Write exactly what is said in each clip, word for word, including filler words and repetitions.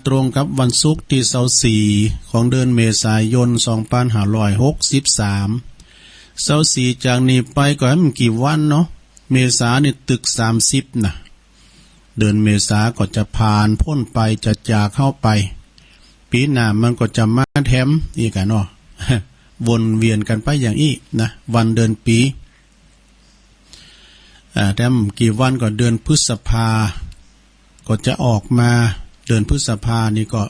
ตรงกับวันศุกร์ตี้ซาวสี่ของเดือนเมษายนสองปันห้าร้อยหกสิบสาม ซาวสี่จากนี้ไปก็แหมกี่วันเนาะ เมษานี่ตึกสามสิบนะ เดือนเมษาก็จะผ่านพ้นไป จะจากเฮาไป ปีหน้ามันก็จะมาแถมอีกอะเนาะ วนเวียนกันไปอย่างอี้นะ วันเดือนปี อ่า แถมกี่วันก็เดือนพฤษภา ก็จะออกมา เดือนพฤษภานี่ก็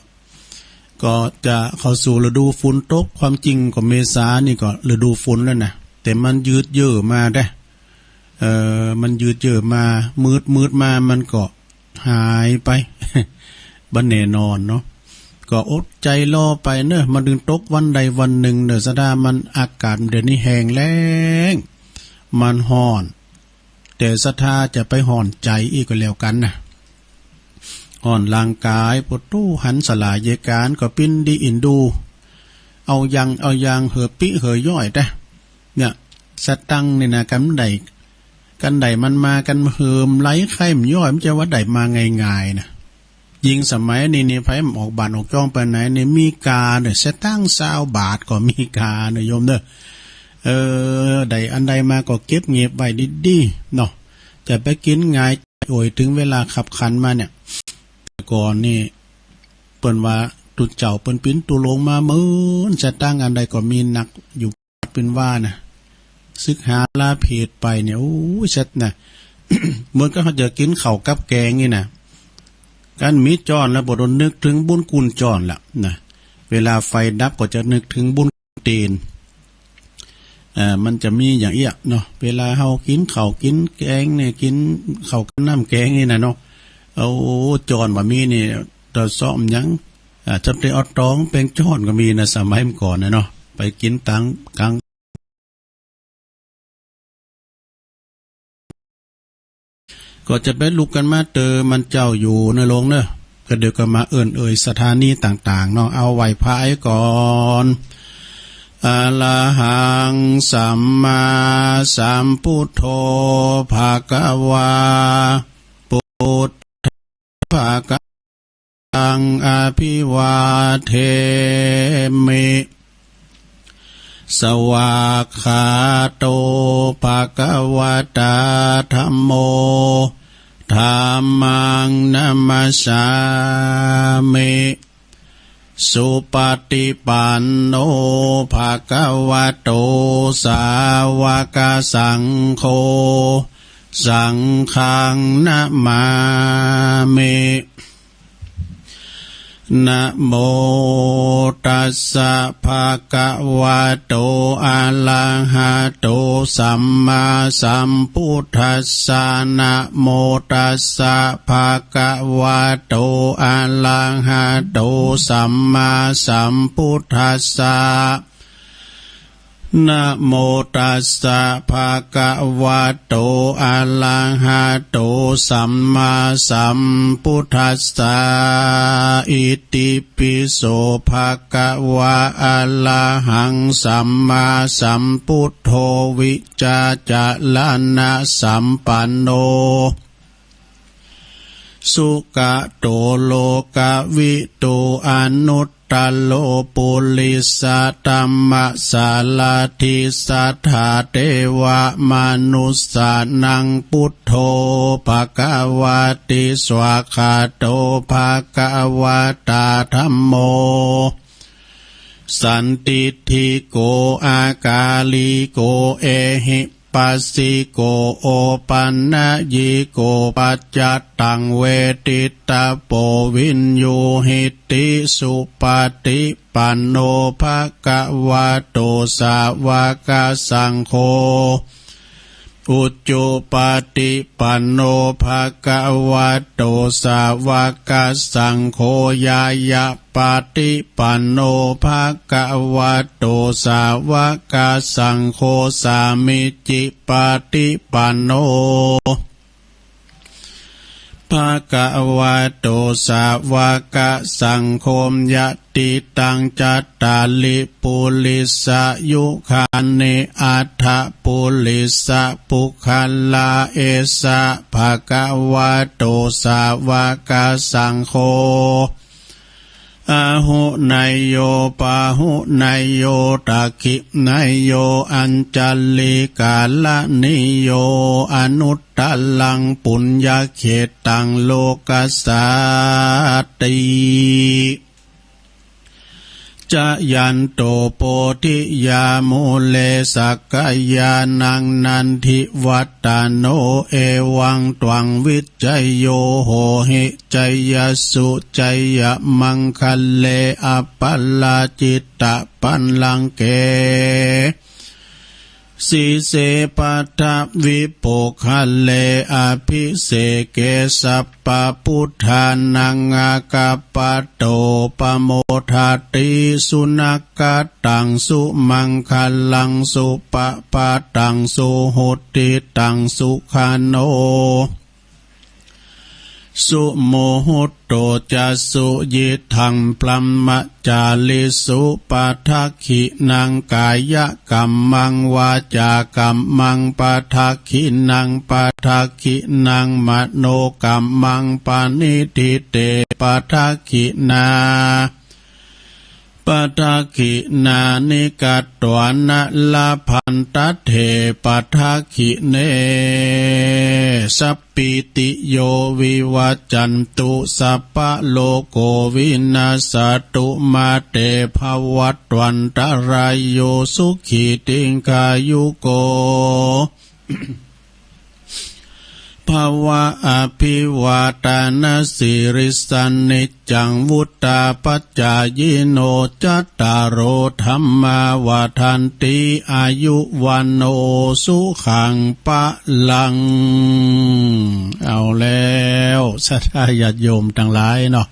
ก็จะเข้าสู่ฤดูฝนตก ความจริงก็เมษานี่ก็ฤดูฝนแล้วนะ แต่มันยืดเยื้อมาเด้ เอ่อ มันยืดเยื้อมา มืดมืดมา มันก็หายไป บ่แน่นอนเนาะ ก็อดใจรอไปเนอะ มันถึงตกวันใดวันหนึ่งเนอะ สะดามันอากาศเดี๋ยวนี้แห้งแล้ง มันฮ้อน แต่ศรัทธาจะไปฮ้อนใจอีกก็แล้วกันนะ ฮ้อนร่างกาย ปวดตู้หันสลายเยกานก็ปิ้นดีอินดู เอายังเอายังเหือปิเหือย่อยแต่ เนี่ย สตังค์นี่นะ กันใด กันใดมันมา กันเหิมไหลไข่มันย่อย มันจะว่าได้มาง่ายๆนะ ยิ่งสมัยนี้นี่ ไผมันออกบ้านออกจ้องไปไหนนี่ มีกาเนี่ย สตังค์ซาวบาทก็มีกาเนี่ยโยมเด้อ เออ ได้อันใดมาก็เก็บเงียบไว้ดีๆ เนาะ จะไปกินง่าย โอ้ย ถึงเวลาคับขันมาเนี่ย แต่ก่อนนี่ เปิ้นว่าตุ๊เจ้าเปิ้นปิ้นตุ๊ลงมาหมื่นสตางค์ อันใดก็มีนักอยู่ เปิ้นว่านะ ศึกษาลาเพศไปเนี่ย โอ้ย เสร็จนะ เหมือนกับเฮาจะกินข้าวกับแกงนี่นะ กันมีจ้อนแล้วบ่ต้องนึกถึงบุญคุณจ้อนละนะ เวลาไฟดับก็จะนึกถึงบุญ ตีน เอ่อ มันจะมีอย่างเอี้ยเนาะ เวลาเฮากินข้าวกินแกงเนี่ย กินข้าวกับน้ำแกงนี่นะเนาะ เอาจ้อนบ่มีนี่ ตอซ้อมหยัง อ่า จำเป็นเอาตองแปงจ้อนก็มีนะ สมัยเมื่อก่อนนะเนาะ ไปกินตังกลาง ก็จะไปลุกกันมาเตอมันเจ้าอยู่เนอะโลงเนอะ ก็เดี๋ยวก็มาเอิ้นเอ่ยสถานีต่างๆ เนาะ เอาไหว้พระก่อน อะระหังสัมมาสัมพุทโธ ภะคะวา พุทธัง ภะคะ ตัง อะภิวาเทมิ สวากขาโต ภะคะวะตา ธัมโม ธัมมัง นะมัสสามิ สุปะฏิปันโน ภะคะวะโต สาวกสังโฆ สังฆัง นะมามิ นะโมตัสสะ ภะคะวะโต อะระหะโต สัมมาสัมพุทธัสสะ นะโมตัสสะ ภะคะวะโต อะระหะโต สัมมาสัมพุทธัสสะ นะโมตัสสะ ภะคะวะโต อะระหะโต สัมมาสัมพุทธัสสะ อิติปิโส ภะคะวะ อะระหัง สัมมาสัมพุทโธ วิชาจารณะสัมปันโน สุขะโต โลกะวิทู อนุตตะโร ปุริสะธัมมะสารถิ สัทธาเทวะมนุสสานัง พุทโธ ภะคะวะติ สวากขาโต ภะคะวะตา ธัมโม สันทิฏฐิโก อากาลิโก เอหิ ปัสสิโก โอปันนะยิโก ปัจจัตตัง เวทิตตะโป วิญญูหิติ สุปะฏิปันโน ภะคะวะโต สาวกสังโฆ อุจุปะฏิปันโน ภะคะวะโต สาวกสังโฆ ญาณะ ปะฏิปันโน ภะคะวะโต สาวกสังโฆ สามีจิปะฏิปันโน ภะคะวะโต สาวกสังโฆ ยะติตัง จัตตาริ ปุริสะยุคานิ อัฏฐะปุริสะปุคคละ เอสะ ภะคะวะโต สาวกสังโฆ อาหุเนยโย ปาหุเนยโย ทักขิเนยโย อัญชลีกรณีโย อนุตตรังปุญญเขตตัง โลกัสสาติ จายันโต โพธิยา มูเล สักขยานัง นันทิวัฒโน เอวังตวัง วิจโย โหหิ จยสสุ จยมังคะเล อัปปะราจิตตะปัลลังเก สีเส ปัทวิปุคคเล อภิเสเก สัพพะพุทธานัง อาคัปปะโต ปะโมทาติ สุนักขัตตัง สุมังคะลัง สุปะพาตัง สุหุตติตัง สุขะโน สุมุหุตโต จะ สุยิทัง บรหมจาริสุ ปัทขินัง กายกัมมัง วาจากัมมัง ปัทขินัง ปัทขินัง มโนกัมมัง ปะณิทิเต ปัทขินา ปัทขินานิ กัตวานะ ละพันตะเถ ปัทขิเน สัพ ปีติโย วิวัจจันตุ สัพพะโลโก วินัสสะตุ มา เต ภะวัตวันตะราโย สุขี ทีฆายุโก ภะวะ อะภิวาทะนะสีลิสสะ นิจจัง วุฑฒาปะจายิโน จัตตาโร ธัมมา วัฑฒันติ อายุ วัณโณ สุขัง พะลัง เอาแล้ว ศรัทธาญาติโยมตังหลายเนาะ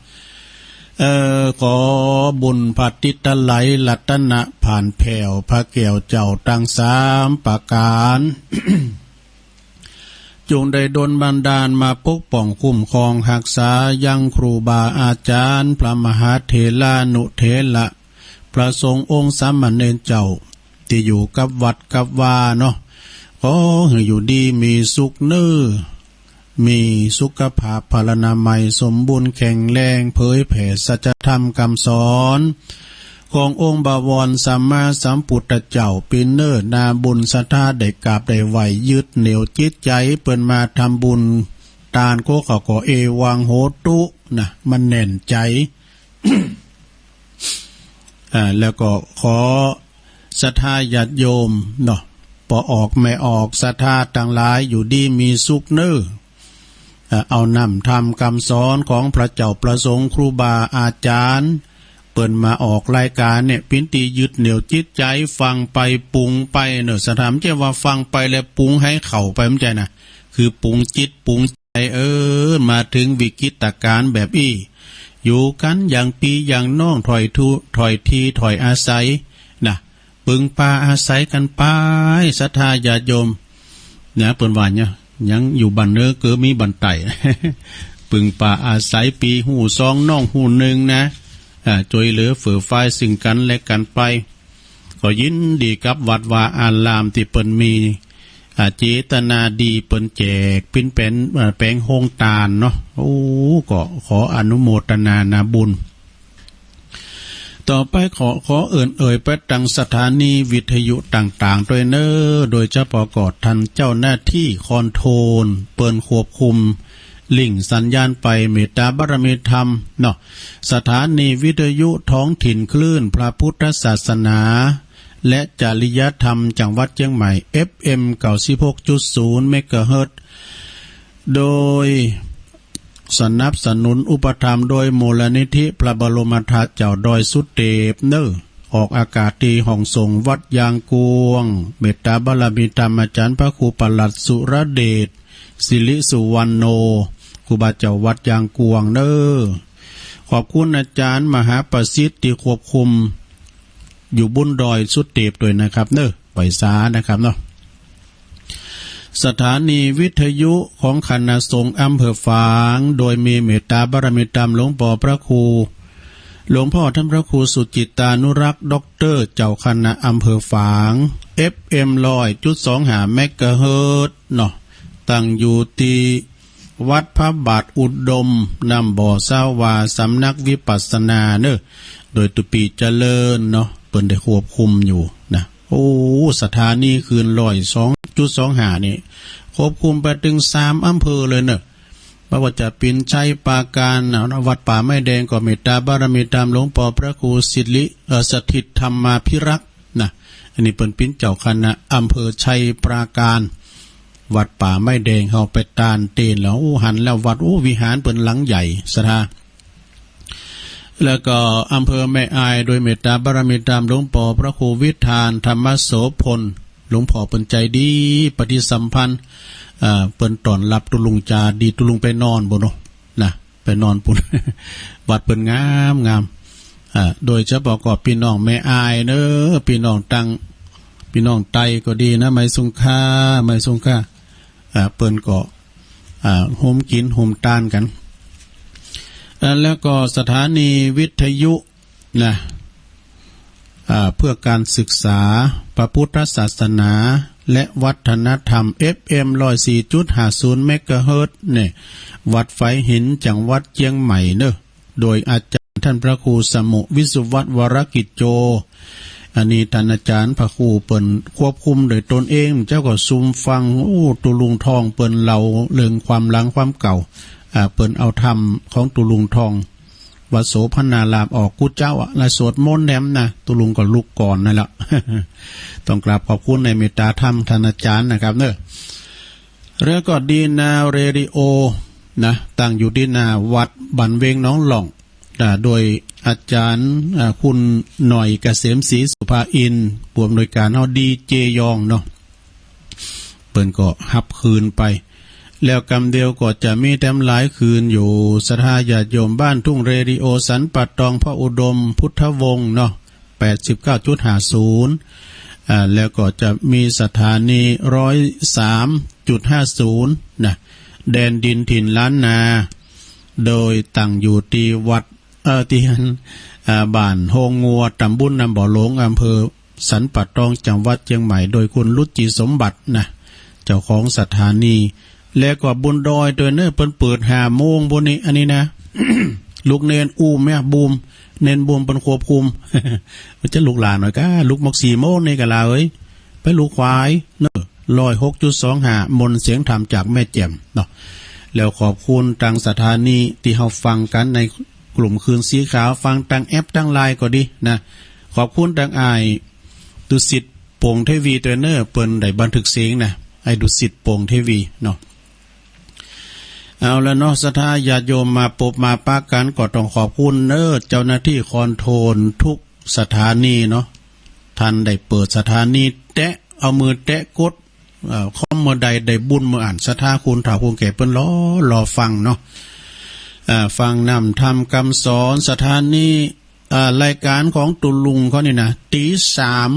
เอ่อ ขอบุญพระติตะไลยรัตนะผ่านแผ้วพระแก้วเจ้าตังสามประก๋าน จงได้ดลบันดาลมาปกป้องคุ้มครองฮักษายังครูบาอาจ๋ารย์ พระมหาเถรานุเถระ พระสงฆ์องค์สามเณรเจ้า ตี้อยู่กับวัดกับวาเนาะ ขอหื้ออยู่ดีมีสุขเน้อ มีสุขภาพพลานามัยสมบูรณ์แข็งแรง เผยแผ่สัจธรรมกำสอน ขององค์บวรสัมมาสัมพุทธเจ้า ปี้เน้อ นาบุญศรัทธาได้กราบได้ไหว้ ยึดเหนี่ยวจิตใจ๋เปิ้นมาทำบุญตาน โกขอ ขอเอวังโหตุ นะ มันแน่นใจ๋ อ่า แล้วก็ขอศรัทธาญาติโยมเนาะ ป้อออกแม่ออกศรัทธาตังหลายอยู่ดีมีสุขเน้อ เอ่อ เอาน้ำธรรมกำสอนของพระเจ้าพระสงฆ์ครูบาอาจ๋ารย์ เปิ้นมาออกรายก๋านเนี่ย ปิ้นตี้ยึดเหนี่ยวจิตใจ๋ ฟังไปปรุงไปเนาะ ศรัทธา บ่ใจ้ว่าฟังไปแล้วปรุงหื้อเข้าไป บ่ใจ้นะ คือปรุงจิตปรุงใจ๋ เออ มาเถิงวิกฤตก๋านแบบอี้ อยู่กั๋นอย่างปี้อย่างน้อง ถ้อยทู ถ้อยที ถ้อยอาศัย นะ ปึงปาอาศัยกั๋นไป ศรัทธาญาติโยม นะ เปิ้นว่าเนี่ย ยังอยู่บ้านเน้อ เกิดมีบ้านใต้ ปึงปาอาศัย ปี้ฮู้ซอง น้องฮู้นึ่งนะ อ่า จ้วยเหลือเฟื่อฟายซึ่งกั๋นและกั๋นไป ก็ยินดีกับวัดวาอารามตี้เปิ้นมี อ่า เจตนาดี เปิ้นแจกปิ้นแปง อ่า แปงโฮงตานเนาะ โอ้ ก็ขออนุโมทนานาบุญ ต่อไปขอ ขอเอิ้นเอ่ยไปตังสถานีวิทยุต่างๆ ตวยเน้อ โดยเฉพาะก็ท่านเจ้าหน้าตี้คอนโทรล เปิ้นควบคุมลิงก์สัญญาณไป เมตตาบารมีธรรมเนาะ สถานีวิทยุท้องถิ่นคลื่นพระพุทธศาสนา และจริยธรรมจังหวัดเจียงใหม่ เอฟเอ็ม เก้าสิบหกจุดศูนย์ เมกะเฮิรตซ์ โดยสนับสนุนอุปถัมภ์โดยมูลนิธิพระบรมธาตุเจ้าดอยสุเตปเน้อ ออกอากาศตี้ห้องส่งวัดยางกวง เมตตาบารมีธรรมอาจ๋ารย์พระครูประหลัดสุรเดช สิริสุวรรณโณ ครูบาเจ้าวัดยางกวงเน้อ ขอบคุณอาจ๋ารย์มหาประสิทธิ์ตี้ควบคุมอยู่บุญดอยสุเตปตวยนะครับเน้อ ไหว้สานะครับเนาะ สถานีวิทยุของคณะสงฆ์อำเภอฝาง โดยมีเมตตาบารมีธรรมหลวงป้อพระครู หลวงพ่อท่านพระครูสุจิตตานุรักษ์ ด็อกเตอร์ เจ้าคณะอำเภอฝาง เอฟเอ็ม ร้อยจุดสองห้า เมกะเฮิรตซ์เนาะ ตั้งอยู่ตี้ วัดพระบาทอุดม น้ำบ่อสาวา สำนักวิปัสสนาเนอะ โดยตุปีเจริญเนาะ เปิ้นได้ควบคุมอยู่นะ โอ้ สถานีคลื่นร้อยสองจุดสองห้านี่ ควบคุมไปถึงสามอำเภอเลยเนอะ บ่ว่าจะเป๋นชัยปราการนะ วัดป่าไม้แดงก็เมตตาบารมีตามหลวงปอพระครูสิริ เอ่อ สถิตธรรมาภิรักษ์นะ อันนี้เปิ้นเป๋นเจ้าคณะอำเภอชัยปราการ วัดป่าไม้แดง เฮาไปตานเตนแล้ว โอ้ หันแล้ววัด โอ้ วิหารเปิ้นหลังใหญ่ ศรัทธา แล้วก็อำเภอแม่อาย โดยเมตตาบารมีตามหลวงปอพระครูวิธานธรรมโสพล หลวงพ่อเปิ้นใจดี ปฏิสัมพันธ์ เอ่อ เปิ้นต้อนรับตุ๊ลุงจาดี ตุ๊ลุงไปนอนปุ้นเนาะ นะ ไปนอนปุ้น วัดเปิ้นงามงาม อ่า โดยเฉพาะก็พี่น้องแม่อายเนอะ พี่น้องตัง พี่น้องไตก็ดีนะ ไม้สุงค่า ไม้สุงค่า อ่า เปิ้นก็ อ่า โฮมกิ๋นโฮมตานกั๋น อ่า แล้วก็สถานีวิทยุนะ อ่า เพื่อการศึกษาพระพุทธศาสนาและวัฒนธรรม เอฟเอ็ม ร้อยสี่จุดห้าศูนย์ เมกะเฮิรตซ์เนี่ย วัดฝายหิน จังหวัดเจียงใหม่เนอะ โดยอาจารย์ท่านพระครูสมุ วิสุวัฒน์ วรกิจโจ อันนี้ท่านอาจารย์พระครูเปิ้นควบคุมโดยตนเอง เจ้าก็ซุมฟัง โอ้ ตุ๊ลุงทองเปิ้นเล่าเรื่องความหลังความเก่า อ่า เปิ้นเอาธรรมของตุ๊ลุงทอง วัดโสภณารามออกกู้เจ้าอะ และสวดมนต์แหนมนะ ตุ๊ลุงก็ลุกก่อนนั่นแหละ ต้องกราบขอบคุณในเมตตาธรรมท่านอาจารย์นะครับเนอะ แล้วก็ดีนาเรดิโอนะ ตั้งอยู่ที่หน้าวัดบ้านเวงหนองหล่อง อ่า โดยอาจารย์ อ่า คุณหน่อยเกษมศรีสุภาอินทร์ ผู้อำนวยการเฮา ดีเจยองเนาะ เปิ้นก็ฮับคืนไป แล้วกำเดียวก็จะมีแถมหลายคืนอยู่ ศรัทธาญาติโยมบ้านทุ่งเรดิโอ สันป่าตอง พระอุดม พุทธวงศ์เนาะ แปดสิบเก้าจุดห้าศูนย์ อ่า แล้วก็จะมีสถานี ร้อยสามจุดห้าศูนย์ นะ แดนดินถิ่นล้านนา โดยตั้งอยู่ที่วัด เอ่อ ที่ อ่า บ้านโฮงงัว ตำบลน้ำบ่อหลง อำเภอสันป่าตอง จังหวัดเชียงใหม่ โดยคุณรุจิสมบัตินะ เจ้าของสถานี แล้วก็บุญดอยด้วยเนอะ เปิ้นเปิดห้าโมงปุ้นนี่ อันนี้นะ ลูกเณรอู้มเนี่ย บูม เณรบูมเปิ้นควบคุม มันจะลุกหล้าหน่อยก้า ลุกหมกสี่โมงนี่กะลาเอ้ย ไปลุกควายเนอะ ร้อยหกจุดสองห้า มนต์เสียงธรรมจากแม่แจ่มเนาะ แล้วขอบคุณตังสถานีตี้เฮาฟังกั๋นในกลุ่มคืนสีขาว ฟังตังแอปตังไลน์ก็ดีนะ ขอบคุณตังอ้ายดุสิต โป่งเทวี ด้วยเนอะ เปิ้นได้บันทึกเสียงนะ อ้ายดุสิต โป่งเทวีเนาะ เอาละเนาะ ศรัทธาญาติโยมมาปบมาปะกั๋น ก็ต้องขอบคุณเนอะ เจ้าหน้าที่คอนโทรลทุกสถานีเนาะ ท่านได้เปิดสถานี แตะ เอามือแตะกด เอ่อ คอมเมื่อใดได้บุญเมื่ออั้น ศรัทธาคุณเฒ่าคุณแก่เปิ้นรอ รอฟังเนาะ เอ่อ ฟังนำธรรมคำสอน สถานี เอ่อ รายการของตุ๊ลุงเขานี่นะ ตีสาม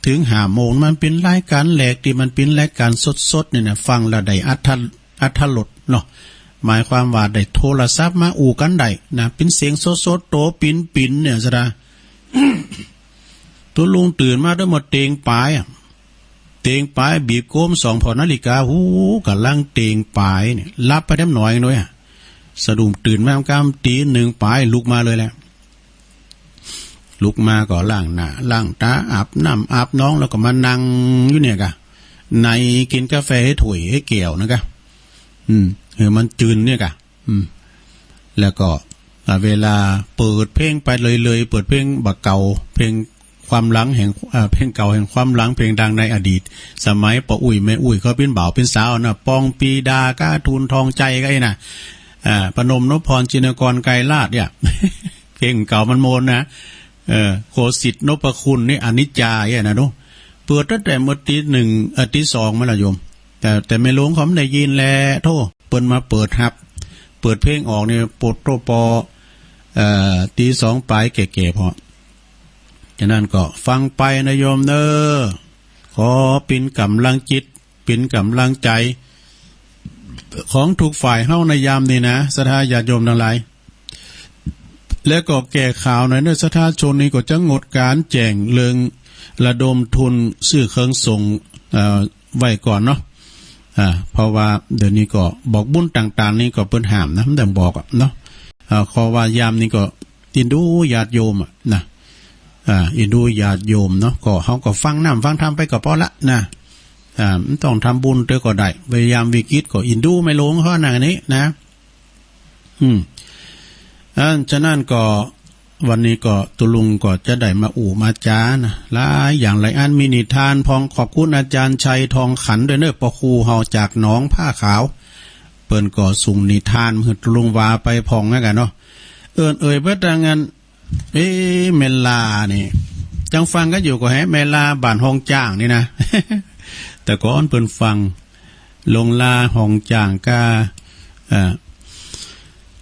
ถึงห้าโมง มันเป๋นรายการแหลกตี้มันเป๋นรายการสดๆ นี่นะ ฟังแล้วได้อรรถ อรรถรสเนาะ หมายความว่าได้โทรศัพท์มาอู้กั๋นได้นะ เป๋นเสียงสดๆ โตปิ๋นๆ เนี่ย ศรัทธา ตุ๊ลุงตื่นมาเด้อ มาเตงป๋ายอะ เตงป๋ายบีบโกมส่องผ่อนาฬิกา หู ก่ำลังเตงป๋ายเนี่ย หลับไปแดมหน่อยหน่อยอะ สะดุ้งตื่นมากำตีหนึ่งป๋าย ลุกมาเลยแหละ ลุกมาก็ล้างหน้าล้างต๋า อาบน้ำอาบนอง แล้วก็มานั่งอยู่เนี่ยกะ ไหนกิ๋นกาแฟหื้อถ้วยหื้อแก้วนะกะ อืม หื้อมันจืนเนี่ยกะ อืม แล้วก็ อ่า เวลาเปิดเพลงไปเลยๆ เปิดเพลงบ่าเก่า เพลงความหลังแห่ง อ่า เพลงเก่าแห่งความหลัง เพลงดังในอดีต สมัยป้ออุ๊ยแม่อุ๊ยเขาเป๋นบ่าวเป๋นสาวนะ ปองปีดาก้า ทูลทองใจก้าอี้นะ อ่า ปนมนพพร ชินกร ไกรราชเนี่ย เพลงเก่ามันโมนนะ เออ โคสิทธิ์นพคุณนี่ อนิจจาเนี่ยนะเนาะ เปิดตั้งแต่เมื่อตีหนึ่ง เอ่อ ตีสองมาแล้วโยม แต่ แต่แม่หลวงเขาไม่ได้ยินแหละ โธ่ เปิ้นมาเปิดฮับ เปิดเพลงออกนี่ โปดโต้ปอ เอ่อ ตีสองป๋ายแก่ๆ พอ ฉะนั้นก็ฟังไปนะโยมเนอ ขอเป๋นก๋ำลังจิต เป๋นก๋ำลังใจ๋ ของทุกฝ่ายเฮาในยามนี้นะ ศรัทธาญาติโยมตังหลาย และก็แก้ข่าวหน่อยเนอะ ศรัทธาชนนี่ก็จะงดก๋านแจ้งเรื่องระดมทุนซื้อเครื่องสงฆ์ เอ่อ ไว้ก่อนเนาะ อ่า เพราะว่าเดี๋ยวนี้ก็บอกบุญต่างๆ นี่ก็เปิ้นห้ามนะ มันต้องบอกอะเนาะ อ่า ขอว่ายามนี้ก็อินดูญาติโยมอะนะ อ่า อินดูญาติโยมเนาะ ก็เฮาก็ฟังน้ำฟังธรรมไปก็พอละนะ อ่า มันต้องทำบุญเตอก็ได้ พยายามวิกฤตก็อินดูไม่หลงเขานั่นนี่นะ อืม อันฉะนั้นก็วันนี้ก็ตุลุงก็จะได้มาอู้มาจานะ หลายอย่างหลายอัน มีนิทานพอง ขอบคุณอาจารย์ชัยทองขันด้วยเนอะ พระครูเฮาจากหนองผ้าขาว เปิ้นก็ส่งนิทานให้ตุลุงว่าไปพองแล้วกันเนาะ เอิ้นเอ่ยเบิดดังนั้น เอ๊ะ แม่ลานี่ จังฟังกันอยู่ก็แฮะ แม่ลาบ้านฮองจ้างนี่นะ แต่ก่อนเปิ้นฟัง ลงลาฮองจ้างกา เอ่อ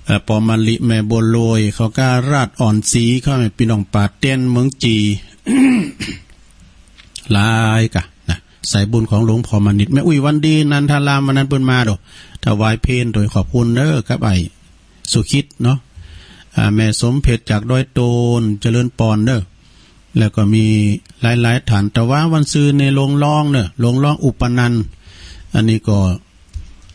เอ่อ ปอมะลิ แม่บัวลอย เขาการาชอ่อนศรี เขาแม่พี่น้องป่าเต็นเมืองจี หลายกะนะ สายบุญของหลวงพ่อมณิช แม่อุ้ยวันดี นันทาราม วันนั้นเปิ้นมาโด ถวายเพลโดยขอบคุณเด้อครับ ไอ้สุขิตเนาะ อ่า แม่สมเพชรจากดอยโตน เจริญปอนเด้อ แล้วก็มีหลายๆ ท่าน แต่ว่าวันซืนในโรงร้องเนอะ โรงร้องอุปนันท์ อันนี้ก็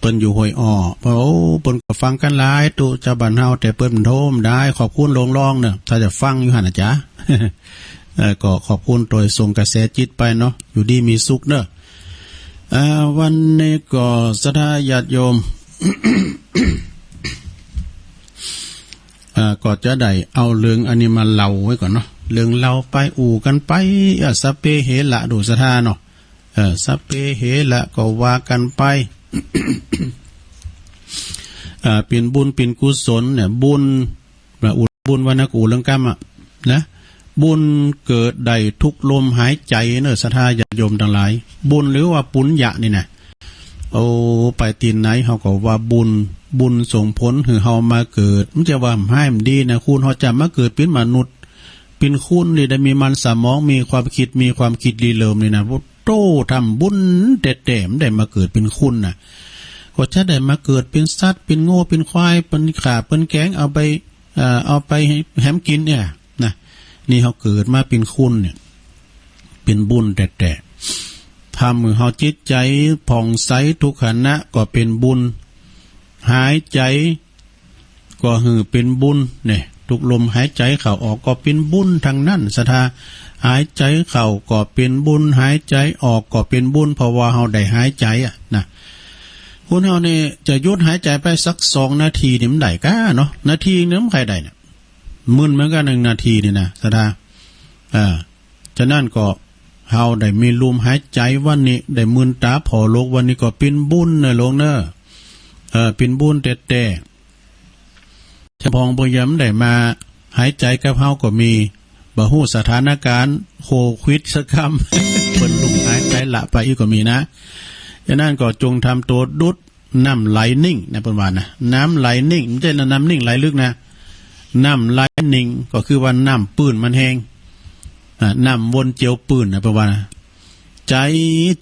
เปิ้นอยู่ห้วยอ้อ เพราะ โอ้ เปิ้นก็ฟังกันหลาย ตุเจ้าบ้านเฮา แต่เปิ้นโทรมาได้ ขอบคุณโรงร้องเนอะ ถ้าจะฟังอยู่หั่นนะจ๊ะ เอ่อ ก็ขอบคุณโดยส่งกระแสจิตไปเนาะ อยู่ดีมีสุขเนอะ อ่า วันนี้ก็ศรัทธาญาติโยม อ่า ก็จะได้เอาเรื่องอันนี้มาเล่าไว้ก่อนเนาะ เรื่องเล่าไปอู้กันไป อ่า สัพเพเหระ ดูศรัทธาเนาะ เออ สัพเพเหระ ก็ว่ากันไป อ่า เป็นบุญเป็นกุศลเนี่ย บุญ นะ อุดบุญวรรณกู่เรื่องกรรมอะ นะ บุญเกิดได้ทุกลมหายใจเนอะ ศรัทธาญาติโยมทั้งหลาย บุญหรือว่าปุญญะนี่นะ โอ้ ไปตีนไหนเฮาก็ว่าบุญ บุญส่งผลหื้อเฮามาเกิด มันจะว่าห้ามดีนะ คุณเฮาจะมาเกิดเป็นมนุษย์ เป็นคนนี่ได้มีมันสมอง มีความคิด มีความคิดริเริ่มนี่นะ โอ้โต ทำบุญแต๊ๆ มันได้มาเกิดเป็นคนน่ะ ก็จะได้มาเกิดเป็นสัตว์ เป็นงัว เป็นควาย เป็นข้า เป็นแกง เอาไป เอ่อ เอาไปแหมกินเนี่ยนะ นี่เฮาเกิดมาเป็นคนเนี่ย เป็นบุญแต๊ๆ ทำหื้อเฮาจิตใจผ่องใสทุกขณะก็เป็นบุญ หายใจก็หื้อเป็นบุญเนี่ย ทุกลมหายใจเข้าออกก็เป็นบุญทั้งนั้น ศรัทธา หายใจเข้าก็เป็นบุญ หายใจออกก็เป็นบุญ เพราะว่าเฮาได้หายใจอะนะ คนเฮานี่จะหยุดหายใจไปสักสองนาทีนี่มันได้ก้าเนาะ นาทีนึงมันใครได้เนี่ย มึนเหมือนกันหนึ่งนาทีนี่นะ ศรัทธา อ่า ฉะนั้นก็เฮาได้มีลมหายใจวันนี้ ได้มืนตาผ่อโลกวันนี้ก็เป็นบุญเนอะหลวงเนอะ เออ เป็นบุญแต๊ๆ เจ้าของบ่ยามได้มาหายใจกับเฮาก็มี บ่ฮู้สถานการณ์โควิดสักคำ เปิ้นลุกหายใจละไปอีกก็มีนะ ฉะนั้นก็จงทำตัวดุจ น้ำไหลนิ่งนะ เปิ้นว่านะ น้ำไหลนิ่ง ไม่ใช่น้ำนิ่งไหลลึกนะ น้ำไหลนิ่งก็คือว่าน้ำปื้นมันแห้ง อ่า น้ำวนเจียวปื้นนะ เปิ้นว่านะ ใจ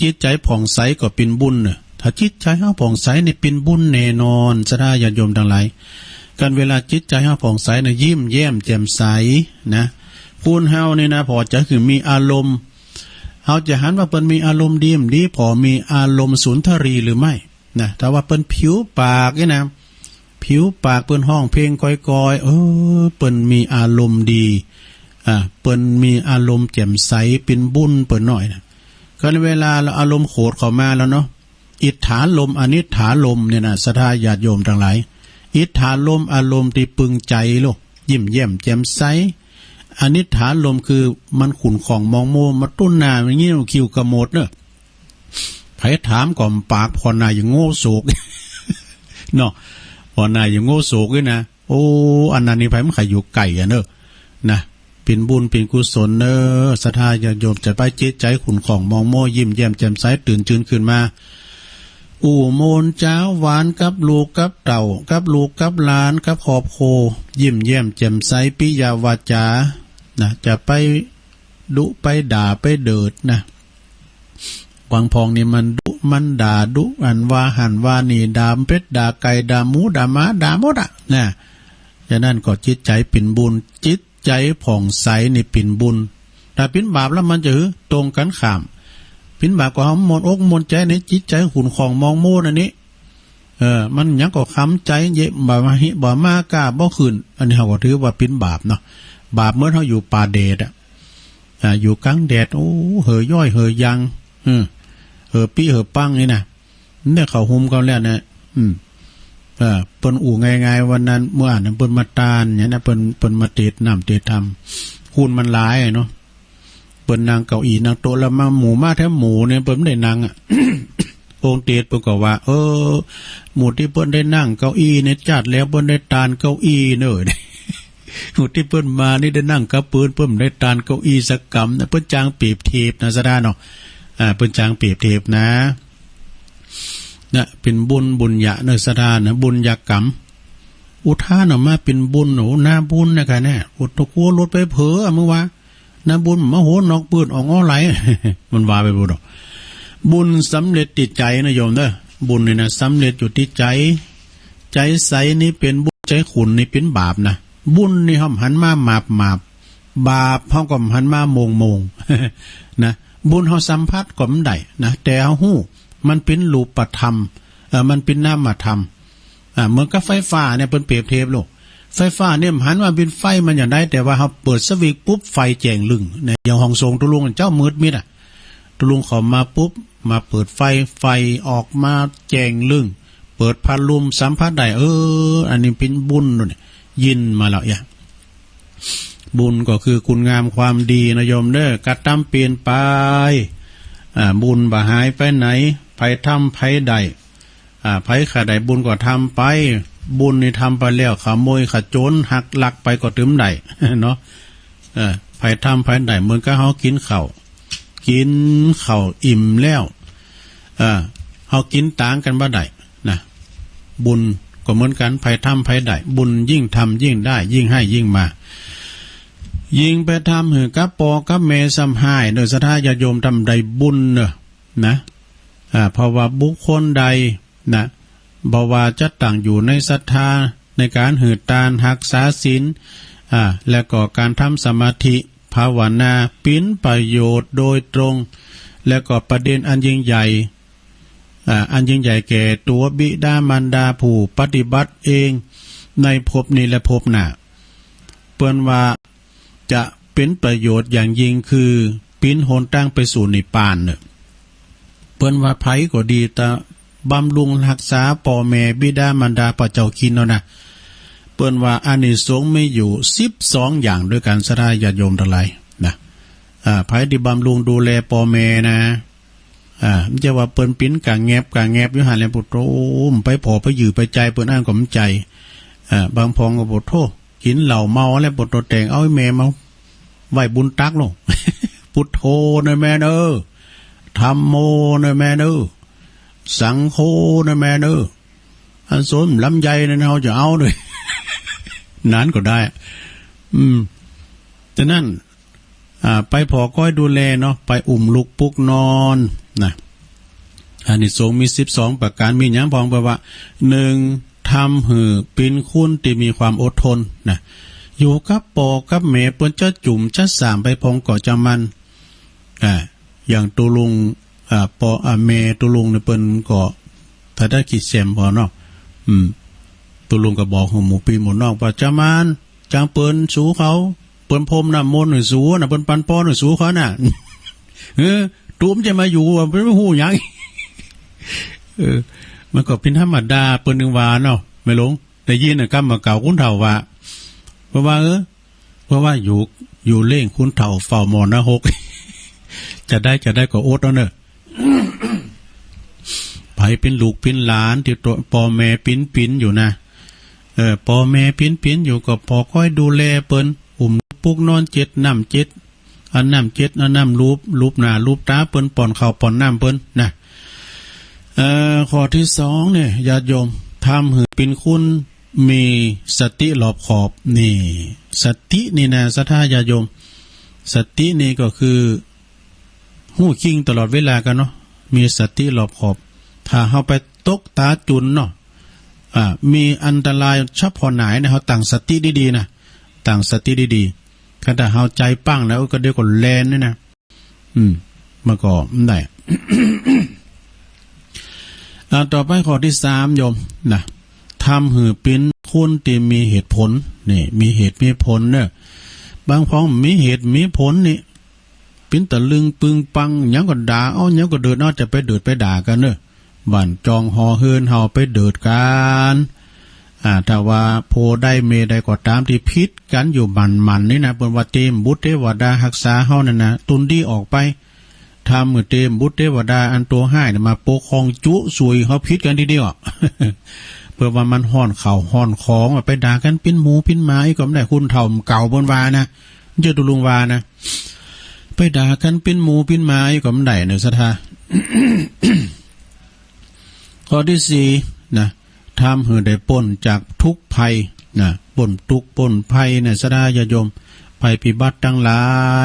จิตใจผ่องใสก็เป็นบุญเนอะ ถ้าจิตใจเฮาผ่องใสนี่เป็นบุญแน่นอน ศรัทธาญาติโยมทั้งหลาย กันเวลาจิตใจเฮาผ่องใสนะ ยิ้มแย้มแจ่มใสนะ คนเฮานี่นะ พอจะคือมีอารมณ์ เฮาจะหันว่าเปิ้นมีอารมณ์ดี บ่ดี พอมีอารมณ์สุนทรีหรือไม่ นะ ถ้าว่าเปิ้นผิวปากนี่นะ ผิวปากเปิ้นฮ้องเพลงก้อยๆ เออ เปิ้นมีอารมณ์ดี อ่า เปิ้นมีอารมณ์แจ่มใส เป็นบุญเปิ้นน้อยนะ คันเวลาเราอารมณ์โขดเข้ามาแล้วเนาะ อิทธารมณ์ อนิทธารมณ์เนี่ยนะ ศรัทธาญาติโยมทั้งหลาย อิทธารมณ์ อารมณ์ที่พึงใจโลก ยิ้มแย้มแจ่มใส อนิทธารมณ์คือมันขุ่นข้องหมองมัว มาตุ้นหน้า มันเงี้ยวคิ้วขมวดเนอะ ไผถามก็ปากผ่อนหน้าอย่างโง่โศก เนาะ ผ่อนหน้าอย่างโง่โศกนี่นะ โอ้ อันนั้นนี่ไผมันใค่อยู่ใกล้อะเนอะ นะ เป็นบุญเป็นกุศลเนอะ ศรัทธาญาติโยม จะไปจิตใจขุ่นข้องหมองมัว ยิ้มแย้มแจ่มใส ตื่นจืนขึ้นมา อู้โมนจาหวานกับลูกกับเต้า กับลูกกับหลาน กับครอบครัว ยิ้มแย้มแจ่มใส ปิยวาจา นะ จะไป ดุไปด่าไปเดิดนะ บางพองนี่มันดุมันด่า ดุอันว่าหั้นว่านี่ ด่าเป็ดด่าไก่ ด่าหมูด่าหมา ด่าหมดอะนะ ฉะนั้นก็จิตใจเป็นบุญ จิตใจผ่องใสนี่เป็นบุญ ถ้าเป็นบาปแล้วมันจะหือ ตรงกันข้าม เป๋นบาปก็เฮาม่วนอกม่วนใจ๋ในจิตใจ๋ขุ่นข้องหมองมัวอันนี้ เออ มันหยังก็คำใจ๋เยอะ บ่มาฮิ บ่มาก้าบ่ขึ้น อันนี้เฮาก็ถือว่าเป๋นบาปเนาะ บาปเหมือนเฮาอยู่ป่าแดดอะ อ่า อยู่กลางแดด โอ้ เห่อย้อยเห่อยาง อืม เห่อปี้เห่อปังนี่นะ ได้เข้าโฮมกันแล้วนะ อืม เออ เปิ้นอู้ง่ายๆ วันนั้น เมื่ออ่านนั้นเปิ้นมาตานเนี่ยนะ เปิ้น เปิ้นมาเตสน้ำเตสธรรม คนมันหลายอะเนาะ เปิ้นนั่งเก้าอี้นั่งโต๊ะ แล้วมาหมู่มาแถมหมู่เนี่ย เปิ้นบ่ได้นั่งอะ องค์เตสเปิ้นก็ว่า เออ หมู่ตี้เปิ้นได้นั่งเก้าอี้เนี่ย จาติแล้วเปิ้นได้ตานเก้าอี้เน่อ หมู่ตี้เปิ้นมานี่ได้นั่งกับเปิ้น เปิ้นบ่ได้ตานเก้าอี้สักกำนะ เปิ้นจางเปรียบเทียบนะ ศรัทธาเนาะ อ่า เปิ้นจางเปรียบเทียบนะ นะ เป๋นบุญ บุญญะเนอะ ศรัทธานะ บุญญกรรม อุทานออกมาเป๋นบุญ โอ้ นาบุญนะคะเนี่ย โอ้ ตะกัวรถไปเผลอเมื่อวาน นาบุญมาโหนนอกปืนออกอ้อไหล มันว่าไปบุญดอก บุญสำเร็จที่ใจนะโยมเด้อ บุญนี่นะ สำเร็จอยู่ที่ใจ ใจใสนี่เป๋นบุญ ใจขุ่นนี่เป๋นบาปนะ บุญนี่เฮาหันมาหมาบหมาบ บาปเฮาก็หันมาโมงโมง นะ บุญเฮาสัมผัสก็บ่ได้นะ แต่เฮาฮู้ มันเป๋นรูปธรรม เอ่อ มันเป๋นนามธรรม อ่า เหมือนกับไฟฟ้าเนี่ย เปิ้นเปรียบเทียบโลก ไฟฟ้าเนี่ยหันมาเป๋นไฟมันอย่างใด แต่ว่าเฮาเปิดสวิตช์ปุ๊บ ไฟแจ้งลึ้งเนี่ย อย่างห้องส่งตุลุงเจ้ามืดมิดอะ ตุลุงเข้ามาปุ๊บ มาเปิดไฟ ไฟออกมาแจ้งลึ้ง เปิดพัดลมสัมผัสได้ เออ อันนี้เป๋นบุญนู่นเนี่ย ยินมาแล้วเนี่ย บุญก็คือคุณงามความดีนะโยมเด้อ กระทำเปลี่ยนไป อ่า บุญบ่หายไปไหน ไผทำไผได้ อ่า ไผข้าได้บุญก็ทำไป บุญนี่ทำไปแล้ว ขโมยขโจรหักลักไปก็ตึมได้ เนาะ เออ ไผทำไผได้ เหมือนกับเฮากินข้าว กินข้าวอิ่มแล้ว เออ เฮากินตางกันบ่ได้นะ บุญก็เหมือนกัน ไผทำไผได้ บุญยิ่งทำยิ่งได้ ยิ่งให้ยิ่งมา ยิ่งไปทำหื้อกับป้อกับแม่ซ้ำฮ้ายเนอะ ศรัทธาญาติโยม ทำได้บุญเนอะ นะ อ่า เพราะว่าบุคคลใดนะ บ่ว่าจะตั้งอยู่ในศรัทธา ในการหื้อตาน ฮักษาศีล อ่า และก็การทำสมาธิภาวนา เป๋นประโยชน์โดยตรง และก็ประเด็นอันยิ่งใหญ่ อ่า อันยิ่งใหญ่แก่ตัวบิดามารดาผู้ปฏิบัติเองในภพนี้และภพหน้า เปิ้นว่า จะเป๋นประโยชน์อย่างยิ่ง คือเป๋นหนตางไปสู่นิพพานเนอะ เปิ้นว่าไผก็ดี ตะบำรุงฮักษาป้อแม่บิดามารดาพระเจ้ากินแล้วนะ เปิ้นว่าอานิสงส์มีอยู่สิบสองอย่างด้วยกัน ศรัทธาญาติโยมทั้งหลายนะ อ่า ไผตี้บำรุงดูแลป้อแม่นะ อ่า บ่ใจ้ว่าเปิ้นปิ้นกะแงบกะแงบอยู่หั่นแหละ ปุโต ไปผ่อไปหยือไปใจเปิ้นอั้นก็บ่ใจ้ อ่า บางพองก็ ปุโต กินเหล้าเมาแล้ว ปุโต แต่งเอาไอ้แม่มาไว้บุญตักโลด พุทโธนะแม่เนอะ ธัมโมนะแม่เนอะ สังโฆนะแม่เนอะ อันโสมลำไยนั่นเฮาจะเอาด้วย นั้นก็ได้ อืม ฉะนั้น อ่า ไปผ่อคอยดูแลเนาะ ไปอุ้มลูกปลุกนอนนะ อานิสงส์มีสิบสองประการ มีหยังพอง แปลว่า หนึ่ง ทำหื้อเป๋นคนที่มีความอดทนนะ อยู่กับป้อกับแม่เปิ้นจะจุ่มจะสามไปพองก็จะมัน อ่า อย่างตุลุง อ่า ป้อ อ่า แม่ตุลุงเนี่ยเปิ้นก็ ถ้าได้ขี้แซมพอเนาะ อืม ตุลุงก็บอกหื้อหมู่ปี้หมู่น้องว่า จะมาน จางเปิ้นสูเขา เปิ้นพรมน้ำมนต์หื้อสูนะ เปิ้นปันปอนหื้อสูเขาน่ะ เออ ตูมจะมาอยู่ว่าเปิ้นบ่ฮู้หยัง เออ มันก็เป๋นธรรมดา เปิ้นนึงว่าเนาะ แม่หลวง ได้ยินน่ะ กำมาเก่าคนเฒ่าว่า เพราะว่า เออ เพราะว่าอยู่ อยู่เลี้ยงคนเฒ่าเฝ้าหม้อนรก จะได้ จะได้ก็อดเอาเนอะ ไผเป๋นลูกเป๋นหลานที่ตัวป้อแม่ปิ้นๆ อยู่นะ เออ ป้อแม่ปิ้นๆ อยู่ก็ผ่อคอยดูแลเปิ้น อุ้มปลุกนอน เจ็ดน้ำเจ็ด อันน้ำเจ็ด อันน้ำลูบ ลูบหน้าลูบตาเปิ้น ป้อนข้าวป้อนน้ำเปิ้นนะ เอ่อ ข้อที่สองเนี่ย ญาติโยม ทำหื้อเป๋นคนมีสติรอบคอบ นี่ สตินี่นะ ศรัทธาญาติโยม สตินี่ก็คือ ฮู้จริงตลอดเวลากันเนาะ มีสติรอบคอบ ถ้าเฮาไปตกตาจุ่นเนาะ อ่า มีอันตรายเฉพาะหน้านะ เฮาตั้งสติดีๆ นะ ตั้งสติดีๆ คันถ้าเฮาใจปั้งนะ เออ ก็เดี๋ยวก็แล่นนี่นะ อืม มันก็บ่ได้ อ่า ต่อไปข้อตี้สามโยมนะ ทำหื้อเป๋นคนตี้มีเหตุผล นี่ มีเหตุมีผลเนอะ บางพองมีเหตุมีผลนี่ เป๋นตะลึงปึงปัง หยังก็ด่าเอา หยังก็เดือดเอา จะไปเดือดไปด่ากั๋นเนอะ บ้านจองหอเฮือนเฮาไปเดือดกั๋น อ่า ถ้าว่าพ่อใดแม่ใดก็ต๋ามตี้ผิดกั๋นอยู่หมั่นๆ นี่นะ เปิ้นว่าเตมบุตรเตวดาฮักษาเฮานั่นนะ ตุนดีออกไป ทำหื้อเตมบุตรเตวดาอันตัวฮ้ายน่ะมาปกครองจุซุยเฮาผิดกั๋นทีเดียว เปิ้นว่ามันฮ้อนข้าวฮ้อนของ ไปด่ากั๋นเป๋นหมูเป๋นหมาอี้ก็บ่ได้ คนเฒ่าเก่าเปิ้นว่านะ เจ้าตุลุงว่านะ ไปด่ากั๋นเป๋นหมูเป๋นหมาอี้ก็บ่ได้เนอะ ศรัทธา ข้อตี้สี่นะ ทำหื้อได้ป๊นจากทุกข์ภัยนะ ป๊นตุ๊กข์ป๊นภัยนะ ศรัทธาญาติโยม ภัยพิบัติตังหลา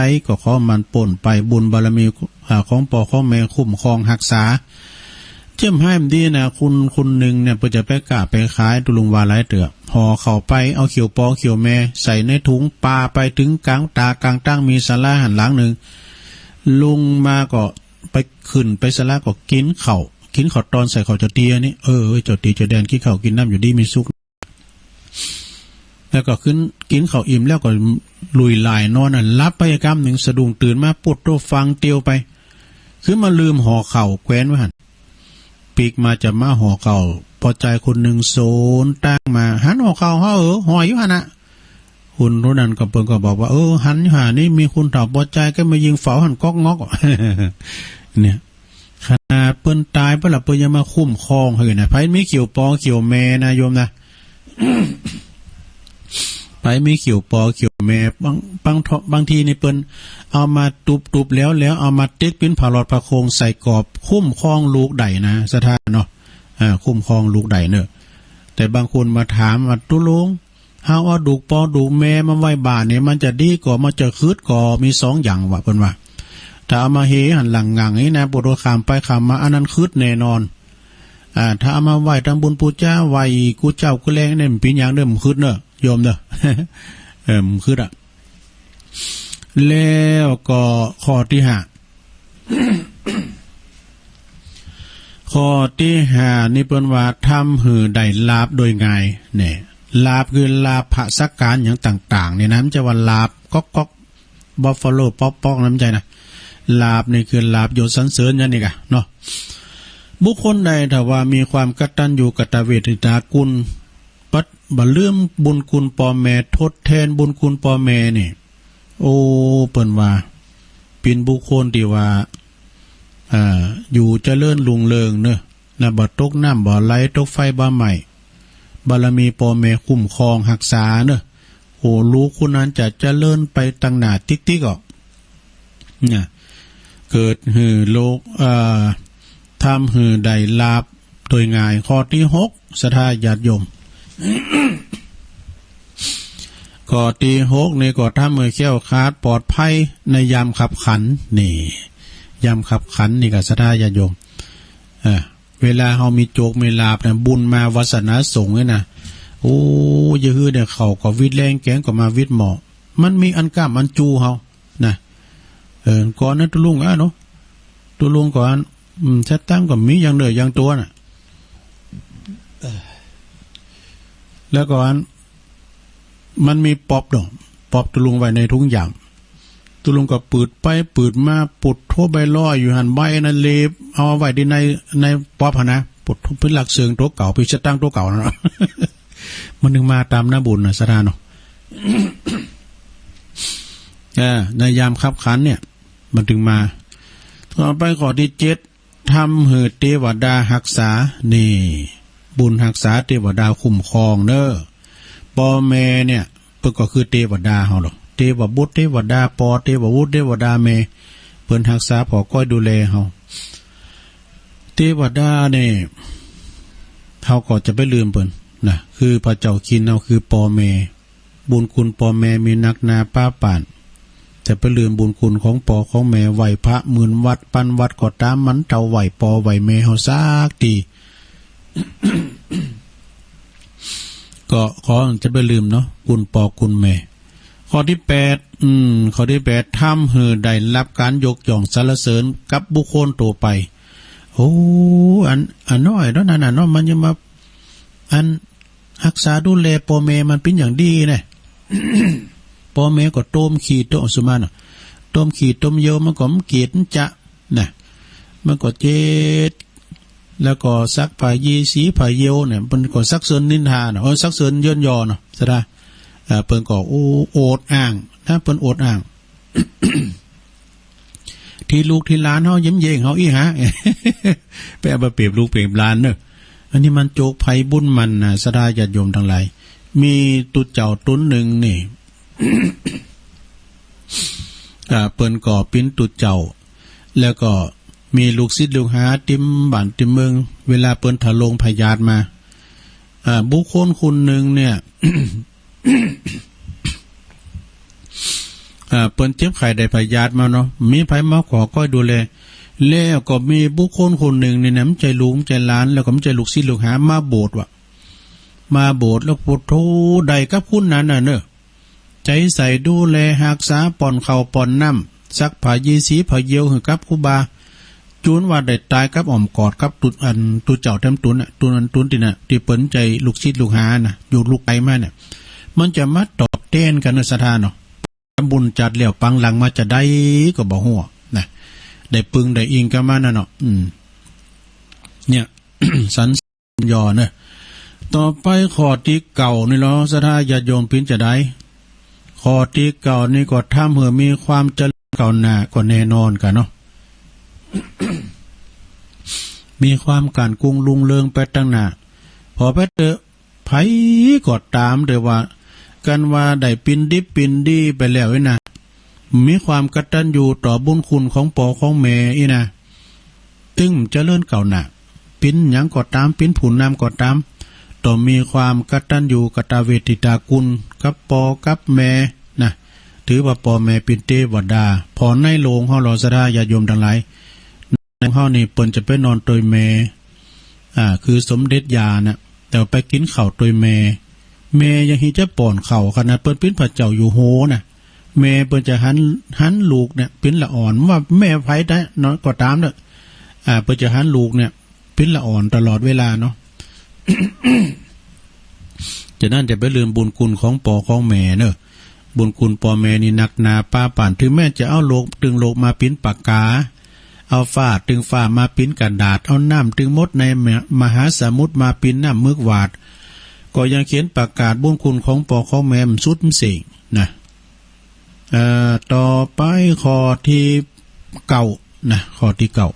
ยก็ขอมันป๊นไป บุญบารมี อ่า ของป้อของแม่คุ้มครองฮักษา เจียมไห้มันดีนะ คนคนหนึ่งเนี่ย เปิ้นจะไปก๊าไปขาย ตุลุงว่าหลายเตื้อ ห่อข้าวไป เอาเขียวปอเขียวแม่ ใส่ในถุงปาไปเถิงก๋างต๋ากก๋างตัง มีศาลาหั้นหลังหนึ่ง ลงมาก็ไปขึ้นไปศาลาก็กิ๋นข้าว กิ๋นข้าวตอนใส่ข้าวเจ้าเตียนี่ เออ เจ้าเตียเจ้าแดนกิ๋นข้าวกิ๋นน้ำอยู่ดีมีสุข แล้วก็ขึ้นกิ๋นข้าวอิ่มแล้วก็ลุยลายนอนน่ะ หลับไปกำหนึ่ง สะดุ้งตื่นมา ปุ๊ดโตฟังเตียวไป คือมาลืมห่อข้าวแขวนไว้หั้น ปิ๊กมาจะมาห่อข้าว ป้อจายคนหนึ่งโซนตางมา หันห่อข้าวเฮา เออ ห่ออยู่หั้นน่ะ คนผู้นั้นก็เปิ้นก็บอกว่า เออ หันอยู่หั้นนี่ มีคนเฒ่าป้อจายก็มายืนเฝ้าหั้นก๊อกง๊อก เนี่ย ขนาดเปิ้นต๋ายไปแล้ว เปิ้นยังมาคุ้มครองหื้อนะ ไผมีเขียวปอเขียวแม่นะโยมนะ ไผมีเขียวปอเขียวแม่ บาง บางท- บางทีนี่เปิ้นเอามาตุบๆ แล้วๆ เอามาติ๊กเป๋นผ้าหลอดผ้าโคงใส่กรอบ คุ้มครองลูกได้นะ ศรัทธาเนาะ อ่า คุ้มครองลูกได้เนอะ แต่บางคนมาถามว่า ตุลุง เฮาเอาดูกปอดูกแม่มาไว้บ้านนี่ มันจะดีก่อ มันจะคืดก่อ มีสองอย่างว่า เปิ้นว่า ถ้าเอามาเฮหั้นหลังงั่งนี่นะ ปวดหัวข้ามไปข้ามมา อันนั้นคืดแน่นอน อ่า ถ้าเอามาไว้ตำบุญปู๋จา ไว้กู้เจ้ากู้แลงนี่ มันเป๋นอย่างเดิม มันคืดเนอะ โยมเนอะ เออ มันคืดอะ แล้วก็ข้อตี้ห้า ข้อตี้ห้านี่เปิ้นว่าทำหื้อได้ลาภโดยง่าย เนี่ย ลาภคือลาภะสักการหยังต่างๆ เนี่ยนะ มันจะว่าลาภก๊อกๆ บัฟฟาโลป๊อกๆ นะ มันใจ้นะ ลาภนี่คือลาภยศสรรเสริญหยังนี่กะเนาะ บุคคลใดถ้าว่ามีความกตัญญูกตเวทิตาคุณ บ่ บ่ลืมบุญคุณป้อแม่ ทดแทนบุญคุณป้อแม่นี่ โอ้ เปิ้นว่า เป๋นบุคคลตี้ว่า อ่า อยู่เจริญรุ่งเรืองเนอะ นะ บ่ตกน้ำบ่ไหล ตกไฟบ่ไหม้ บารมีป้อแม่คุ้มครองฮักษาเนอะ โอ้ ลูกคนนั้นจะเจริญไปตังหน้าติ๊กๆ อ่ะ นะ เกิดหื้อโลก อ่า ทำหื้อได้ลาภโดยง่าย ข้อตี้หก ศรัทธาญาติโยม ข้อตี้หกนี่ก็ทำหื้อแคล้วคลาดปลอดภัยในยามคับขัน นี่ ยามคับขันนี่ก็ศรัทธาญาติโยม เออ เวลาเฮามีโจกมีลาภนะ บุญมาวาสนาส่งนี่นะ โอ้ อย่าหื้อได้เข้าก็วิดแลง แกงก็มาวิดหม้อ มันมีอันก้ำอันจูเฮา นะ เออ ก่อนนั้นตุลุงอะเนาะ ตุลุงก่อน อืม สตังค์ก็มีอย่างเดียวอย่างตัวน่ะ แล้วก่อน มันมีป๊อปดอก ป๊อปตุลุงไว้ในถุงยาง ตุลุงก็ปืดไปปืดมา ปุดโทใบลอยอยู่หั้น ใบนั้นเลบเอาไว้ที่ใน ในป๊อปหั้นนะ ปุดโทเป็นหลักเสิงตัวเก่า เป็นสตังค์ตัวเก่านั่นน่ะ มันถึงมาตามน้ำบุญน่ะ ศรัทธาเนาะ อ่า ในยามคับขันเนี่ย มันถึงมา ต่อไปข้อตี้เจ็ด ทำหื้อเตวดาฮักษา นี่ บุญฮักษาเตวดาคุ้มครองเนอะ ป้อแม่เนี่ย เปิ้นก็คือเตวดาเฮาหรอก เตวบุตรเตวดาป้อ เตวบุตรเตวดาแม่ เปิ้นฮักษาป้อก้อยดูแลเฮา เตวดาเนี่ย เฮาก็จะไปลืมเปิ้นนะ คือพระเจ้าคินเฮาคือป้อแม่ บุญคุณป้อแม่มีนักหนาปาปาน จะไปลืมบุญคุณของป้อของแม่ ไหว้พระหมื่นวัดปันวัดก็ต๋าม มันเต้าไหว้ป้อไหว้แม่เฮาสักที ก็ขอจะไปลืมเนาะ คุณป้อคุณแม่ ข้อที่แปด อืม ข้อที่แปด ทำหื้อได้รับการยกย่องสรรเสริญกับบุคคลทั่วไป โอ้ อัน อันน้อยเนาะ นั่นน่ะเนาะ มันยังมา อัน ฮักษาดูแลป้อแม่มันเป๋นอย่างดีนะ ป้อแม่ก็โตมขี้โตม สุมาเนาะ โตมขี้โตมเยี่ยวมันก็บ่เกียจจะนะ มันก็เจ็ด แล้วก็ซักผ้ายี่สีผ้าเยี่ยวเนี่ย เปิ้นก็สรรเสริญนินทาเนาะ เออ สรรเสริญเยินยอเนาะ สะดา เอ่อ เปิ้นก็ โอ้ อวดอ้างนะ เปิ้นอวดอ้าง ตี้ลูกตี้หลานเฮาเยียะเย้งเฮาอี้หา ไปเอามาเปรียบลูกเปรียบหลานเนอะ อันนี้มันโจกภัยบุญมันนะ สะดาญาติโยมตังหลาย มีตุ๊เจ้าตุ๊นนึ่งนี่ อ่า เปิ้นก็เป๋นตุ๊เจ้า แล้วก็มีลูกศิษย์ลูกหาเต็มบ้านเต็มเมือง เวลาเปิ้นทะลงพยาธิมา อ่า บุคคลคนหนึ่งเนี่ย อ่า เปิ้นเจ็บไข้ได้พยาธิมาเนาะ มีไผมาขอก้อยดูแล แล้วก็มีบุคคลคนหนึ่งนี่นะ บ่ใจ้ลูกบ่ใจ้หลาน แล้วก็บ่ใจ้ลูกศิษย์ลูกหา มาโบสถ์ว่ะ มาโบสถ์แล้ว โอ้โธ่ ได้กับคนนั้นน่ะเนอะ ใจ๋ใส่ดูแลฮักษา ป้อนข้าวป้อนน้ำ ซักผ้ายี่สีผ้าเยี่ยวหื้อกับครูบา จุนว่าได้ตายกับอ้อมกอดกับตุ๊ อันตุ๊เจ้าแถมตุ๊นน่ะ ตุ๊นอันตุ๊นตี้น่ะ ตี้เปิ้นใจ้ลูกศิษย์ลูกหาน่ะ อยู่ลูกไกลมาเนี่ย มันจะมาตอบแตนกั๋นเนอะ สะดาเนาะ บุญจัดแล้วปังหลังมาจะได้ก็บ่ฮู้นะ ได้ปึงได้อิงกับมันน่ะเนาะ อืม เนี่ย สรรเสริญยอเนอะ ต่อไปข้อตี้เก้านี่ลอ สะดาญาติโยมเป๋นจะใด ข้อตี้เก้านี่ก็ทำหื้อมีความเจริญก้าวหน้าก็แน่นอนกั๋นเนาะ มีความก้านกุ้งรุ่งเรืองไปตังหน้า ผ่อไปเต๊อะ ไผก็ต๋ามเต๊อะว่า กันว่าได้เป๋นดิบเป๋นดีไปแล้วอี้นะ มีความกตัญญูต่อบุญคุณของป้อของแม่อี้นะ ตึงเจริญก้าวหน้า เป๋นหยังก็ต๋าม เป๋นผู้นำก็ต๋าม ต้องมีความกตัญญูกตเวทิตาคุณกับป้อกับแม่นะ ถือว่าป้อแม่เป๋นเตวดา ผ่อในหลวงเฮาลอ สะดาญาติโยมตังหลาย ในหลวงเฮานี่เปิ้นจะไปนอนตวยแม่ อ่า คือสมเด็จย่าน่ะ แต่ไปกิ๋นข้าวตวยแม่ แม่ยังฮีจะป้อนข้าว ขนาดเปิ้นเป๋นพระเจ้าอยู่หัวน่ะ แม่เปิ้นจะหัน หันลูกเนี่ยเป๋นละอ่อน ว่าแม่ไผได้เนาะก็ต๋ามเต๊อะ อ่า เปิ้นจะหันลูกเนี่ยเป๋นละอ่อนตลอดเวลาเนาะ ฉะนั้นจะไปลืมบุญคุณของป้อของแม่เนอะ บุญคุณป้อแม่นี่หนักหนาปาปาน ถึงแม้จะเอาโลก ตึงโลกมาเป๋นปากกา เอาฟ้าตึงฟ้ามาเป๋นกระดาษ เอาน้ำตึงมดในมหาสมุทรมาเป๋นน้ำเมือกหวาด ก็ยังเขียนประกาศบุญคุณของป้อของแม่บ่สุดบ่เส้นนะ เอ่อ ต่อไปข้อตี้เก้านะ ข้อตี้เก้า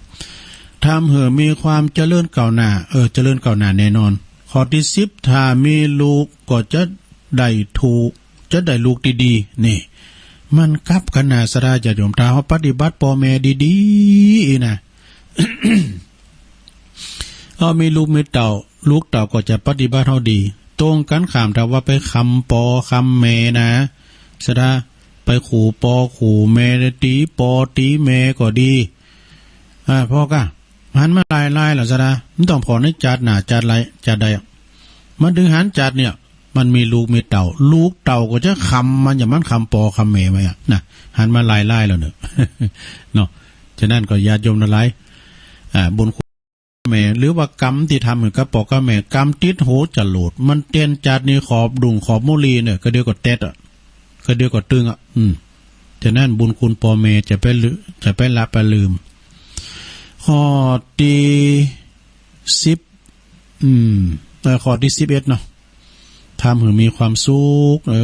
ทำหื้อมีความเจริญก้าวหน้า เออ เจริญก้าวหน้าแน่นอน ข้อตี้สิบ ถ้ามีลูกก็จะได้ถูก จะได้ลูกตี้ดี นี่ มันกลับกั๋นนะ สะดาญาติโยม ถ้าเฮาปฏิบัติป้อแม่ดีๆ อี้นะ เฮามีลูกมีเต้า ลูกเต้าก็จะปฏิบัติเฮาดี ตรงกั๋นข้าม ถ้าว่าไปคำป้อคำแม่นะ สะดา ไปขู่ป้อขู่แม่ ตีป้อตีแม่ก็ดี อ่า ผ่อก้า หันมาหลายๆ แล้ว สะดา มันต้องผ่อในจาติหน้า จาติใด จาติใดอะ มันถึงหันจาติเนี่ย มันมีลูกมีเต้า ลูกเต้าก็จะคำมัน อย่างมันคำป้อคำแม่ไว้อะนะ หันมาหลายๆ แล้วเนอะ เนาะ ฉะนั้นก็ญาติโยมทั้งหลาย อ่า บุญคุณแม่ หรือว่ากรรมตี้ทำหื้อกับป้อกับแม่ กรรมติดโหจรวด มันเตียนจาตินี้ขอบดุ่งขอบมุลีเนี่ย ก็เดียวก็เต็ดอะ ก็เดียวก็ตึงอะ อืม ฉะนั้นบุญคุณป้อแม่จะไปลื จะไปละไปลืม ข้อตี้สิบ อืม เอ่อ ข้อตี้สิบเอ็ดเนาะ ทำหื้อมีความสุข เอ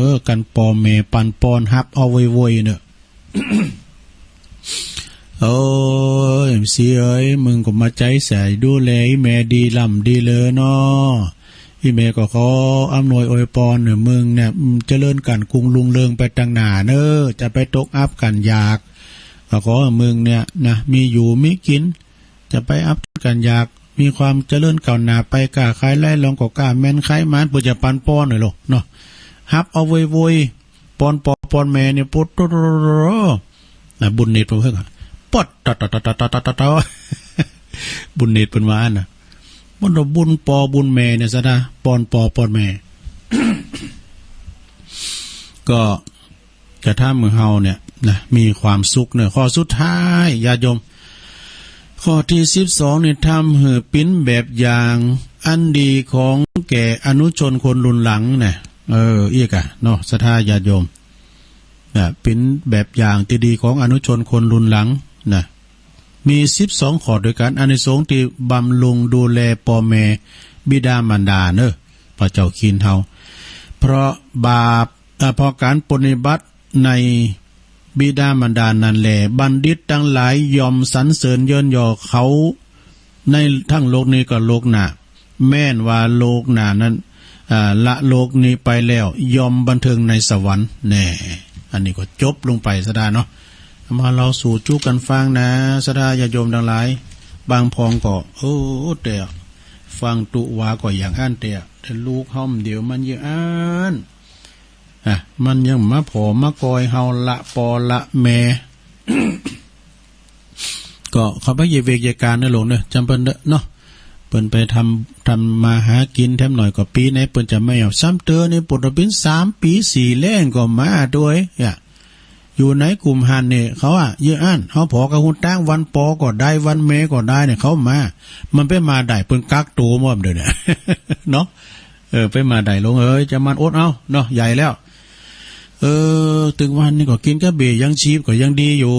อ กันป้อแม่ปันป้อนฮับเอาโวยๆ เนอะ โอ้ย ศรีเอ๋ย มึงก็มาใจ๋ใส่ดูแลอีแม่ดีล้ำดีเหลือเนาะ อีแม่ก็ขออำนวยอวยปอนหื้อมึงเนี่ย อืม เจริญก้านกุ้งรุ่งเรืองไปตังหน้าเนอะ จะไปตกอับก้านยาก ก็ขอหื้อมึงเนี่ยนะ มีอยู่มีกิ๋น จะไปอับก้านยาก มีความเจริญก้าวหน้าไป ค้าขายไร้ร่องก็กล้าแม่นขายหมาน เปิ้นจะปันป้อนหน่อยโลดเนาะ ฮับเอาโวยๆ ป้อนป้อป้อนแม่เนี่ย ปวดโตโตโตโต นะ บุญเนตรเปิ้นเพิ่งอะ ปอด ตอด ตอด บุญเนตรเปิ้นว่านะ มันต้องบุญป้อบุญแม่เนี่ยซะนะ ป้อนป้อป้อนแม่ ก็ จะทำให้เฮาเนี่ยนะ มีความสุขเนอะ ข้อสุดท้าย ญาติโยม ข้อที่สิบสองนี่ ทำให้เป็นแบบอย่างอันดีของแก่อนุชนคนรุ่นหลังนะ เออ อีกอะเนาะ ศรัทธาญาติโยม นะ เป็นแบบอย่างที่ดีของอนุชนคนรุ่นหลังนะ มีสิบสองข้อด้วยกัน อานิสงส์ที่บำรุงดูแลพ่อแม่บิดามารดาเนอะ พระเจ้าคินเฮา เพราะบาป เอ่อ เพราะการปรนนิบัติในบิดามารดานั้นแล บัณฑิตทั้งหลายย่อมสรรเสริญเยินยอเขา ในทั้งโลกนี้กับโลกหน้า แม้นว่าโลกหน้านั้น อ่า ละโลกนี้ไปแล้ว ย่อมบันเทิงในสวรรค์ แน่ อันนี้ก็จบลงไป ศรัทธาเนาะ มาเล่าสู่จุกันฟังนะ ศรัทธาญาติโยมทั้งหลาย บางพองก็ โอ้ แต่ฟังตุวาก็อย่างอั้น แต่ แต่ลูกเฮาเดี๋ยวมันอย่างอั้น อ่ะ มันยังมาผ่อมากอยเฮาละปอละแม่ ก็เขาไปเหยียบเวกเหยียบการนะหลวงเนอะ จำเปิ้นเด้อเนาะ เปิ้นไปทำ ทำมาหากินแถมหน่อยก็ปีไหนเปิ้นจะไม่เอา ซ้ำเตอนี่ปวดเป็นสามปีสี่แล้งก็มาด้วย อ่ะ อยู่ในกลุ่มหันเนี่ย เขาอะเยอะอั้น เขาผ่อกับฮู้ตัง วันปอก็ได้ วันแม่ก็ได้เนี่ย เขามา มันไปมาได้ เปิ้นกักตัวหมดเดี๋ยวเนี่ย เนาะ เออ ไปมาได้ หลวงเอ้ย จะมันอดเอาเนาะ ใหญ่แล้ว เออ ตึงวันนี้ก็กินกับเบี้ยยังชีพก็ยังดีอยู่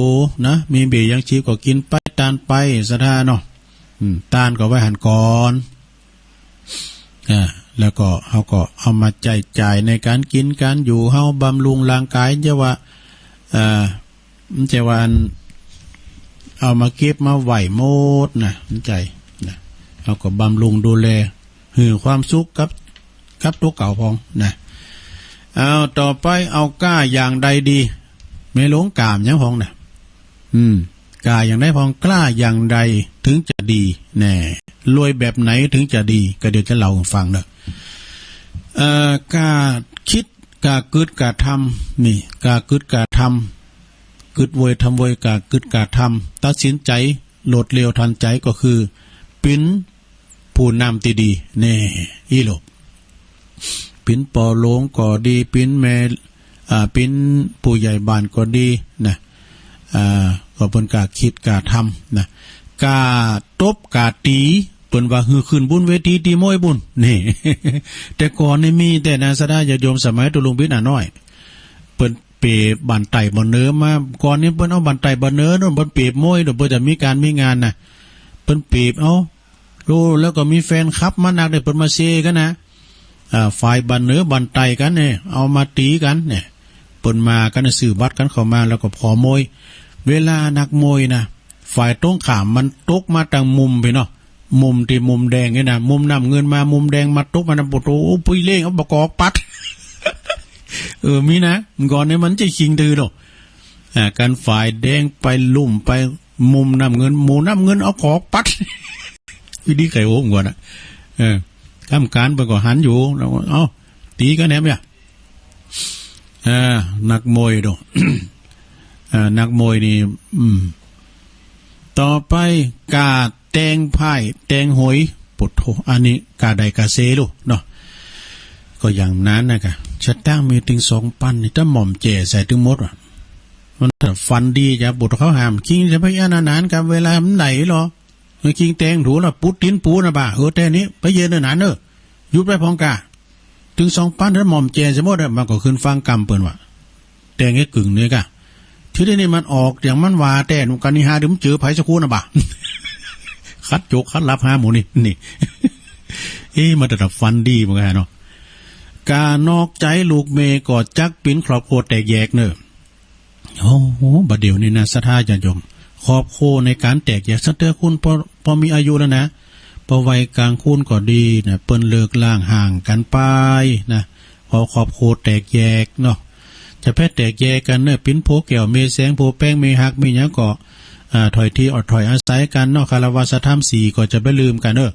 นะ มีเบี้ยยังชีพก็กินไป ตานไป ศรัทธาเนาะ อืม ตานก็ไว้หันก่อน อ่า แล้วก็เฮาก็เอามาใช้จ่ายในการกินการอยู่เฮา บำรุงร่างกาย จะว่า เอ่อ มันจะว่าอัน เอามาเก็บมาไว้หมดนะ มันใช้นะ เฮาก็บำรุงดูแล หื้อความสุขกับ กับตัวเก่าพองนะ เอา ต่อไป เอาก้าอย่างใดดี แม่หลวง ก้าอย่างพองนะ อืม ก้าอย่างใดพอง กล้าอย่างใดถึงจะดี แน่ รวยแบบไหนถึงจะดี ก็เดี๋ยวจะเล่าให้ฟังเนอะ เอ่อ ก้าคิด ก้ากึดก้าทำ นี่ ก้ากึดก้าทำ กึดไวทำไว ก้ากึดก้าทำ ตัดสินใจรวดเร็วทันใจ ก็คือ เป็นผู้นำที่ดี แน่ อีโหล เป็นปอหลวงก็ดี เป็นแม่ อ่า เป็นผู้ใหญ่บ้านก็ดีนะ อ่า ก็เปิ้นก้าคิดก้าทำนะ ก้าตบก้าตี๋ เปิ้นว่าหื้อขึ้นบนเวทีตี๋มวยบุญ นี่ แต่ก่อนนี่มีแต่นะ ศรัทธาญาติโยม สมัยตุ๊ลุงบิดอาน้อย เปิ้นเปบบั้นไต้บั้นเนินมา ก่อนนี้เปิ้นเอาบั้นไต้บั้นเนินโน่น เปิ้นเปบมวยโน่น เปิ้นจะมีการมีงานนะ เปิ้นเปบเอา โอ้ แล้วก็มีแฟนคลับมานักเด้อ เปิ้นมาเชียร์กันนะ อ่า ฝ่ายบั้นเนินบั้นไต้กันเนี่ย เอามาตี๋กันเนี่ย เปิ้นมากัน ซื้อบัตรกันเข้ามา แล้วก็ผ่อมวย เวลานักมวยนะ ฝ่ายตรงข้ามมันตกมาตางมุมพี้เนาะ มุมตี้มุมแดงนี่นะ มุมน้ำเงินมา มุมแดงมาตกมานะ โอ้โห ปุ้ยเล่งเอาบะกอกปัด เออ มีนะ ก่อนนี้มันจะคิงถือเนาะ อ่า กันฝ่ายแดงไปลุ่มไปมุมน้ำเงิน หมู่น้ำเงินเอากอกปัด วิธีไขโหมก่อนนะ เออ กรรมการเปิ้นก็หันอยู่ แล้วก็ เอ้า ตี๋กันแหมเนี่ย อ่า นักมวยโด อ่า นักมวยนี่ อืม ต่อไป ก้าแตงไพ่แตงหวย โผดโธ่ อันนี้ก้าได้ก้าเสียลูกเนาะ ก็อย่างนั้นนะกะ สตางค์มีตึงสองปันนี่ ถ้าหม่อมแจ่ใส่ตึงหมดว่ะ มันฝันดีจ้ะ โผดโธ่ เขาห้ามคิงจะไปอันนั้นกับเวลามันไหนหรอ เออ คิงแตงถูกแล้ว ปุ๊ดตี๋นปูนะบ่า เออ แต่นี้ไปเย็นเนอะหนานเนอะ หยุดไว้พองก้า ตึงสองปัน ถ้าหม่อมแจ่ใส่หมดอะ มันก็ขึ้นฟังกำเปิ้นว่า แตงให้กึ่งเนี่ยกะ ทีนี้นี่มันออกอย่างมันว่า แต่หนุ่มกันนี่หา เดี๋ยวมันเจอไผสักคนนะบ่า คัดโจกคัดหลับหาหมู่นี่ นี่ เอ๊ะ มันจะฝันดีเหมือนกันเนาะ ก้านอกใจลูกเมียก็จักปิ้นครอบครัวแตกแยกเนอะ โอ้โห บัดเดี๋ยวนี้นะ ศรัทธาญาติโยม ครอบครัวในการแตกแยก ตั้งแต่คุณพอ พอมีอายุแล้วนะ พอวัยกลางคนก็ดีนะ เปิ้นเลิกล้างห่างกันไปนะ พอครอบครัวแตกแยกเนาะ จะแพ้แตกแยกกันเนอะ ปิ้นผัวแก้วเมียแสง ผัวแป้งเมียฮัก มีหยังก็ อ่า ถ้อยทีถ้อยอาศัยกันเนาะ คารวะธรรมสี่ก็จะไปลืมกันเนอะ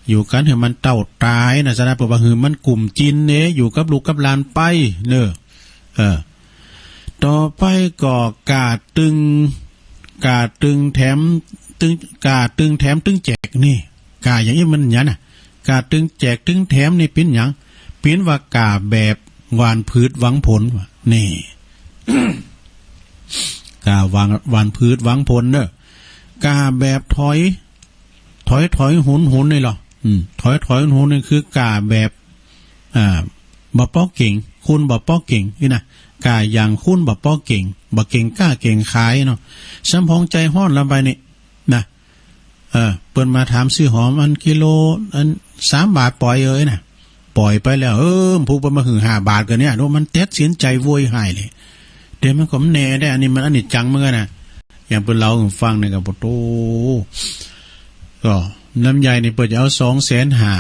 อยู่กันให้มันเต้าตายนะ ศรัทธา เปิ้นว่าหื้อมันกุ้มกินเน่ อยู่กับลูกกับหลานไปเนอะ เออ ต่อไปก็ก้าตึง ก้าตึงแถมตึง ก้าตึงแถมตึงแจกนี่ ก้าอย่างนี้มันหยังน่ะ ก้าตึงแจกตึงแถมนี่ปิ้นหยัง ปิ้นว่าก้าแบบหว่านพืชหวังผลว่ะ นี่ กล้าหว่าน หว่านพืชหว่านผลเนอะ กล้าแบบถอย ถอยถอยหุนหุนนี่เหรอ อืม ถอยถอยหุนหุนนี่คือกล้าแบบ อ่า บ่ปอเก่ง คุณบ่ปอเก่งนี่นะ กล้าอย่างคุณบ่ปอเก่ง บ่เก่งกล้าเก่งขายเนาะ สำพองใจฮ้อนลำไปนี่ นะ เออ เปิ้นมาถามซื้อหอมอันกิโล อันสามบาทปล่อยเอ้ยนะ ปล่อยไปแล้ว เออ ผู้เปิ้นมาหื้อห้าบาทก็เนี่ย ดูมันตัดสินใจโวยหายเลย แต่มันก็บ่แน่ได้ อันนี้มันอนิจจังเหมือนกันนะ อย่างเปิ้นเล่าให้ฟังเนี่ยก็ โอ้โห ก็ลำไยนี่เปิ้นจะเอาสองแสนห้า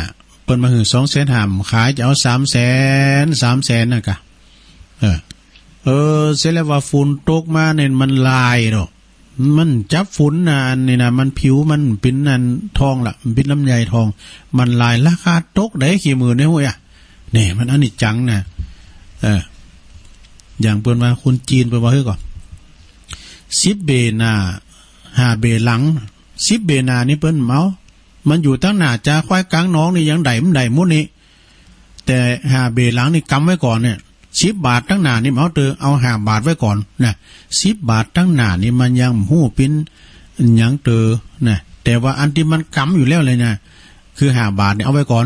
เปิ้นมาหื้อสองแสนห้า ขายจะเอาสามแสน สามแสนนะกะ เออ เออ เสร็จแล้วว่าฝนตกมาเนี่ยมันลายเนาะ มันจับฝนนะ อันนี้นะ มันผิวมันเป็นอันทองละ มันเป็นลำไยทอง มันลายราคาตกได้กี่หมื่นเนี่ย ฮู้อะ นี่มันอนิจจังนะ เออ อย่างเปิ้นว่าคนจีนเปิ้นว่า เฮ้ยก่อน สิบเบหน้า ห้าเบหลัง สิบเบหน้านี่เปิ้นเอา มันอยู่ตั้งหน้าจาควายกลางหนองนี่ยังได้ มันได้หมดนี่ แต่ห้าเบหลังนี่กำไว้ก่อนเนี่ย สิบบาทตั้งหน้านี่เอาเตอ เอาห้าบาทไว้ก่อนนะ สิบบาทตั้งหน้านี่มันยังบ่ฮู้ปิ้นหยังเตอนะ แต่ว่าอันที่มันกำอยู่แล้วเลยนะ คือห้าบาทเนี่ยเอาไว้ก่อน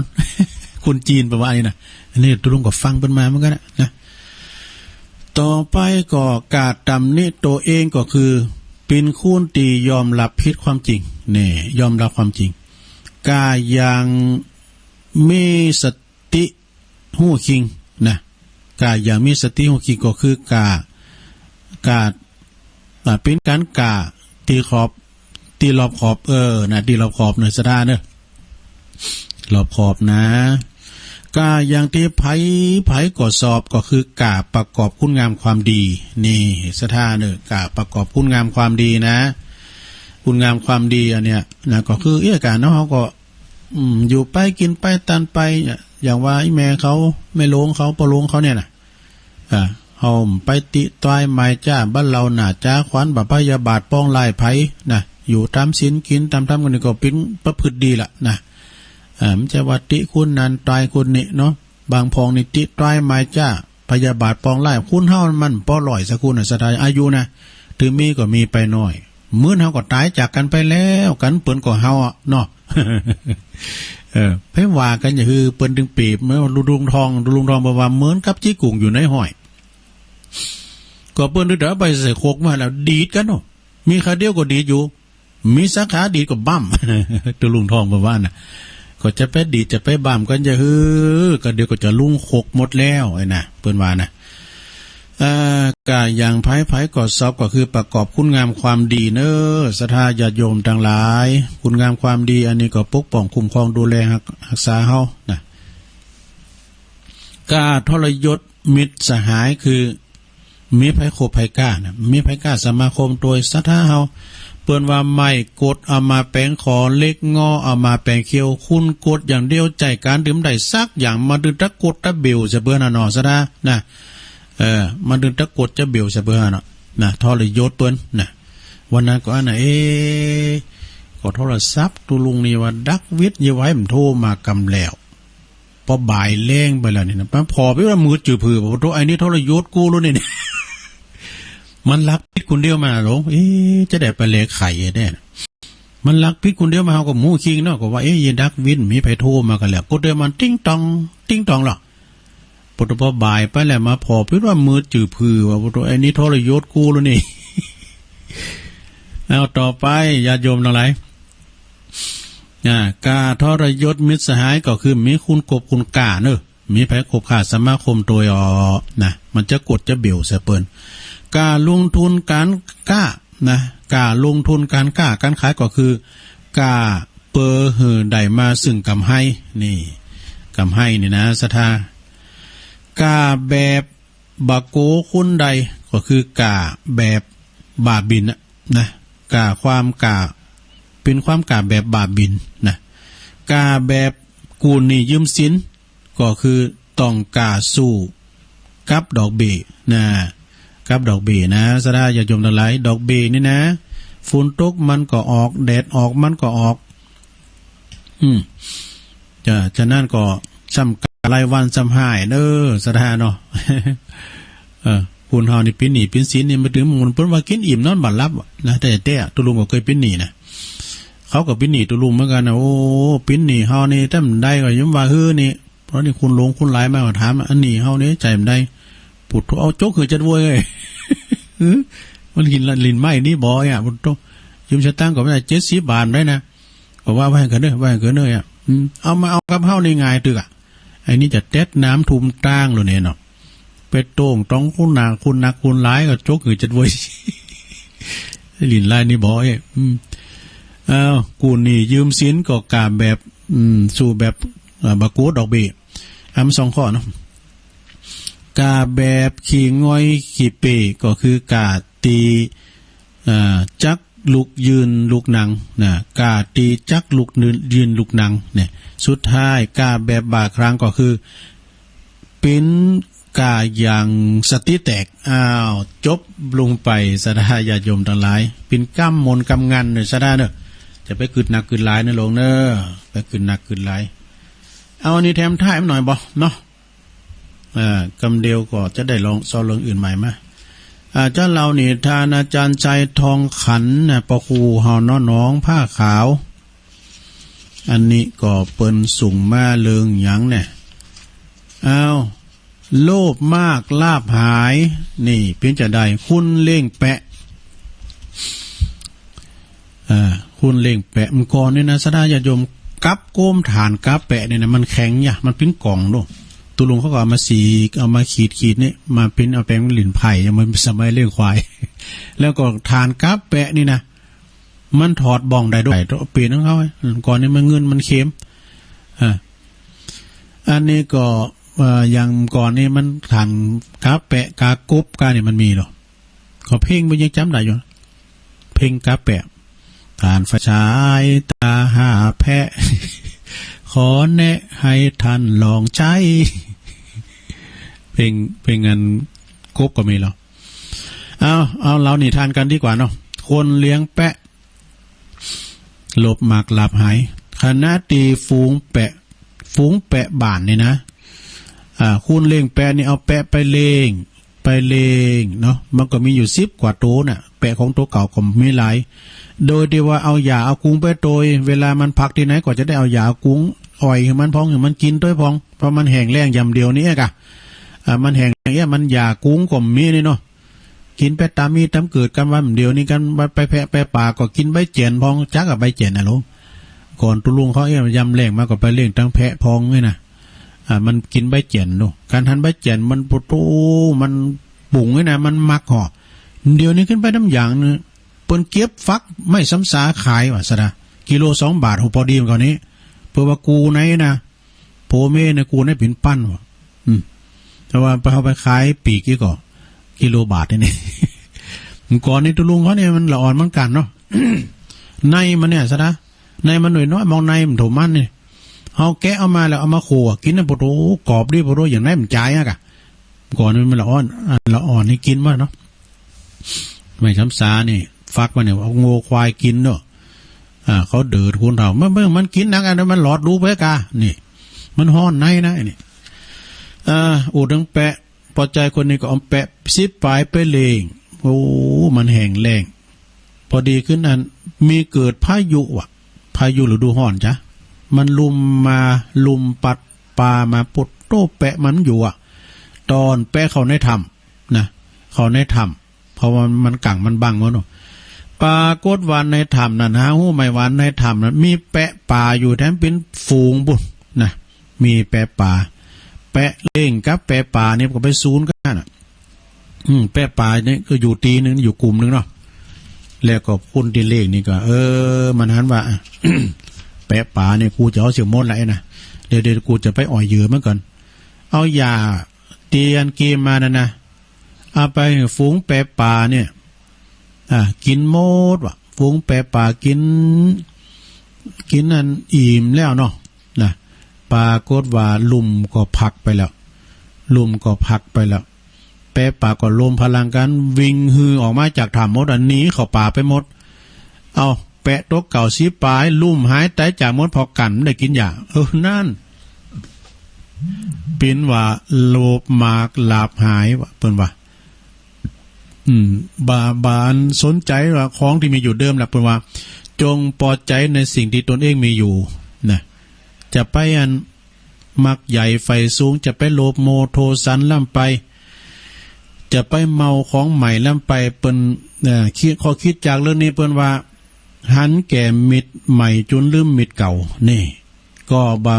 คนจีนเปิ้นว่าอันนี้นะ อันนี้ตุ๊ลุงก็ฟังเปิ้นมาเหมือนกันนะนะ ต่อไปก็กล้าตำหนิตัวเองก็คือ เป็นคนที่ยอมรับผิดความจริง นี่ ยอมรับความจริง กล้าอย่างมีสติฮู้คิงนะ กล้าอย่างมีสติฮู้คิงก็คือกล้า กล้า อ่า เป็นการกล้าที่ขอบ ที่รอบขอบ เออ นะ ที่รอบขอบเนอะ ศรัทธาเนอะ รอบขอบนะ กล้าอย่างที่ไผ ไผก็ชอบ ก็คือกล้าประกอบคุณงามความดี นี่ ศรัทธาเนอะ กล้าประกอบคุณงามความดีนะ คุณงามความดีอันเนี้ยนะ ก็คือเอื้อการเนาะ เฮาก็ อืม อยู่ไปกินไปตันไป อย่างว่าอีแม่เขา แม่โลงเขา ป้อโลงเขาเนี่ยนะ อ่า เฮาไปติตรายหมายจ้า บ่เหล่าหน้าจ้าขวัญ บ่พยาบาทปองร้ายไผนะ อยู่ตามศีลกินตามธรรมกันนี่ก็เป็นประพฤติดีละนะ อ่า มันจะว่าติคนนั้นตรายคนนี้เนาะ บางพองนี่ติตรายหมายจ้า พยาบาทปองร้าย คนเฮามันบ่ร้อยสักคนน่ะ ศรัทธา อายุนะ ถึงมีก็มีไปน้อย มื้อเฮาก็ตายจากกันไปแล้ว กันเปิ้นก็เฮาอะเนาะ เออ ไผว่ากันอย่าหื้อเปิ้นถึงเปรียบเหมือนลุงทอง ลุงทองบอกว่าเหมือนกับจี้กุ่งอยู่ในห้อย ก็เปิ้นเดินไปใส่ครกมาแล้วดีดกันเนาะ มีขาเดียวก็ดีดอยู่ มีสาขาดีดก็บั้ม ตัวลุงทองบอกว่านะ ก็จะไปดีดจะไปบั้มกันอย่าหื้อ ก็เดี๋ยวก็จะลุ่งครกหมดแล้วไอ้นะ เปิ้นว่านะ เอ่อ กล้าอย่างไผ ไผก็ชอบ ก็คือประกอบคุณงามความดีเนอะ ศรัทธาญาติโยมทั้งหลาย คุณงามความดีอันนี้ก็ปกป้องคุ้มครองดูแลฮัก ฮักษาเฮานะ กล้าทรยศมิตรสหาย คือมีไผคบไผกล้านะ มีไผกล้าสมาคมโตย ศรัทธาเฮา เปิ้นว่าไม้กดเอามาแป๋งขอ เหล็กงอเอามาแป๋งเขี้ยว คุณกดอย่างเดียว ใจ้ก๋านดื่มได้สักอย่าง มันตึงตะกดตะเบวใส่เปิ้นน่ะเนาะ ศรัทธานะ เออ มันตึงตะกดจะเบวใส่เปิ้นน่ะเนาะ นะ ทรยศเปิ้นนะ วันนั้นก็อันน่ะ เอ๊ะ ก็โทรศัพท์ตัวลุงนี่ว่าดักวิทย์ อย่าไว้มันโทรมากำแล้ว พอบ่ายแลงไปแล้วนี่นะ มันผ่อไปว่ามืดจื้อผือ บอกว่าโต ไอ้นี่ทรยศกูแล้วนี่ มันลักผิดคนเดียวมาหลง เอ๊ะ จะได้ไปแลไขแน่ มันลักผิดคนเดียวมา เฮาก็หมู่คิงเนาะ ก็ว่า เอ๊ะ ยายดักวิน มีไผโทรมากันแล้ว กดเดียวมันติ๊งตอง ติ๊งตองหรอก ปะโต พอบ่ายไปแล้วมาผ่อไปว่ามืดจื้อผือ ว่าปะโต ไอ้นี่ทรยศกูแล้วนี่ เอาต่อไป ญาติโยมทั้งหลาย อ่า กล้าทรยศมิตรสหายก็คือมีคุณกบคุณกล้าเนอะ มีไผคบค้าสมาคมโตยออนะ มันจะกดจะเบวใส่เปิ้น กล้าลงทุนการค้านะ กล้าลงทุนการค้าการขายก็คือ กล้าเปิดหื้อได้มาซึ่งกำไร นี่ กำไรนี่นะ ศรัทธา กล้าแบบบ่โกคนใด ก็คือกล้าแบบบ้าบิ่นน่ะ นะ กล้าความกล้า เป็นความกล้าแบบบ้าบิ่นนะ กล้าแบบกู้หนี้ยืมสิน ก็คือต้องกล้าสู้กับดอกเบี้ยนะ กับดอกเบี้ยนะ ศรัทธาญาติโยมทั้งหลาย ดอกเบี้ยนี่นะ ฝนตกมันก็ออก แดดออกมันก็ออก อืม จ้ะ ฉะนั้นก็ซ้ำกล้ารายวันซ้ำฮ้ายเด้อ ศรัทธาเนาะ เออ คนเฮานี่ปิ้นหนี้ปิ้นสินนี่ มาเถิงหมู่เปิ้นว่ากินอิ่มนอนบ่หลับนะ แต๊ๆ ตุ๊ลุงก็เกยปิ้นหนี้นะ เขาก็ปิ้นหนี้ตุ๊ลุงเหมือนกั๋นนะ โอ้ ปิ้นหนี้เฮานี่แต๊บ่ได้ก็ยังว่าหื้อนี่ เพราะนี่คนหลงคนหลายมาก็ถาม อันหนี้เฮานี่ใช้บ่ได้ ปุโธ เอาโจ๊กหื้อจัดโว้ย เอ้ย มันกินละลิ้นไม้นี่บ่เนี่ย ปุโธ ยืมสตางค์ก็บ่ได้ เจ็ดสิบบาทได้นะ ก็ว่าไว้กั๋นเน่อ ไว้กั๋นเน่ออ่ะ อืม เอามาเอากับเฮานี่ง่ายตึกอ่ะ ไอ้นี่จะเต็ดน้ำทุ่มตางโลดเนี่ยเนาะ ไปโต้งต้องคนหนา คนหนักคนหลายก็โจ๊กหื้อจัดโว้ย ลิ้นไม้นี่บ่เอ้ย อืม เอ้า กู้หนี้ยืมสินก็ก้าแบบ อืม สู้แบบ เอ่อ บ่กู้ดอกเบี้ย อ่ะ มันสองข้อเนาะ ก้าแบบขี้ง่อยขี้เป้ก็คือก้าตี้ อ่า จักลุกยืนลุกนั่งนะ ก้าตี้จักลุกยืนลุกนั่งเนี่ย สุดท้ายก้าแบบบ้าคลั่งก็คือ ปิ้นก้าอย่างสติแตก อ้าว จบลงไป ศรัทธาญาติโยมตังหลาย ปิ้นกำมนต์กำงันเน่อ ศรัทธาเน่อ จะไปกึ๊ดหนักกึ๊ดหลายเน่อหลวงเน่อ ไปกึ๊ดหนักกึ๊ดหลาย เอาอันนี้แถมท้ายมันหน่อยบ่เนาะ เอ่อ กำเดียวก็จะได้ลองเซาะเรื่องอื่นใหม่มา อ่า เจ้าเหล่านิทานอาจารย์ชัยทองขันนะ พระครูเฮาเนาะ หนองผ้าขาว อันนี้ก็เปิ้นส่งมาเรื่องหยังเนี่ย อ้าว โลภมากลาภหาย นี่เป๋นจะใด คุณเลี้ยงแปะ อ่า คุณเลี้ยงแปะ เมื่อก่อนนี่นะ ศรัทธาญาติโยม กับโกมถ่านกับแปะนี่นะ มันแข็งยะ มันเป๋นก่องโลด ตุ๊ลุงเขาก็เอามาสีก เอามาขีดขีดนี่ มาเป๋น เอาแป๋นหลิ้นไผ่ ยังมันสมัยเลี้ยงควาย แล้วก็ถ่านกับแปะนี่นะ มันถอดบ่องได้ด้วย เป๋นของเขา ก่อนนี่มันเงินมันเข็ม อ่า อันนี้ก็ เอ่อ อย่างก่อนนี่มันถ่านกับแปะ กากบ กานี่มันมีเหรอ ก็เพลงมันยังจำได้อยู่ เพลงกับแปะ ถ่านไฟฉายตาห้าแพะ ขอแนะให้ท่านลองใช้ เพลง เพลงอันกบก็มีเหรอ เอา เอาเล่านิทานกันดีกว่าเนาะ คนเลี้ยงแปะ โลภมากลาภหาย ขณะตี้ฝูงแปะ ฝูงแปะบ้านนี่นะ อ่า คุณเลี้ยงแปะนี่เอาแปะไปเลี้ยง ไปเลี้ยงเนาะ มันก็มีอยู่สิบกว่าโตน่ะ แปะของโตเก่าก็มีหลาย โดยตี้ว่าเอาหญ้าเอากุงไปโตย เวลามันพักตี้ไหนก็จะได้เอาหญ้าเอากุงอ่อยหื้อมันพอง หื้อมันกินโตยพอง เพราะมันแห้งแล้งยามเดียวนี้กะ อ่า มันแห้งแล้งเอี้ย มันหญ้ากุงก็มีนี่เนาะ กินแปะต๋ามมีต๋ามเกิด กันว่าเดี๋ยวนี้กันว่าไปแพะไปป่าก็กินใบแจ๋นพอง จักอะใบแจ๋นน่ะหลวง ก่อนตุ๊ลุงเขาเอี้ย ยามแล้งมาก็ไปเลี้ยงตังแพะพองนี่นะ อ่า มันกินใบแจ๋นโน่ การหันใบแจ๋นมันโปโต มันปุ๋งนี่นะ มันมักห่อ เดี๋ยวนี้ขึ้นไปน้ำยางนี่ เปิ้นเก็บฝักไม้สำสาขายว่าซะนะ กิโลสองบาท โห พอดีเหมือนกันนี้ เปิ้นว่ากู้ไหนนะ โผเมเนี่ยกู้ในปิ่นปั้นว่ะ อืม แต่ว่าไปเอาไปขายปลีกอีกก็ กิโลบาทนี่นี่ ก่อนนี่ตุ๊ลุงเขาเนี่ยมันละอ่อนเหมือนกันเนาะ ในมันเนี่ยซะนะ ในมันน้อยๆ มองในมันโถมันนี่ เอาแกะเอามาแล้วเอามาขั่วกินนะ โปโต กรอบดีโปโต อย่างในมันจ่ายอะกะ ก่อนนี่มันละอ่อน อันละอ่อนนี่กินมาเนาะ ไม้สำสานี่ ฝักมันเนี่ย เอางัวควายกินเนาะ อ่า เขาเดือดคนเฒ่า เมื่อ เมื่อมันกินหนักอันนั้นมันหลอดดูไปกะ นี่ มันฮ้อนในนะ อันนี้ อ่า อูดถึงแปะ พอใจคนนี้ก็เอาแปะสิบปลายไปเลี้ยง โอ้ มันแห้งแล้ง พอดีขึ้นอัน มีเกิดพายุว่ะ พายุฤดูฮ้อนจ้ะ มันลุ่มมา ลุ่มพัดปามา โปโต แปะมันอยู่อะ ตอนแปะเข้าในถ้ำ นะ เข้าในถ้ำ เพราะว่ามันกังมันบังหมดเนาะ ปรากฏว่าในถ้ำนั้น หาฮู้ไหมว่าในถ้ำนั้นมีแปะป่าอยู่แถมเป็นฝูงบุ้นนะ มีแปะป่า แปะเลี้ยงกับแปะป่านี่ก็ไปซูนกันน่ะ อืม แปะป่านี่ก็อยู่ตี้หนึ่ง อยู่กลุ่มหนึ่งเนาะ แล้วก็คนตี้เลี้ยงนี่ก็ เออ มันหันว่า แปะป่านี่กูจะเอาเสียหมดละไอ้นะ เดี๋ยว เดี๋ยวกูจะไปอ่อยเหยื่อมันก่อน เอาหญ้าตี้อันเก็บมานั่นนะ เอาไปให้ฝูงแปะป่าเนี่ย อ่า กินหมดว่ะ ฝูงแปะป่ากิน กินอันอิ่มแล้วเนาะ นะ ปรากฏว่าลุ่มก็พักไปแล้ว ลุ่มก็พักไปแล้ว แปะป่าก็รวมพลังกันวิ่งฮือออกมาจากถ้ำหมดอะ หนีเข้าป่าไปหมด เอา แปะตัวเก่าสิบปลาย ลุ่มหายตายจากหมด เพราะกั๋นบ่ได้กินหญ้า เออ นั่น เปิ้นว่าโลภมากลาภหายว่ะ เปิ้นว่า อืม บ่ บ่อันสนใจ๋ว่าของตี้มีอยู่เดิมละ เปิ้นว่า จงปอใจ๋ในสิ่งตี้ตนเองมีอยู่ นะ จะไปอัน มักใหญ่ใฝ่สูง จะไปโลภโมโทสันล้ำไป จะไปเมาของใหม่ล้ำไป เปิ้น เอ่อ คิด ข้อคิดจากเรื่องนี้เปิ้นว่า หันแก่มิตรใหม่จุนลืมมิตรเก่า นี่ ก็บ่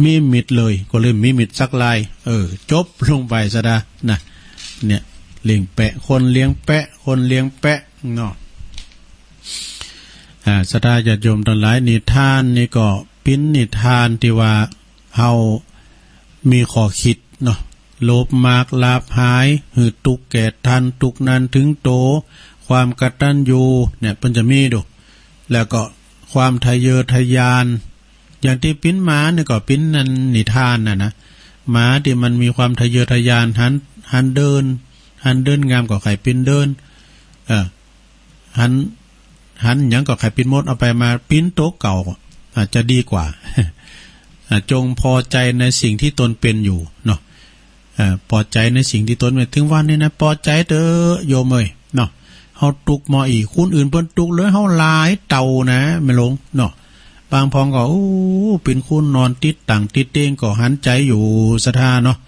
มีมิตรเลย ก็เลยมีมิตรสักลาย เออ จบลงไปซะดา นะ เนี่ย เลี้ยงแปะ คนเลี้ยงแปะ คนเลี้ยงแปะ เนาะ อ่า ศรัทธาญาติโยมตังหลาย นิทานนี่ก็เป๋นนิทานตี้ว่า เฮามีข้อคิดเนาะ โลภมากลาภหาย หื้อตุ๊กข์แก่ท่าน ตุ๊กข์นั้นถึงโต ความกตัญญูเนี่ย เปิ้นจะมีดู แล้วก็ความทะเยอทะยาน อย่างตี้เป๋นหมาเนี่ยก็เป๋นอันนิทานน่ะนะ หมาตี้มันมีความทะเยอทะยาน หัน หันเดิน หันเดินงามก็ใค่เป๋นเดิน เออ หัน หันหยังก็ใค่เป๋นหมด เอาไปมาเป๋นโตเก่า อาจจะดีกว่า อ่า จงพอใจในสิ่งที่ตนเป็นอยู่เนาะ อ่า พอใจในสิ่งที่ตนเป็น ถึงวันนี้นะ พอใจเถอะโยมเอ้ยเนาะ เฮาตุ๊กข์หม้ออี้ คนอื่นเปิ้นตุ๊กข์เหลือเฮาหลายเต้านะ แม่หลวงเนาะ บางพองก็ โอ้ เป๋นคนนอนติดตั๋งติดเตียงก็หันใจ๋อยู่ ศรัทธาเนาะ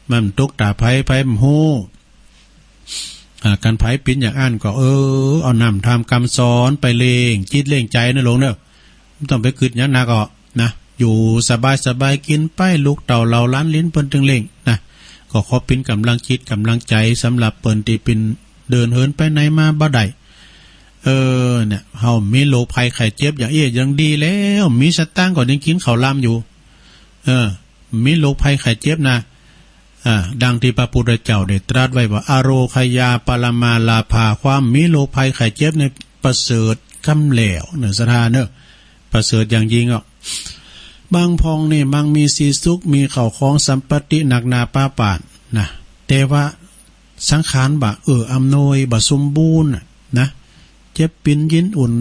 มันตุ๊กข์ต๋าไผ ไผบ่ฮู้ อ่า คันไผเป๋นอย่างอั้นก็ เออ เอาน้ำธรรมกำสอนไปเลี้ยงจิตเลี้ยงใจ๋นะหลวงเนาะ บ่ต้องไปกึ๊ดหยังหนักก็นะ อยู่สบายๆ กินไป ลูกเต้าเหล่าหลานเหลนเปิ้นตึงเลี้ยงนะ ก็ขอเป๋นกำลังจิตกำลังใจ๋สำหรับเปิ้นตี้เป๋นเดินเหินไปไหนมาบ่ได้ เออ เนี่ย เฮามีโรคภัยไข้เจ็บอย่างอี้ยังดีแล้ว มีสตางค์ก็ยังกิ๋นข้าวลำอยู่ เออ มีโรคภัยไข้เจ็บนะ อ่า ดังตี้พระพุทธเจ้าได้ตรัสไว้ว่า อโรคยาปรมาลาภา ความมีโรคภัยไข้เจ็บนี่ประเสริฐกำแล้วเนาะ ศรัทธาเนาะ ประเสริฐอย่างยิ่งอ่ะ บางพองนี่มังมีสีสุข มีข้าวของสัมปติหนักหนาปาปาดนะ แต่ว่าสังขารบ่เอื้ออำนวย บ่สมบูรณ์น่ะนะ เจ็บปินยินอุ่น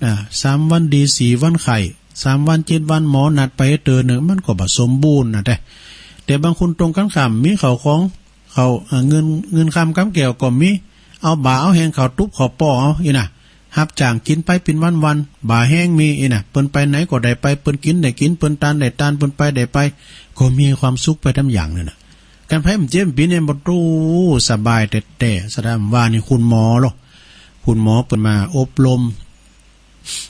อ่า สามวันดีสี่วันไข้ สามวันเจ็ดวันหมอนัดไปเตื้อหนึ่ง มันก็บ่สมบูรณ์นะแต๊ แต่บางคนตรงกันข้าม มีข้าวของ ข้าว อ่า เงิน เงินคำกำแก้วก็มี เอาบ่าเอาแฮงข้าวตุ๊บข้าวป้อเอาอี้นะ ฮับจ้างกิ๋นไปเป๋นวันๆ บ่าแฮงมีอี้นะ เปิ้นไปไหนก็ได้ไป เปิ้นกิ๋นได้กิ๋น เปิ้นตานได้ตาน เปิ้นไปได้ไป ก็มีความสุขไปต๋ามอย่างนั่นน่ะ คันไผบ่เจ็บบ่ปินเนี่ย บ่ โอ้ สบายแต๊ๆ ศรัทธาว่านี่คุณหมอเหรอ คุณหมอเปิ้นมาอบรม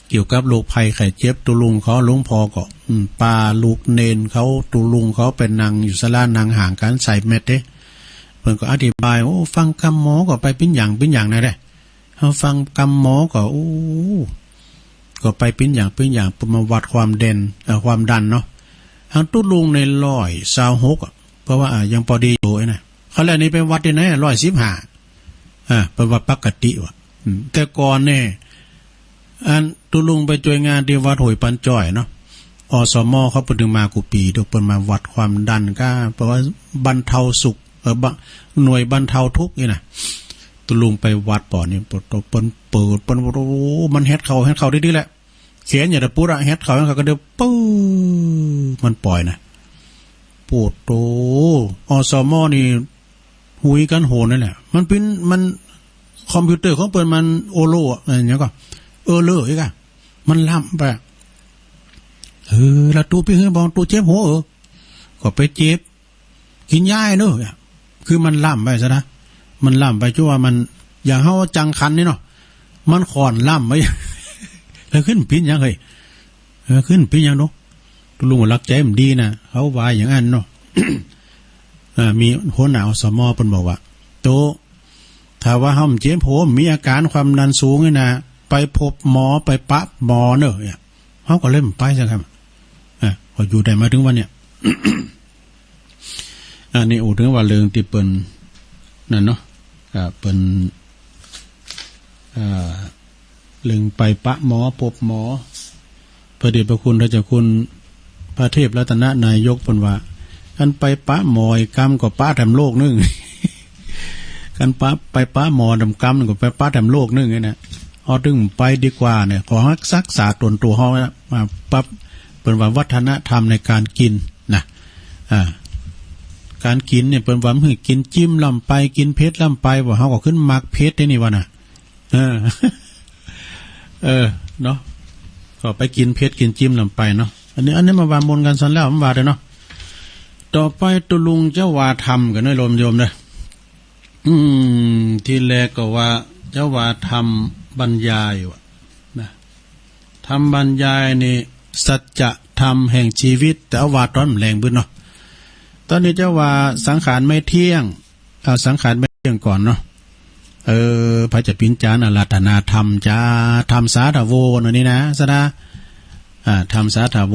เกี่ยวกับโรคภัยไข้เจ็บ ตุ๊ลุงเขา หลวงพ่อก็ อืม ปาลูกเณรเขา ตุ๊ลุงเขาไปนั่งอยู่ศาลา นั่งห่างกั๋นใส่แมตเด้ เปิ้นก็อธิบาย โอ้ ฟังกำหมอก็ไปเป๋นอย่างเป๋นอย่างนะแต๊ เฮาฟังกำหมอก็ โอ้ ก็ไปเป๋นอย่างเป๋นอย่าง เปิ้นมาวัดความดัน เอ่อ ความดันเนาะ หั้นตุ๊ลุงนี่ร้อยซาวหกอะ เพราะว่า อ่า ยังปอดีอยู่ไอ้นะ คันแลนี่ไปวัดตี้ไหน ร้อยสิบห้า อ่า เปิ้นว่าปกติว่ะ อืม แต่ก่อนนี่ อันตุ๊ลุงไปจ้วยงานตี้วัดห้วยปันจ้อยเนาะ อสม เขาเปิ้นตึงมากู้ปี๋ เปิ้นมาวัดความดันก้า เพราะว่าบรรเทาสุข เออ บะ หน่วยบรรเทาทุกข์นี่นะ ตุ๊ลุงไปวัดปอนี่ เปิ้น เปิ้นเปิด เปิ้น โอ้ มันแฮ็ดเข้า แฮ็ดเข้าดีๆ แหละ แขนอย่าได้ปุ๊ดอะ แฮ็ดเข้า แฮ็ดเข้าก็เดี๋ยว ปื๊ด มันป่อยนะ โป๊ดโธ่ อสม นี่ หุยกั๋นโหนนั่นแหละ มันเป๋น มัน คอมพิวเตอร์ของเปิ้นมันโอโลอะ เออ หยังก็ เออเลออีกอะ มันล้ำไปอะ เออ ละตุ๊ปิ้งหื้อบองตุ๊เจ็บหัว เออ ก็ไปเจ็บ กิ๋นยาเนาะ คือมันล้ำไปซะนะ มันล้ำไป จั่วว่ามัน อย่างเฮาจังคันนี่เนาะ มันค่อนล้ำไป แล้วขึ้นเป๋นหยังเฮ้ย เออ ขึ้นเป๋นหยังเนาะ ตุ๊ลุงว่าหลักใจ๋บ่ดีนะ เขาว่าอย่างอั้นเนาะ อ่า มีหัวหน้า อสม เปิ้นบอกว่า โต ถ้าว่าเฮาเจ็บหัว มีอาการความดันสูงนี่นะ ไปพบหมอ ไปปะหมอเนาะ เนี่ย เฮาก็เลยบ่ไปซะครับ อ่ะ ก็อยู่ได้มาถึงวันเนี้ย อันนี้อู้ถึงว่าเรื่องตี้เปิ้นนั่นเนาะ อ่า เปิ้น อ่า เรื่องไปปะหมอ พบหมอ พระเดชพระคุณท่านเจ้าคุณพระเทพรัตนนายกเปิ้นว่า คันไปปะหมออีกกำก็ปะแถมโลกหนึ่ง คันปะ ไปปะหมอดำกำก็ไปปะแถมโลกหนึ่งนี่นะ เอาถึงไปดีกว่าเนี่ย ขอฮักรักษาตนตัวเฮานะ มาปั๊บ เปิ้นว่าวัฒนธรรมในการกินนะ อ่า การกินเนี่ย เปิ้นว่าหื้อกินจิ้มล้ำไป กินเผ็ดล้ำไป ว่าเฮาก็ขึ้นมักเผ็ดได้นี่วะน่ะ เออ เออ เนาะ ก็ไปกินเผ็ดกินจิ้มล้ำไปเนาะ อันนี้ อันนี้มาว่าม่วนกันซั้นแล้ว มันว่าเด้อเนาะ ต่อไปตุ๊ลุงเจ้าว่าธรรมกันเนาะ โยมโยมเด้อ อืม ทีแรกก็ว่าเจ้าว่าธรรมบรรยายว่ะนะ ธรรมบรรยายนี่ สัจธรรมแห่งชีวิต แต่ว่าตอนแลงบึ้นเนาะ ตอนนี้เจ้าว่าสังขารไม่เที่ยง เอาสังขารไม่เที่ยงก่อนเนาะ เออ ไผจะปิ้นจานอาราธนาธรรมจ้า ธรรมสาธโวเนาะนี่นะ สะดา อ่า ธรรมสาธโว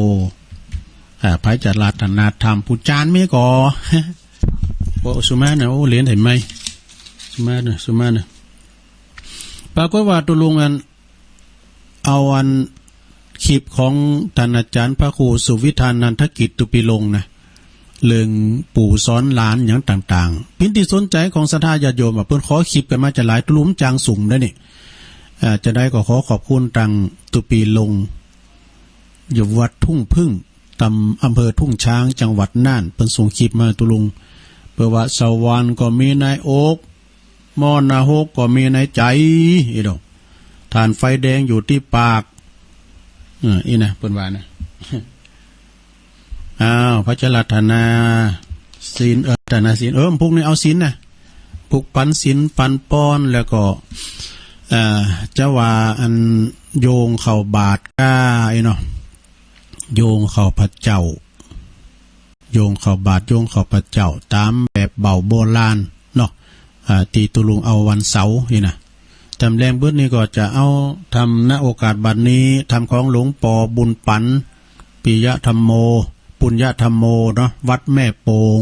อ่า ไผจะอาราธนาธรรม ผู้จานมีก่อ โอ้ สุมาเนาะ โอ้ เหรียญเห็นไหม สุมาเนาะ สุมาเนาะ ปรากฏว่าตุ๊ลุงอัน เอาอันคลิปของท่านอาจารย์พระครูสุวิธานันทกิจตุปีลงนะ เรื่องปู่สอนหลานอย่างต่างๆ ปิ้นตี้สนใจของศรัทธาญาติโยมอะ เปิ้นขอคลิปกันมาจะหลาย ตุ๊ลุงจางสุมได้นี่ อ่า จะได้ก็ขอขอบคุณตังตุปีลง อยู่วัดทุ่งผึ้ง ตำ อำเภอทุ่งช้าง จังหวัดน่าน เปิ้นส่งคลิปมาตุ๊ลุง เปิ้นว่าสวรรค์ก็มีในอก มรณะหกก็มีในใจ อีดอก ถ่านไฟแดงอยู่ที่ปาก เออ อีนะ เปิ้นว่านะ อ้าว ไผจะอาราธนาศีล เออ อาราธนาศีล เออ พวกนี้เอาศีลนะ พวกปันศีลปันปอน แล้วก็ เอ่อ จะว่าอันโยงเข้าบาตรก้า อีเนาะ โยงเข้าพระเจ้า โยงเข้าบาตร โยงเข้าพระเจ้า ตามแบบเบาโบราณเนาะ อ่า ตี้ตุ๊ลุงเอาวันเสาร์นี่นะ ตำแหน่งบึ้นนี่ก็จะเอาธรรม ณ โอกาสบัดนี้ ธรรมของหลวงปอบุญปัน ปิยธรรมโม ปุญญธรรมโมเนาะ วัดแม่โป่ง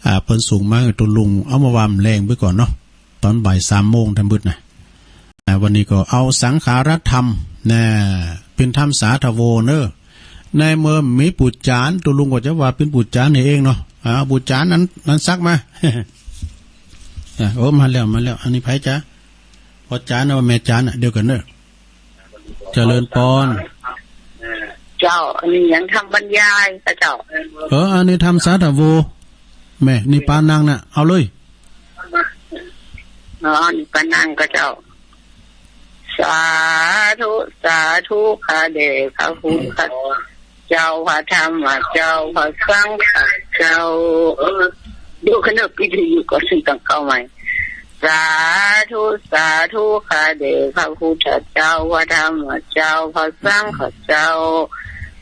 อ่า เปิ้นส่งมาหื้อตุ๊ลุง เอามาว่าแลงบึ้นก่อนเนาะ ตอนบ่ายสามโมงทั้งบึ้นนะ อ่า วันนี้ก็เอาสังขารธรรมนะ เป็นธรรมสาธโวเนอะ ในเมื่อมีปู่จาน ตุ๊ลุงก็จะว่าเป็นปู่จานนี่เองเนาะ อ่า ปู่จานนั้น นั้นสักมา อ่า โอ้ มาแล้ว มาแล้ว อันนี้ไผจ๊ะ พ่อจานนะว่าแม่จานน่ะ เดียวกันเนอะ เจริญปอน เจ้า อันนี้ยังธรรมบรรยายพระเจ้า เออ อันนี้ธรรมสาธโว แม่ นี่ปานังน่ะ เอาเลย อ๋อ นี่ปานังก็เจ้า สาธุ สาธุ ข้าแด่พระพุทธเจ้า พระธรรมเจ้า พระสังฆเจ้า เออ เดี๋ยวขณะปิดอยู่ก่อน ซึ่งต้องเข้าใหม่ สาธุ สาธุ ข้าแด่พระพุทธเจ้า พระธรรมเจ้า พระสังฆเจ้า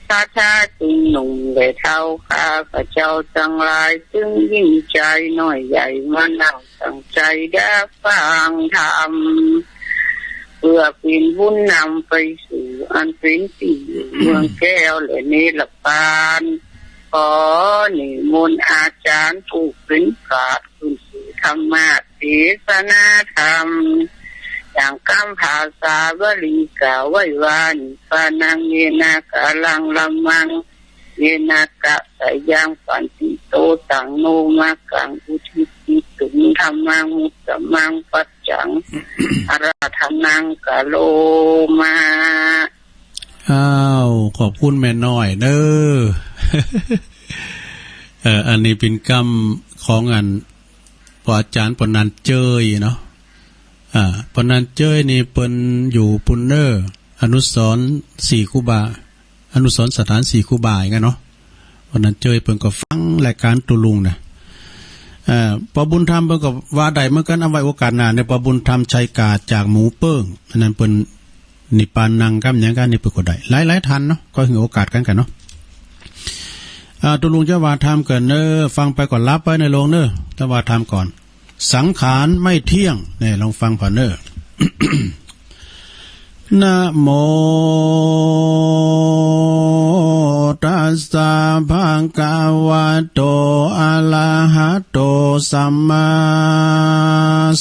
ศรัทธาซึ่งหนุ่มและเฒ่า ข้าพระเจ้าทั้งหลาย ซึ่งยิ่งใจน้อยใหญ่ มานั่งตั้งใจได้ฟังธรรม เพื่อเป็นบุญนำไปสู่อันเป็นที่อยู่เมืองแก้วและนิพพาน ขอนิมนต์อาจารย์ผู้เป็นปราชญ์ ขึ้นสู่ธรรมเทศนาธรรม อย่างคำภาษาบาลีกล่าวไว้ว่า นิพพานัง เยนะ กาลัง ละมัง เยนะ กะ สะยัง ปันติโต ตัง โน มะกัง อุทิฏฐิตุง ธัมมัง มุตตมัง ปัจจัง อาราธนัง กะโรมา อ้าว ขอบคุณแม่น้อยเด้อ เอ่อ อันนี้เป็นกำของอัน พระอาจารย์ปนัญเจยเนาะ อ่า ปนัญเจยนี่เปิ้นอยู่ปุ้นเนอ อนุสรณ์สี่ครูบา อนุสรณ์สถานสี่ครูบาอย่างเงี้ยเนาะ ปนัญเจยเปิ้นก็ฟังรายการตุ๊ลุงนะ อ่า ปอบุญธรรมเปิ้นก็ว่าได้เหมือนกัน เอาไว้โอกาสหน้าเนี่ย ปอบุญธรรมชัยกาดจากหมูเปิ้ง อันนั้นเปิ้น นิพพานังกำหยังกะนี่เปิ้นก็ได้ หลายๆ ท่านเนาะ ก็หื้อโอกาสกันกะเนาะ อ่า ตุ๊ลุงจะว่าธรรมก่อนเนอ ฟังไปก่อน หลับไปในโรงเนอ จะว่าธรรมก่อน สังขารไม่เที่ยง นี่ลองฟังผ่านเนอ นะโมตัสสะ ภะคะวะโต อะระหะโต สัมมา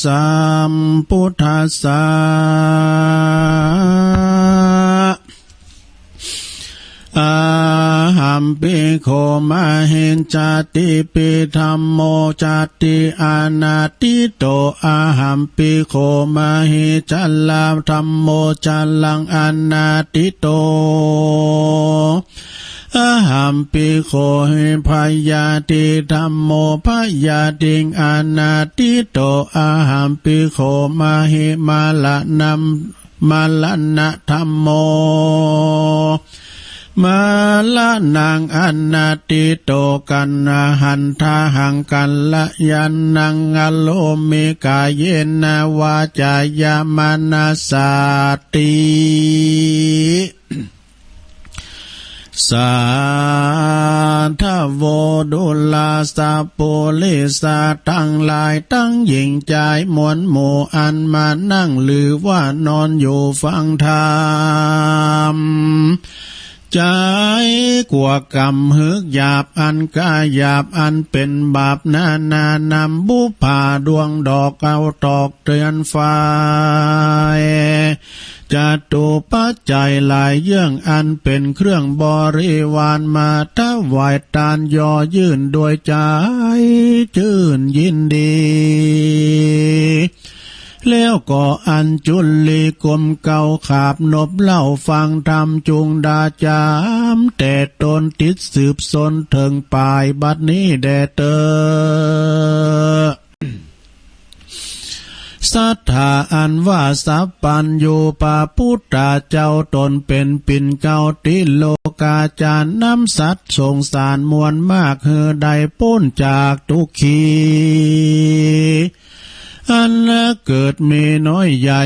สัมพุทธัสสะ อะหัมปิโข มะหิจจาติปิ ธัมโมจจาติ อนัตถิโต อะหัมปิโข มะหิจจาระ ธัมโมจจารัง อนัตถิโต อะหัมปิโข หิ พยาธิธัมโม พยาธิง อนัตถิโต อะหัมปิโข มะหิ มะระณัม มะระณะธัมโม มะระณัง อนัตถิโต กัณหันทะหัง กัลยาณัง อะโรมิ กาเยนะ วาจายะ มะนะสสาติ สาธะโว ดูราสัปปุริสะตังหลาย ตังหญิงจายมวลหมู่ อันมานั่งหรือว่านอนอยู่ฟังธรรม จายกว่ากำหืกหยาบ อันกล้าหยาบ อันเป็นบาป นานา นำบุปผาดวงดอก เอาตอกเตียนไฟ จตุปัจจัยหลายเยื่อง อันเป็นเครื่องบริวาร มาถวายตาน ย่อยื่นโดยใจจื้นยินดี แล้วก็อัญจุลีก้มเกล้าขาบนบเล่าฟังธรรม จุงดาจามแต่ตน ติดสืบสนเถิงปาย บัดนี้แด่เตอ สัตถาอันว่าสัพพัญญู พระพุทธเจ้าตนเป็นปิ่นเกล้า ติโลกาจารย์ นำสัตว์สงสารมวลมาก หื้อได้ป๊นจากทุกขี อันเกิดมีน้อยใหญ่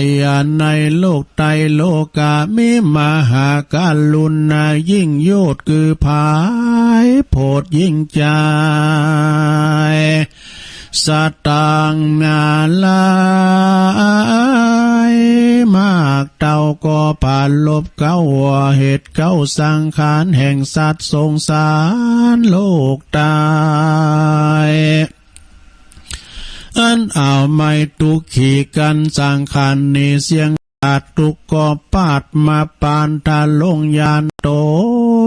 ในโลกไตรโลกา มีมหากรุณายิ่งโยชน์ คือผายโผดยิ่งใจ สตางนาลายมากเต้า ก็ปรารภเกล้าเหตุเกล้าสังขารแห่งสัตว์สงสารโลกไตร อันเอาไม้ทุกขีกันสังขารนี้เสี้ยง ขาดทุกข์ก็ปาดมาปานทะลงญาณต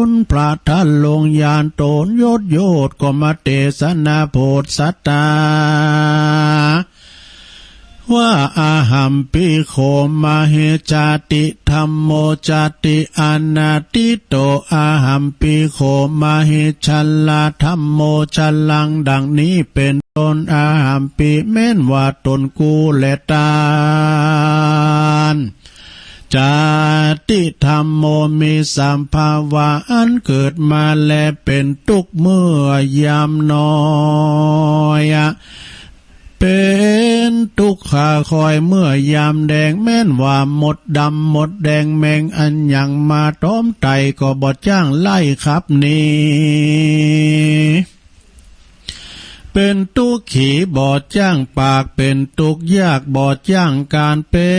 น พระทะลงญาณตนยศโยชน์ก็มาเตสนาโผดสัตตา ว่า อะหัมปิโข มะหิจจาติ ธัมโมจจาติ อนัตถิโต อะหัมปิโข มะหิจฉลา ธัมโมจฉลัง ดังนี้เป็นต้น อะหัมปิ แม้นว่าตนกูและต้าน จจาติ ธัมโม มีสภาวะอันเกิดมาและเป็นทุกข์เมื่อยามน้อย เป็นทุกข์คาคอยเมื่อยามแดง แม้นว่ามดดำมดแดงแมงอันหยังมาตอมไตก็บ่จ้างไล่ขับหนี เป็นทุกข์ขีบ่จ้างปาก เป็นทุกข์ยากบ่จ้างการ เป็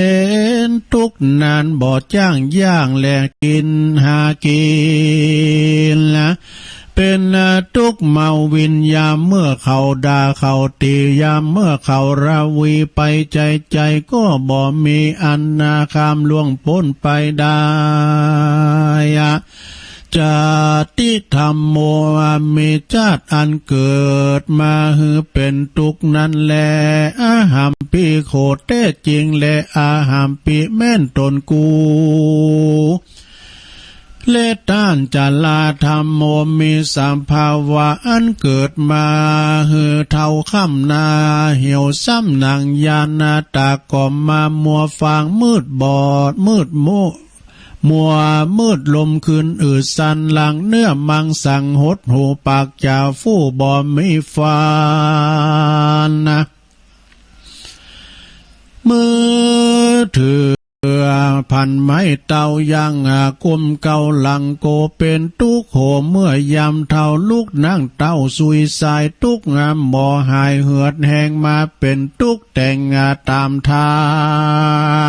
นทุกข์นานบ่จ้างย่างและกินหากิน เป็นทุกข์เมาวินยามเมื่อเขาด่าเขาตี ยามเมื่อเขาราวีไป ใจใจก็บ่มีอันนาข้ามล่วงป๊นไปได้ จจาติ ธัมโม มีชาติอันเกิดมาหื้อเป็นทุกข์นั้นแล อะหัมปิโข แท้จริงแล อะหัมปิ แม้นตนกู และต้าน จฉลา ธัมโม มีสภาวะอันเกิดมาหื้อเฒ่าค่ำหน้า เหี่ยวซ้ำหนัง ญาณตาก็มามัวฟาง มืดบอด มืดมุ มัวมืดลมคืนอืดสั่น หลังเนื้อมังสังหดหู่ ปากจาฟู่บ่มีฟัน มือถือพันไม้เต้ายาง ก้มเกล้าหลังโก เป็นทุกข์โหมเมื่อยามเฒ่า ลุกนั่งเต้าสุยสาย ทุกข์งามบ่หาย เหือดแห้งมาเป็นทุกข์แต่งตามธรร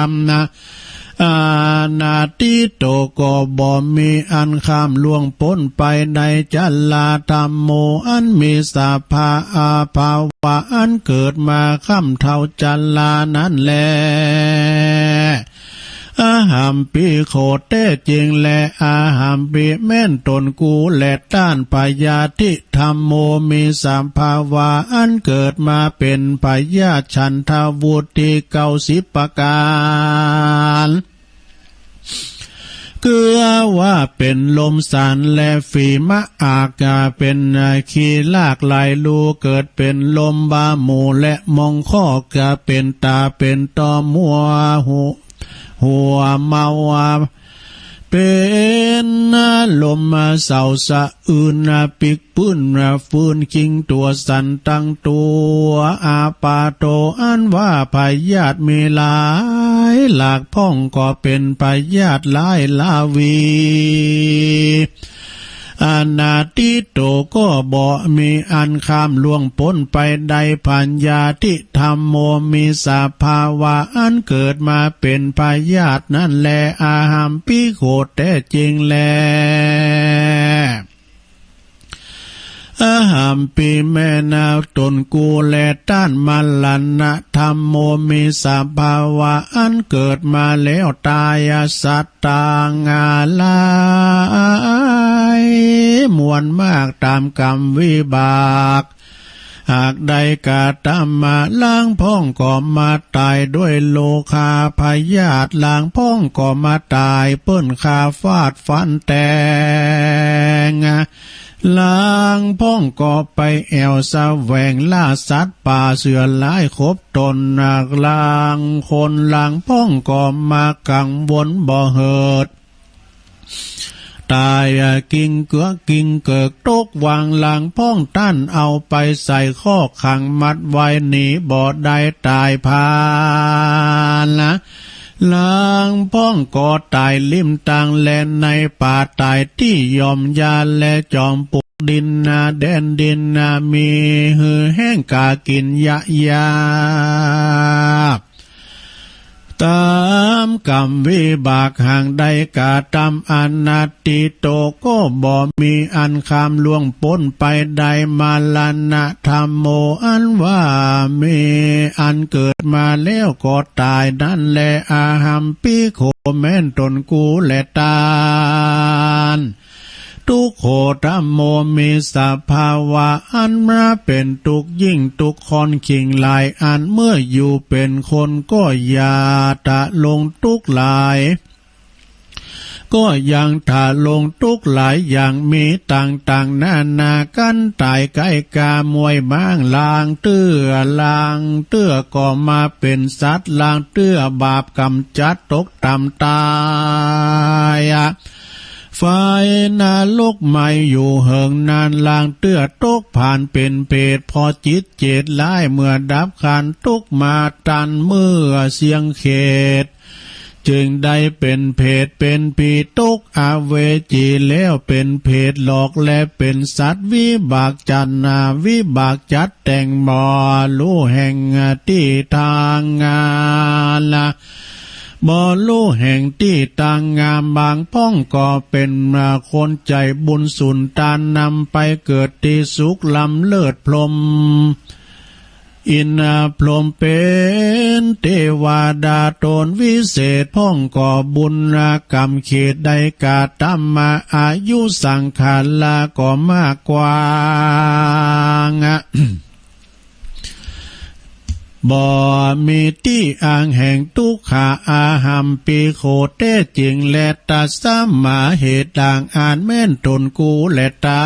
ม อนัตถิโต ก็บ่มีอันข้ามล่วงป๊นไปใน จฉลา ธัมโม อันมีสภา ภาวะอันเกิดมาค่ำเฒ่าชรานั้นแล อะหัมปิโข แท้จริงแล อะหัมปิ แม้นตนกูและต้าน พยาธิ ธัมโม มีสภาวะอันเกิดมาเป็นพยาธิ ฉันทะวุฒิเก้าสิบประการ คือ ว่าเป๋นลมสันและฝีมะอาก เป๋นขี้ลากไหลลู เกิดเป๋นลมบาหมู่และมองคอก เป๋นต๋าเป๋นตอมัว หัว หัวเมา เป๋นลมเศร้าสะอื้น ปิ๊กปื้นฟื้นคิงตั๋วสั่นตังตั๋ว อาปาโต อันว่าพยาธิมีหลายหลาก พ่องก็เป๋นพยาธิหลายลาวี อนาทิตโตก็บ่มีอันข้ามล่วงป๊นไปได้ พยาธิธัมโมมีสภาวะอันเกิดมาเป๋นพยาธินั้นแล อะหัมปิ โข แต๊จริงแล อะหัมปิ แม่นต๋นกูแลต้าน มรณะธัมโมมีสภาวะอันเกิดมาแล้วตาย สัต ตังหลายมวลมากต๋ามกรรมวิบาก หากได้กระทำมา ลางพ่องก็มาต๋ายด้วยโรคาพยาธิ ลางพ่องก็มาต๋ายเปิ้นฆ่าฟาดฟันแตง ลางพ่องก็ไปแอ่วแสวงล่าสัตว์ป่าเสือร้ายขบต๋น ลางคนลางพ่องก็มากังวลบ่เหิด ต๋ายกิ่งเกือกกิ่งเกิกตกหว่าง ลางพ่องต้านเอาไปใส่คอกขังมัดไว้หนีบ่ได้ต๋ายพลัน ลางพ่องก็ต๋ายริมตางแลนในป่า ต๋ายตี้ย่อมหญ้าและจอมปลูกดินนา แดนดินนา มีหื้อแห้งกากิ๋นยะยาก ต๋ามกรรมวิบากหากได้กระทำ อนาทิตโตก็บ่มีอันข้ามล่วงป๊นไปได้ มรณะธัมโม อันว่ามีอันเกิดมาแล้วก็ต๋ายนั้นแล อะหัมปิ โข แม่นต๋นกูแลต้าน ทุกโข ธัมโมมีสภาวะอันมาเป๋นทุกข์ยิ่งทุกข์ข้อนขิงหลาย อันเมื่ออยู่เป๋นคนก็อย่าทะลงทุกข์หลาย ก็ยังทะลงทุกข์หลายอย่างมีต่างๆ นานา กันต๋ายใก้กามวยบ้าง ลางเตื้อ ลางเตื้อก็มาเป๋นสัตว์ ลางเตื้อบาปกำจัดตกต่ำต๋าย ไฟนรกไหม้อยู่เหิงนาน ลางเตื้อตกผานเป๋นเปรต เพราะจิตเจตร้าย เมื่อดับขันธ์ทุกข์มาตันเมื่อเสี้ยงเขต จึงได้เป๋นเปรตเป๋นผีตกอเวจีแล้ว เป๋นเปรตหลอกและเป๋นสัตว์วิบากจัดนา วิบากจัดแต่งบ่ฮู้แห่งตี้ทางงาม บ่ฮู้แห่งตี้ทางงาม บางพ่องก็เป๋นคนใจ๋บุญสุนทาน นำไปเกิดตี้สุขล้ำเลิศพรหม อินทร์พรหมเป๋นเตวดาต๋นวิเศษ พ่องก็บุญกรรมเขตได้กระทำมา อายุสังขาราก็มากกว้าง บ่มีตี้อ้างแห่งทุกข์ อะหัมปิ โข แต๊จริงแล ตัสมา เหตุดังอั้นแม่นต๋นกูแลต้า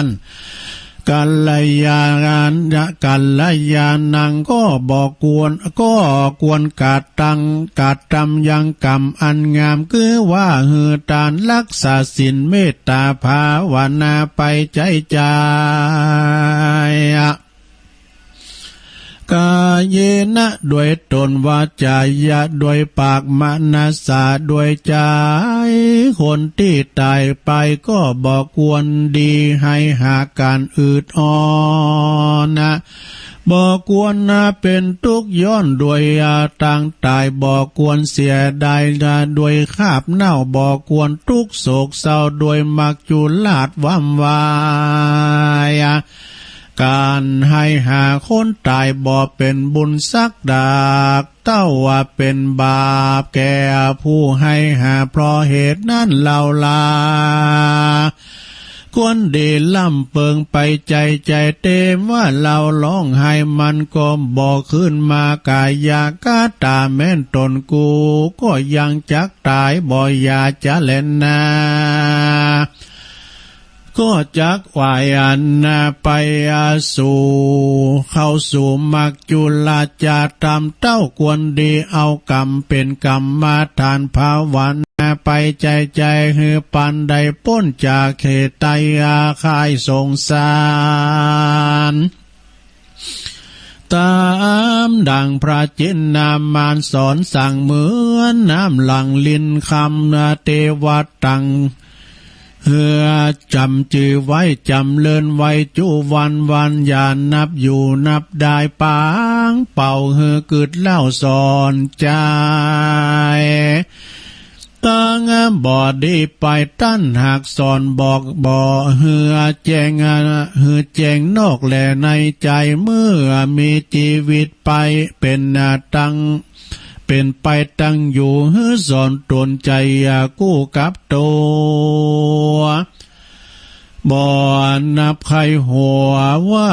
น กัลยาณ กัลยาณัง ก็บ่ควร ก็ควรกระตัง กระทำยังกรรมอันงาม คือว่าหื้อตาน รักษาศีล เมตตา ภาวนาไปใจ๊ใจ๋ กายเยนะ ด้วยต๋น วาจายะ ด้วยปาก มนัสสา ด้วยใจ๋ คนตี้ต๋ายไปก็บ่ควรดี ให้หาก๋านอืดอ่อนนะ บ่ควรนะเป๋นทุกข์ย้อนด้วยอาตางต๋าย บ่ควรเสียดายนะด้วยคราบเน่า บ่ควรทุกข์โศกเศร้าด้วยมัจจุราชวำวาย ก๋านให้หาคนต๋ายบ่เป๋นบุญสักดาก เต้าว่าเป๋นบาปแก่ผู้ให้หา เพราะเหตุนั้นเล่าลา คนดีล้ำเปิงไปใจ๋ใจ๋ แต่ว่าเฮาฮ้องไห้มันก็บ่คืนมา กายาคาตาแม่นตนกู ก็ยังจักต๋ายบ่อย่าจะแลนา ก็จักไหว้อันนาไปอาสู่ เข้าสู่มักจุลาจาตามเต้าควรดี เอากรรมเป๋นกรรมฐานภาวนาไปใจ๋ใจ๋ หื้อปานได้ป๊นจากเหตุไตอาฆายสงสาร ต๋ามดังพระจินนามารสอนสั่ง เหมือนน้ำหลั่งลินคำ เตวะตัง หื้อจ๋ำจื้อไว้จ๋ำเริญไว้จุวันวัน อย่านับอยู่นับดายปางเป่า หื้อกึ๊ดเล่าสอนใจ๋ ตังบ่ดีไปตันหากสอนบอกบ่ หื้อแจ้ง หื้อแจ้งนอกและในใจ๋ เมื่อมีจีวิตไปเป๋นตัง เป๋นไปตังอยู่ หื้อสอนตนใจ๋กู้กับตั๋ว บ่นับใค่หัวว่า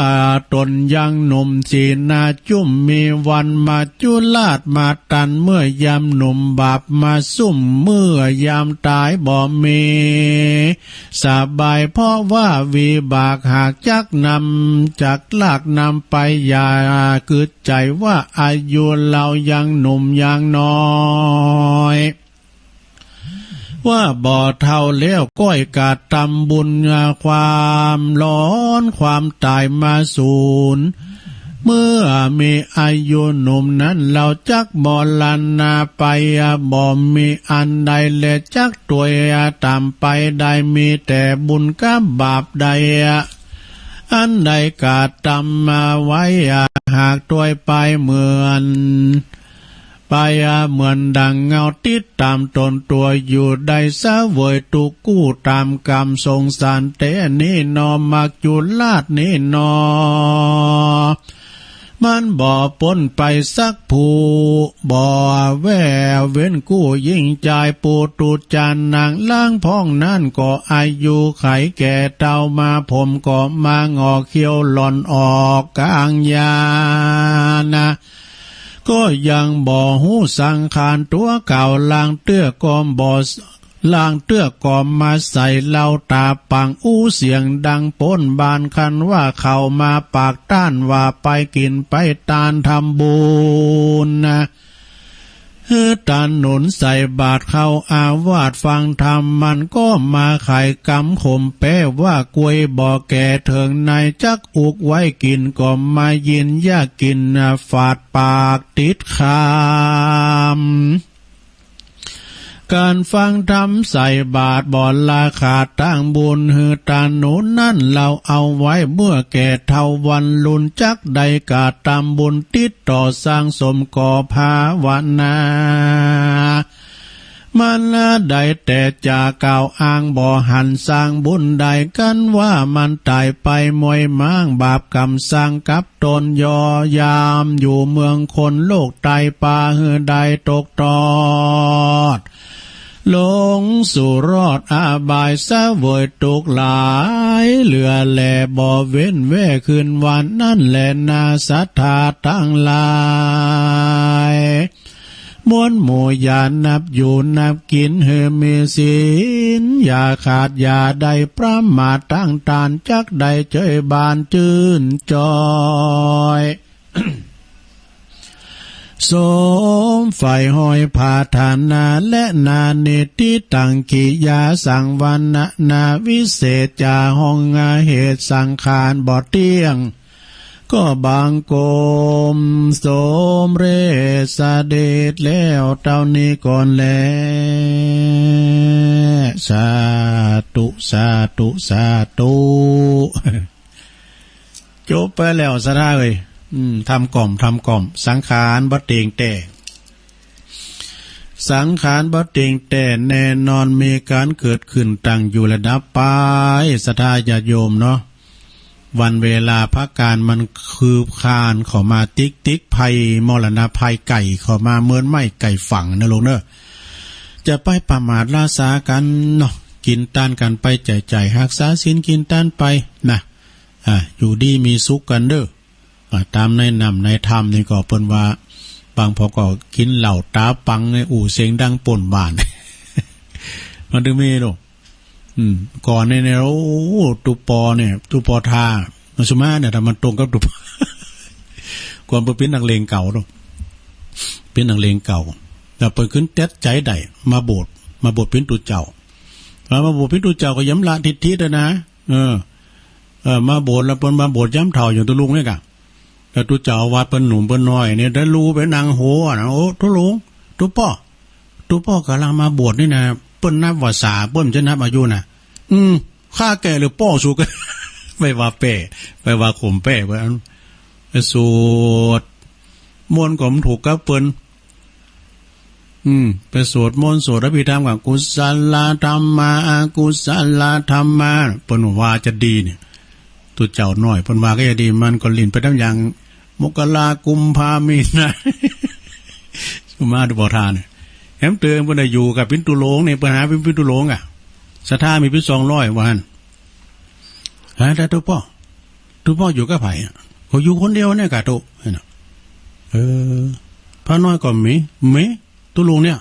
ตนยังหนุ่ม สีหน้าจุ้มมีวันมาจุราชมาตัน เมื่อยามหนุ่มบาปมาซุ่ม เมื่อยามต๋ายบ่มีสบาย เพราะว่าวิบากหากจักนำจักลากนำไป อย่ากึ๊ดใจ๋ว่าอายุเฮายังหนุ่มยังน้อย ว่าบ่เฒ่าแล้วก้อยกระตำบุญ ความร้อนความต๋ายมาสูน เมื่อมีอายุหนุ่มนั้น เฮาจักบ่หลั่นนาไป บ่มีอันใดและจักตวยต๋ามไปได้ มีแต่บุญกับบาปใด อันใดกระตำมาไว้ หากตวยไปเหมือน ไปเหมือนดังเงาติดต๋ามตนตั๋วอยู่ ได้เสวยตุ๊กข์กู้ต๋ามกรรมสงสารแต๊นี้หนอ มักจุราชนี้หนอ มันบ่ป๊นไปสักผู้ บ่แว่เว้นกู้หญิงจาย ปุถุชนนางลางพ่องนั้นก็อายุไขแก่เฒ่ามา ผมก็มางอกเขียวหล่อนออกกลางยานะ ก็ยังบ่ฮู้สังขารตั๋วเก่า ลางเตื้อก็บ่ ลางเตื้อก็มาใส่ เฮาต๋าปังอู้เสียงดังป๊นบ้าน คันว่าเข้ามาปากต้าน ว่าไปกิ๋นไปตานทำบุญนะ หื้อตานหนุนใส่บาตรเข้าอาวาสฟังธรรม มันก็มาไขกำข่มแปว่า กวยบ่แก่เถิงในจักอุกไว้กิ๋น ก็มายินยากกิ๋นฝาดปากติดคำ การฟังธรรมใส่บาตรบ่ละขาดตางบุญ หื้อตานหนุนนั้นเฮาเอาไว้ เมื่อแก่เฒ่าวันลุนจักได้กระตำบุญติดต่อสร้างสมก่อภาวนา มันได้แต่จะกล่าวอ้างบ่หันสร้างบุญใด กันว่ามันต๋ายไปมวยม้างบาปกรรมสร้างกับ ตนย่อยามอยู่เมืองคนโลกไตปาหื้อได้ตกทอด ลงสู่รอดอบายเสวยทุกข์หลายเหลือแล บ่เว้นแว่คืนวันนั้นแลนาศรัทธาตังหลาย มวลหมู่อย่านับอยู่นับกิ๋นหื้อมีศีลอย่าขาดอย่าได้ประมาท ตั้งตานจักได้เจยบานจื้นจอย สมใฝ่ห้อยผาฐานะและนานิติตังกิยาสังวรรณนาวิเศษ จาห้องเหตุสังขารบ่เตี้ยง ก็บังคมสมเร็จเสด็จแล้วเต้านี้ก่อนแล สาธุ สาธุ สาธุ จบไปแล้วศรัทธาเอ้ย อืม ทำก่อม ทำก่อม สังขารบ่เตียงแต๊ สังขารบ่เตียงแต๊ แน่นอนมีก๋านเกิดขึ้นตั้งอยู่และดับไป ศรัทธาญาติโยมเนาะ วันเวลาพาก๋านมันคืบคลานเข้ามาติ๊กติ๊ก ภัยมรณะภัยใก้เข้ามาเหมือนไม้ใก้ฝั่งนะลูกเนอะ จะไปประมาทละซากั๋นเนาะ กินตานกั๋นไป ใจ๊จ่ายฮักษาศีลกินตานไปนะ อ่า อยู่ดีมีสุขกั๋นเด้อ อ่า ต๋ามในน้ำในถ้ำนี่ก็เปิ้นว่า บางพวกก็กิ๋นเหล้าต๋าปังเนี่ย อู้เสียงดังป้นบ้าน มันถึงมีลูก อืม ก่อนเนี่ย เนี่ย โอ้ ตุ๊ปปอเนี่ย ตุ๊ปปอทา มาสุมาเนี่ย ถ้ามันตรงกับตุ๊ปปอ ก่อนเปิ้นเป๋นนักเลงเก่าเนาะ เป๋นนักเลงเก่า แล้วเปิ้นขึ้นตัดใจ๋ได้ มาบวช มาบวชเป๋นตุ๊เจ้า แล้วมาบวชเป๋นตุ๊เจ้าก็ยำละทิฏฐิด้วยนะ เออ เออ มาบวชแล้วเปิ้นมาบวชยามเฒ่าอย่างตุ๊ลุงเนี่ยกะ แล้วตุ๊เจ้าอาวัติเปิ้นหนุ่มเปิ้นน้อยเนี่ย ได้ลูไปนั่งโหนะ โอ้ ตุ๊ลุง ตุ๊ปปอ ตุ๊ปปอกำลังมาบวชนี่นะ เปิ้นนับว่าสา เปิ้นจะนับอายุนะ อืม ข้าแก่หรือป้อสู่กัน ไปว่าแป้ ไปว่าข่มแป้ ไปอัน ไปสวดมนต์ก็มันถูกกับเปิ้น อืม ไปสวดมนต์สวดอภิธรรมกับกุศลธรรมา อกุศลธรรมา เปิ้นว่าจะดีเนี่ย ตุ๊เจ้าน้อยเปิ้นว่าก็จะดี มันก็หลิ้นไปต๋ามอย่าง มกรากุมภามีนา มาดูบ่ทานเนี่ย แหมเติมเปิ้นได้อยู่กับเป๋นตุ๊ลุงเนี่ย เปิ้นหาเป๋นตุ๊ลุงอ่ะ ศรัทธามีเป๋นสองร้อยว่าหั่น ฮะ แต่ตุ๊ปปอ ตุ๊ปปออยู่กับใผอ่ะ ก็อยู่คนเดียวเนี่ยกะตุ๊ เห็นน่ะ เออ พระน้อยก็มี มี ตุ๊ลุงเนี่ย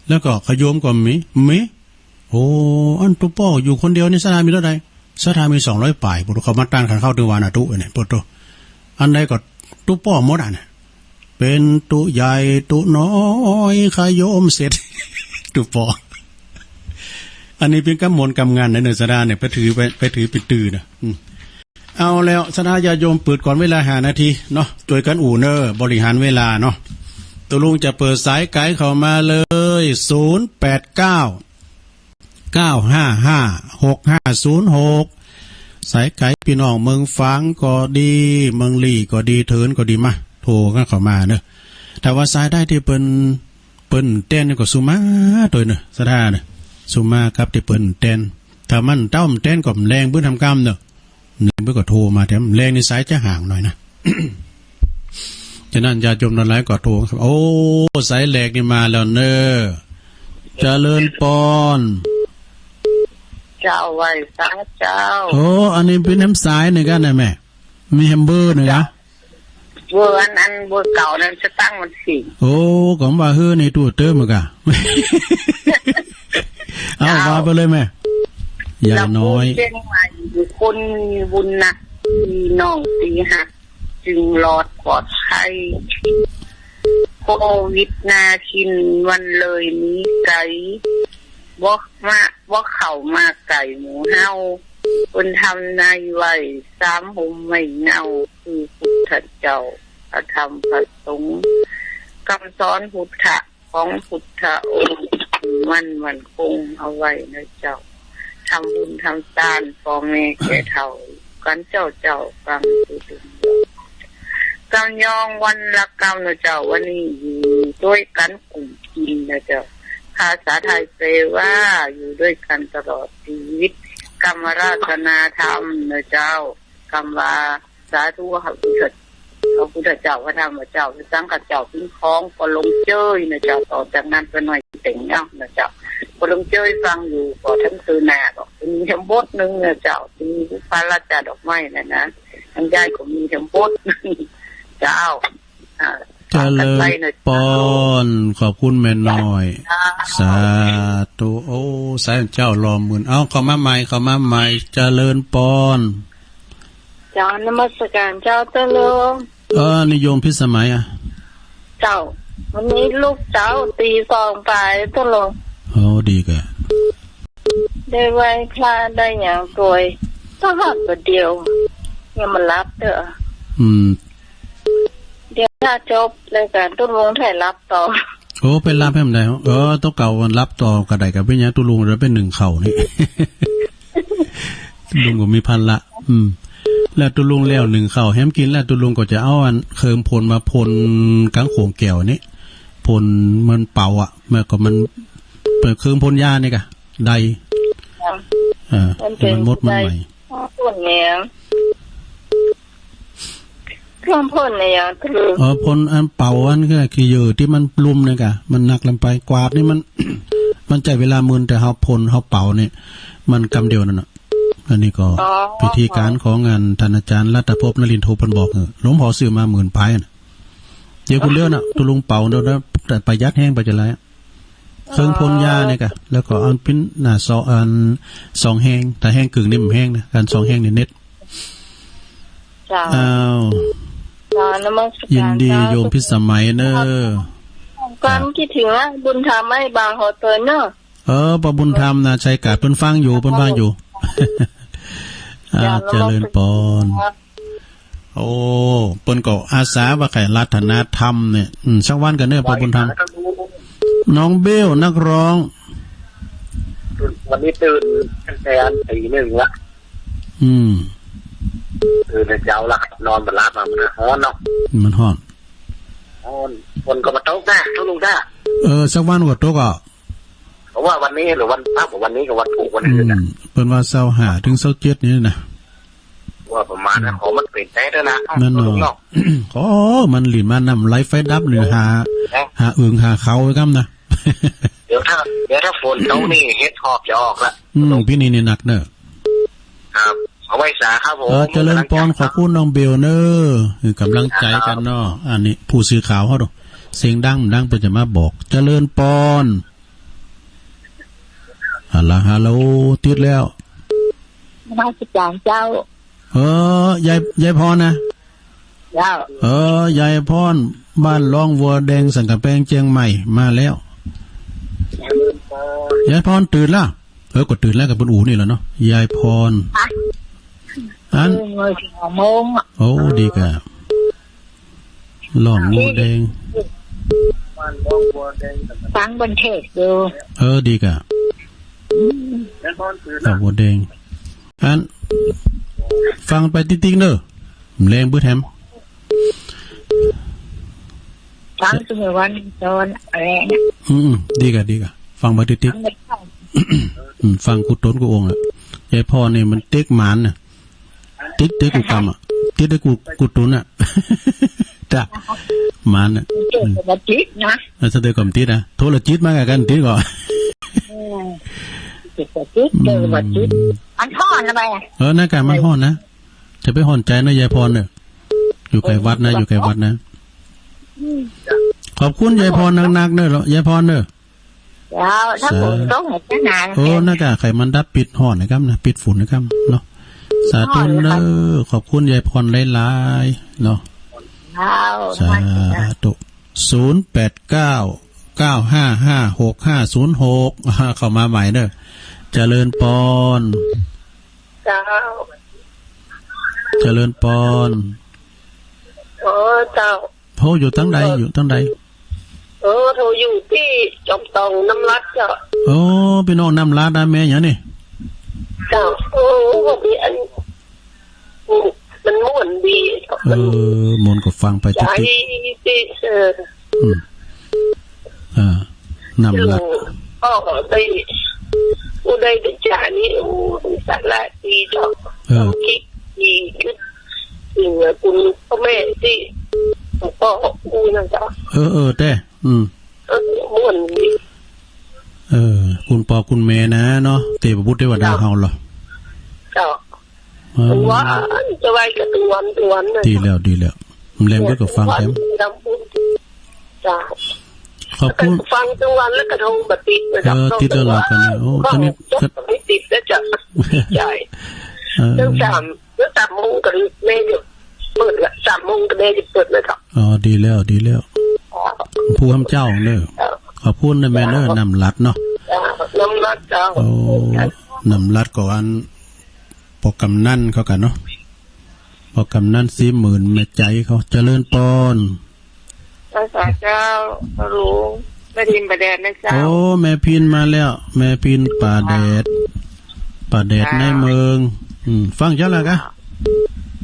แล้วก็ขะโยมก็มี มี โอ้ อันตุ๊ปปออยู่คนเดียวนี่ศรัทธามีเท่าใด ศรัทธามีสองร้อยปลาย พุทธ เขามาต้านขันเข้าถึงวานะตุ๊เนี่ย พุทธ อันใดก็ตุ๊ปปอหมดอ่ะเนี่ย เป๋นตุ๊ใหญ่ตุ๊น้อยขะโยมเสร็จ ตุ๊ปปอ อันนี้เป๋นกำมนต์กำงานในเนินศรัทธาเนี่ย ไปถือไป ไปถือเป๋นตื่นนะ อืม เอาแล้ว ศรัทธาญาติโยม เปิดก่อนเวลาห้านาทีเนาะ ช่วยกันอู่เนอ บริหารเวลาเนาะ ตุ๊ลุงจะเปิดสายไกลเข้ามาเลย ศูนย์แปดเก้า เก้าห้าห้า หกห้าศูนย์หก สายไกลพี่น้องเมืองฝางก็ดี เมืองลี้ก็ดี เถินก็ดี มา โทรกันเข้ามาเนอะ ถ้าว่าสายใดตี้เปิ้น เปิ้นแตนนี่ก็สุมาตวยเนอะ ศรัทธาเนอะ สุมากับตี้เปิ้นแตน ถ้ามันเต้ามันแตนก็แรงปื้นทำกรรมเนอะ แรงปื้นก็โทรมา แต่แรงนี่สายจะห่างหน่อยนะ ฉะนั้นญาติโยมทั้งหลายก็โทรครับ โอ้ สายแรกนี่มาแล้วเนอะ เจริญปอน เจ้าไหว้สาเจ้า โอ้ อันนี้เป๋นแหมสายนี่กั๋นนะแม่ มีแหมเบอร์นี่กั๋น เบอร์อัน อันเบอร์เก่านั้นสตางค์มันสิ้น โอ้ ก็ว่าเฮ้อนี่ตู้เติมเหมือนกั๋น เอา เจ้า ว่าไปเลยแม่ ยายน้อย ลำพูนเชียงใหม่ คนมีบุญนะ พี่น้องสีหัก จึงรอดปลอดภัย โควิดนาคินวันเลยหนีไกล บ่มา บ่เข้ามาใกล้หมู่เฮา เพิ่นทำนายไว้ สามห่มไม้เงา คือพุทธเจ้า พระธรรม พระสงฆ์ คำสอนพุทธะ ของพุทธองค์ มันมั่นคงเอาไว้นะเจ้า ทำบุญทำทาน พ่อแม่แก่เฒ่า กันเจ้า เจ้าฟังสุด กำยองวันละกำนะเจ้า วันนี้อยู่ด้วยกันกลุ่มกินนะเจ้า ภาษาไทยแปลว่าอยู่ด้วยกันตลอดชีวิต กำอาราธนาธรรมนะเจ้า กำว่าสาธุ พระพุทธ พระพุทธเจ้า พระธรรมเจ้า พระสังฆเจ้า เป็นของก็ลงเจยนะเจ้า ต่อจากนั้นก็หน่อยเต็งเนาะนะเจ้า ก็ลงเจยฟังอยู่ ก็ทั้งคืนหน้าก็มีทั้งบทหนึ่งนะเจ้า มีบุพพาราชาดอกไม้นะนะ ทางยายก็มีทั้งบทหนึ่ง เจ้า อ่า เจริญปอน ขอบคุณแม่น้อย สาธุ โอ้ สายเจ้าหล่อหมื่น เอา เข้ามาใหม่ เข้ามาใหม่ เจริญปอน เจ้า นมัสการเจ้า ตะลุง เออ นี่โยมพิสมัยอะ เจ้า วันนี้ลูกเจ้าตีสองไป ตะลุง โอ้ ดีกะ ได้ไหว้พระได้หยังตวย ก็หักกะเดียว ยังมาหลับเด้อ อืม เดี๋ยวถ้าจบรายการตุ๊ลุงไทยหลับต่อ โอ้ ไปหลับแหมได้ เออ ตัวเก่ามันหลับต่อก็ได้ ก็เป็นหยังตุ๊ลุงเดี๋ยวเป็นหนึ่งข้าวนี่ ตุ๊ลุงก็มีภาระ อืม แล้วตุ๊ลุงแล้วหนึ่งข้าวแหมกินแล้วตุ๊ลุงก็จะเอาอันเคิมพ่นมาพ่นกลางโขงแก้วนี่ พ่นมันเป่าอะ มันก็มัน เปิดเคิมพ่นยานี่กะ ได้ เออ มันเป็น มันมดมันไหม พ่นแหนง เครื่องพ่นเนี่ย คือ เออ พ่นอันเป่าอันก็คืออยู่ที่มันลุ่มนี่กะ มันหนักลำไป กวาดนี่มัน มันใช้เวลาหมื่น แต่เฮาพ่นเฮาเป่านี่ มันกำเดียวนั่นน่ะ อันนี้ก็ อ๋อ พิธีการของอันท่านอาจารย์รัตภพนรินทร์โทรเพิ่นบอก เออ หลวงพ่อซื้อมาหมื่นปลายน่ะ เดี๋ยวคุณเลือกน่ะ ตุลุงเป่าเดี๋ยวนะ แต่ประหยัดแฮงไปจะไรอะ เครื่องพ่นยานี่กะ แล้วก็อันปิ้นน่ะ สอง อัน สองแฮง ถ้าแฮงกึ่งนี่มันแฮงนะ การสองแฮงนี่เน็ต เจ้า อ้าว เจ้า นมัสการ ยินดี เจ้า โยมพิสมัยเนอะ ความคิดถึงนะ บุญธรรมไอ้บางหอเตยเนอะ เออ ป้อบุญธรรมนะ ชัยกาด เปิ้นฟังอยู่ เปิ้นฟังอยู่ อ่า เจ้า เจริญปอน ครับ โอ้ เปิ้นก็อาสาว่าใค่รัตนธรรมเนี่ย อืม สักวันก็เนอะ ป้อบุญธรรม น้องเบลนักร้อง วันนี้ตื่นตั้งแต่ตีหนึ่งละ อืม ตื่นแต่เช้าละครับ นอนบ่หลับอะ มันฮ้อนเนาะ มันฮ้อน ฮ้อน ฝนก็บ่ตกนะ ทุลุงนะ เออ สักวันก็ตกอ่ะ เพราะว่าวันนี้หรือวัน ถ้าบอกวันนี้กับวันพุธวันอื่นน่ะ อืม เปิ้นว่าซาวห้าถึงซาวเจ็ดนี่นะ ว่าประมาณนั้น อืม ของมันเปลี่ยนแปลงแล้วนะ นั่นเนาะ ทุลุงเนาะ โอ้ มันหลีนมาน้ำไหลไฟดับนี่ หา หาอึ่งหาเขาไว้ก่ำนะ เดี๋ยวถ้า เดี๋ยวถ้าฝนตกนี่เห็ดหอบจะออกละ อืม ปีนี้นี่หนักเนอะ ครับ เอาไว้สาครับผม เออ เจริญปอน ขอบคุณน้องเบลเนอะ คือกำลังใจกันเนาะ อันนี้ผู้สื่อข่าวเฮาเนาะ เสียงดังดังเปิ้นจะมาบอก เจริญปอน ฮัลโหล ฮัลโหล ติดแล้ว นมัสการเจ้า เออ ยาย ยายพรนะ เจ้า เออ ยายพร บ้านร่องวัวแดง สันกำแพง เชียงใหม่ มาแล้ว ยายพรตื่นละ เออ ก็ตื่นแล้วกับเปิ้นอู้นี่แหละเนาะ ยายพร อ่ะ อัน เออ เมื่อสองโมงอ่ะ โอ้ ดีกะ ร่องวัวแดง ฟังเปิ้นเทศน์อยู่ เออ ดีกะ อืม ร่องวัวแดง อัน ฟังไปติ๊กๆ เนอะ แรงบึดแฮม ฟังซุมื้อวันตอนอะไรนะ อืมๆ ดีกะ ดีกะ ฟังไปติ๊กๆ ฟังไปเจ้า อืม ฟังกู้ตนกู้องค์อะ ยายพรนี่มันติ๊กหมานน่ะ ติ๊ก ติ๊กกู้กำอะ ติ๊กได้กู้ กู้ตนอะ จ้ะ หมานน่ะ เกิดวันอาทิตย์นะ เออ สะเดอก่อนติดนะ โทรจิตมากับกันติดก่อน เออ เกิดวันอาทิตย์ เกิดวันอาทิตย์ อืม มันฮ้อนนะไปอะ เออ หน้ากากมันฮ้อนนะ จะไปฮ้อนใจนะยายพรเนอะ อยู่ใกล้วัดนะ อยู่ใกล้วัดนะ อืม ขอบคุณยายพรนักๆ เนอะ ยายพรเนอะ เจ้า ถ้าฝนตกเนี่ยจะหนาว โอ้ หน้ากากไขมันดับ ปิดฮ้อนนะครับนะ ปิดฝุ่นนะครับเนาะ สาธุเนอะ ขอบคุณยายพรหลายๆ เนาะ เจ้า สาธุ ศูนย์แปดเก้า เก้าห้าห้า หกห้าศูนย์หก เข้ามาใหม่เนอะ เจริญปอน เจ้า เจริญปอน โอ้ เจ้า โห อยู่ตังใด อยู่ตังใด เออ โห อยู่ตี้จอมตองน้ำรัดเจ้า โอ้ พี่น้องน้ำรัดนะ แม่หยังนี่ เจ้า โอ้ มีอัน มันม่วนดี เออ ม่วนก็ฟังไปติ๊กๆ ใจดี เออ อืม อ่า น้ำรัด ก็ได้ ผู้ใดได้จานี่ โอ้ สาระดีเจ้า เออ ความคิดดี คิดถึงคุณพ่อแม่ที่ พ่ออู้นั่นเจ้า เออ เออ แต่ อืม เออ ม่วนดี เออ คุณพ่อคุณแม่นะเนาะ เตพบุตรเทวดาเฮาเหรอ เจ้า เออ ว่าจะไหว้กับทุกวันทุกวันนะ ดีแล้ว ดีแล้ว แรงก็ฟังแถม ทำบุญ จ้ะ ขอบคุณ ฟังทุกวันแล้วกระทงบ่ติดนะครับ เออ ติดแล้วล่ะกันนะ โอ้ ตอนนี้ จบไม่ติดแล้วจ้ะ ดีใจ เออ ตั้งสาม ตั้งสามโมงก็แม่จะเปิดละ สามโมงก็แม่จะเปิดแล้วครับ อ๋อ ดีแล้ว ดีแล้ว อ๋อ ผู้คำเจ้าเนอะ เออ ขอบคุณนะแม่เนอะ เจ้า น้ำรัดเนาะ เจ้า น้ำรัดเจ้า โอ้ น้ำรัดก็อัน ปอกำนันเขากันเนาะ ปอกำนันสีหมื่น แม่ใจเขา เจริญปอน ภาษาเจ้า พ่อหลวง แม่พินประแดดนะเจ้า โอ้ แม่พินมาแล้ว แม่พินป่าแดด ป่าแดด เจ้า ในเมือง อืม ฟังเจ้าละกะ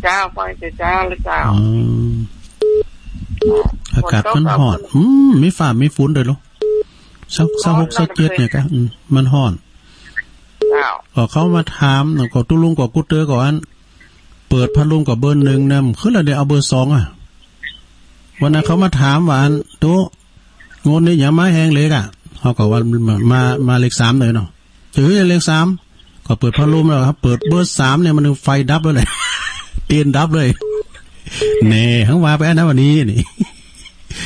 เจ้า ฟังเจ้าละเจ้า อ๋อ อากาศมันฮ้อน อืม มีฟ้ามีฝนด้วยเหรอ ซาว ซาวหก ซาวเจ็ดเนี่ยกะ อืม มันฮ้อน เจ้า ก็เขามาถาม ก็ตุ๊ลุงก็กู้เตื้อก็อัน เปิดพัดลมก็เบอร์หนึ่งนะ ขึ้นแล้วเดี๋ยวเอาเบอร์สองอะ วันนั้นเขามาถามว่าอัน ตุ๊ งวดนี้อย่ามาแฮงเลยอะ เฮาก็ว่ามา มา มาเลขสามเลยเนาะ จะเฮ้ยเลขสาม ก็เปิดพัดลมแล้วครับ เปิดเบอร์สามเนี่ยมันไฟดับเลย เตียนดับเลย แน่ ทั้งว่าไปนะวันนี้นี่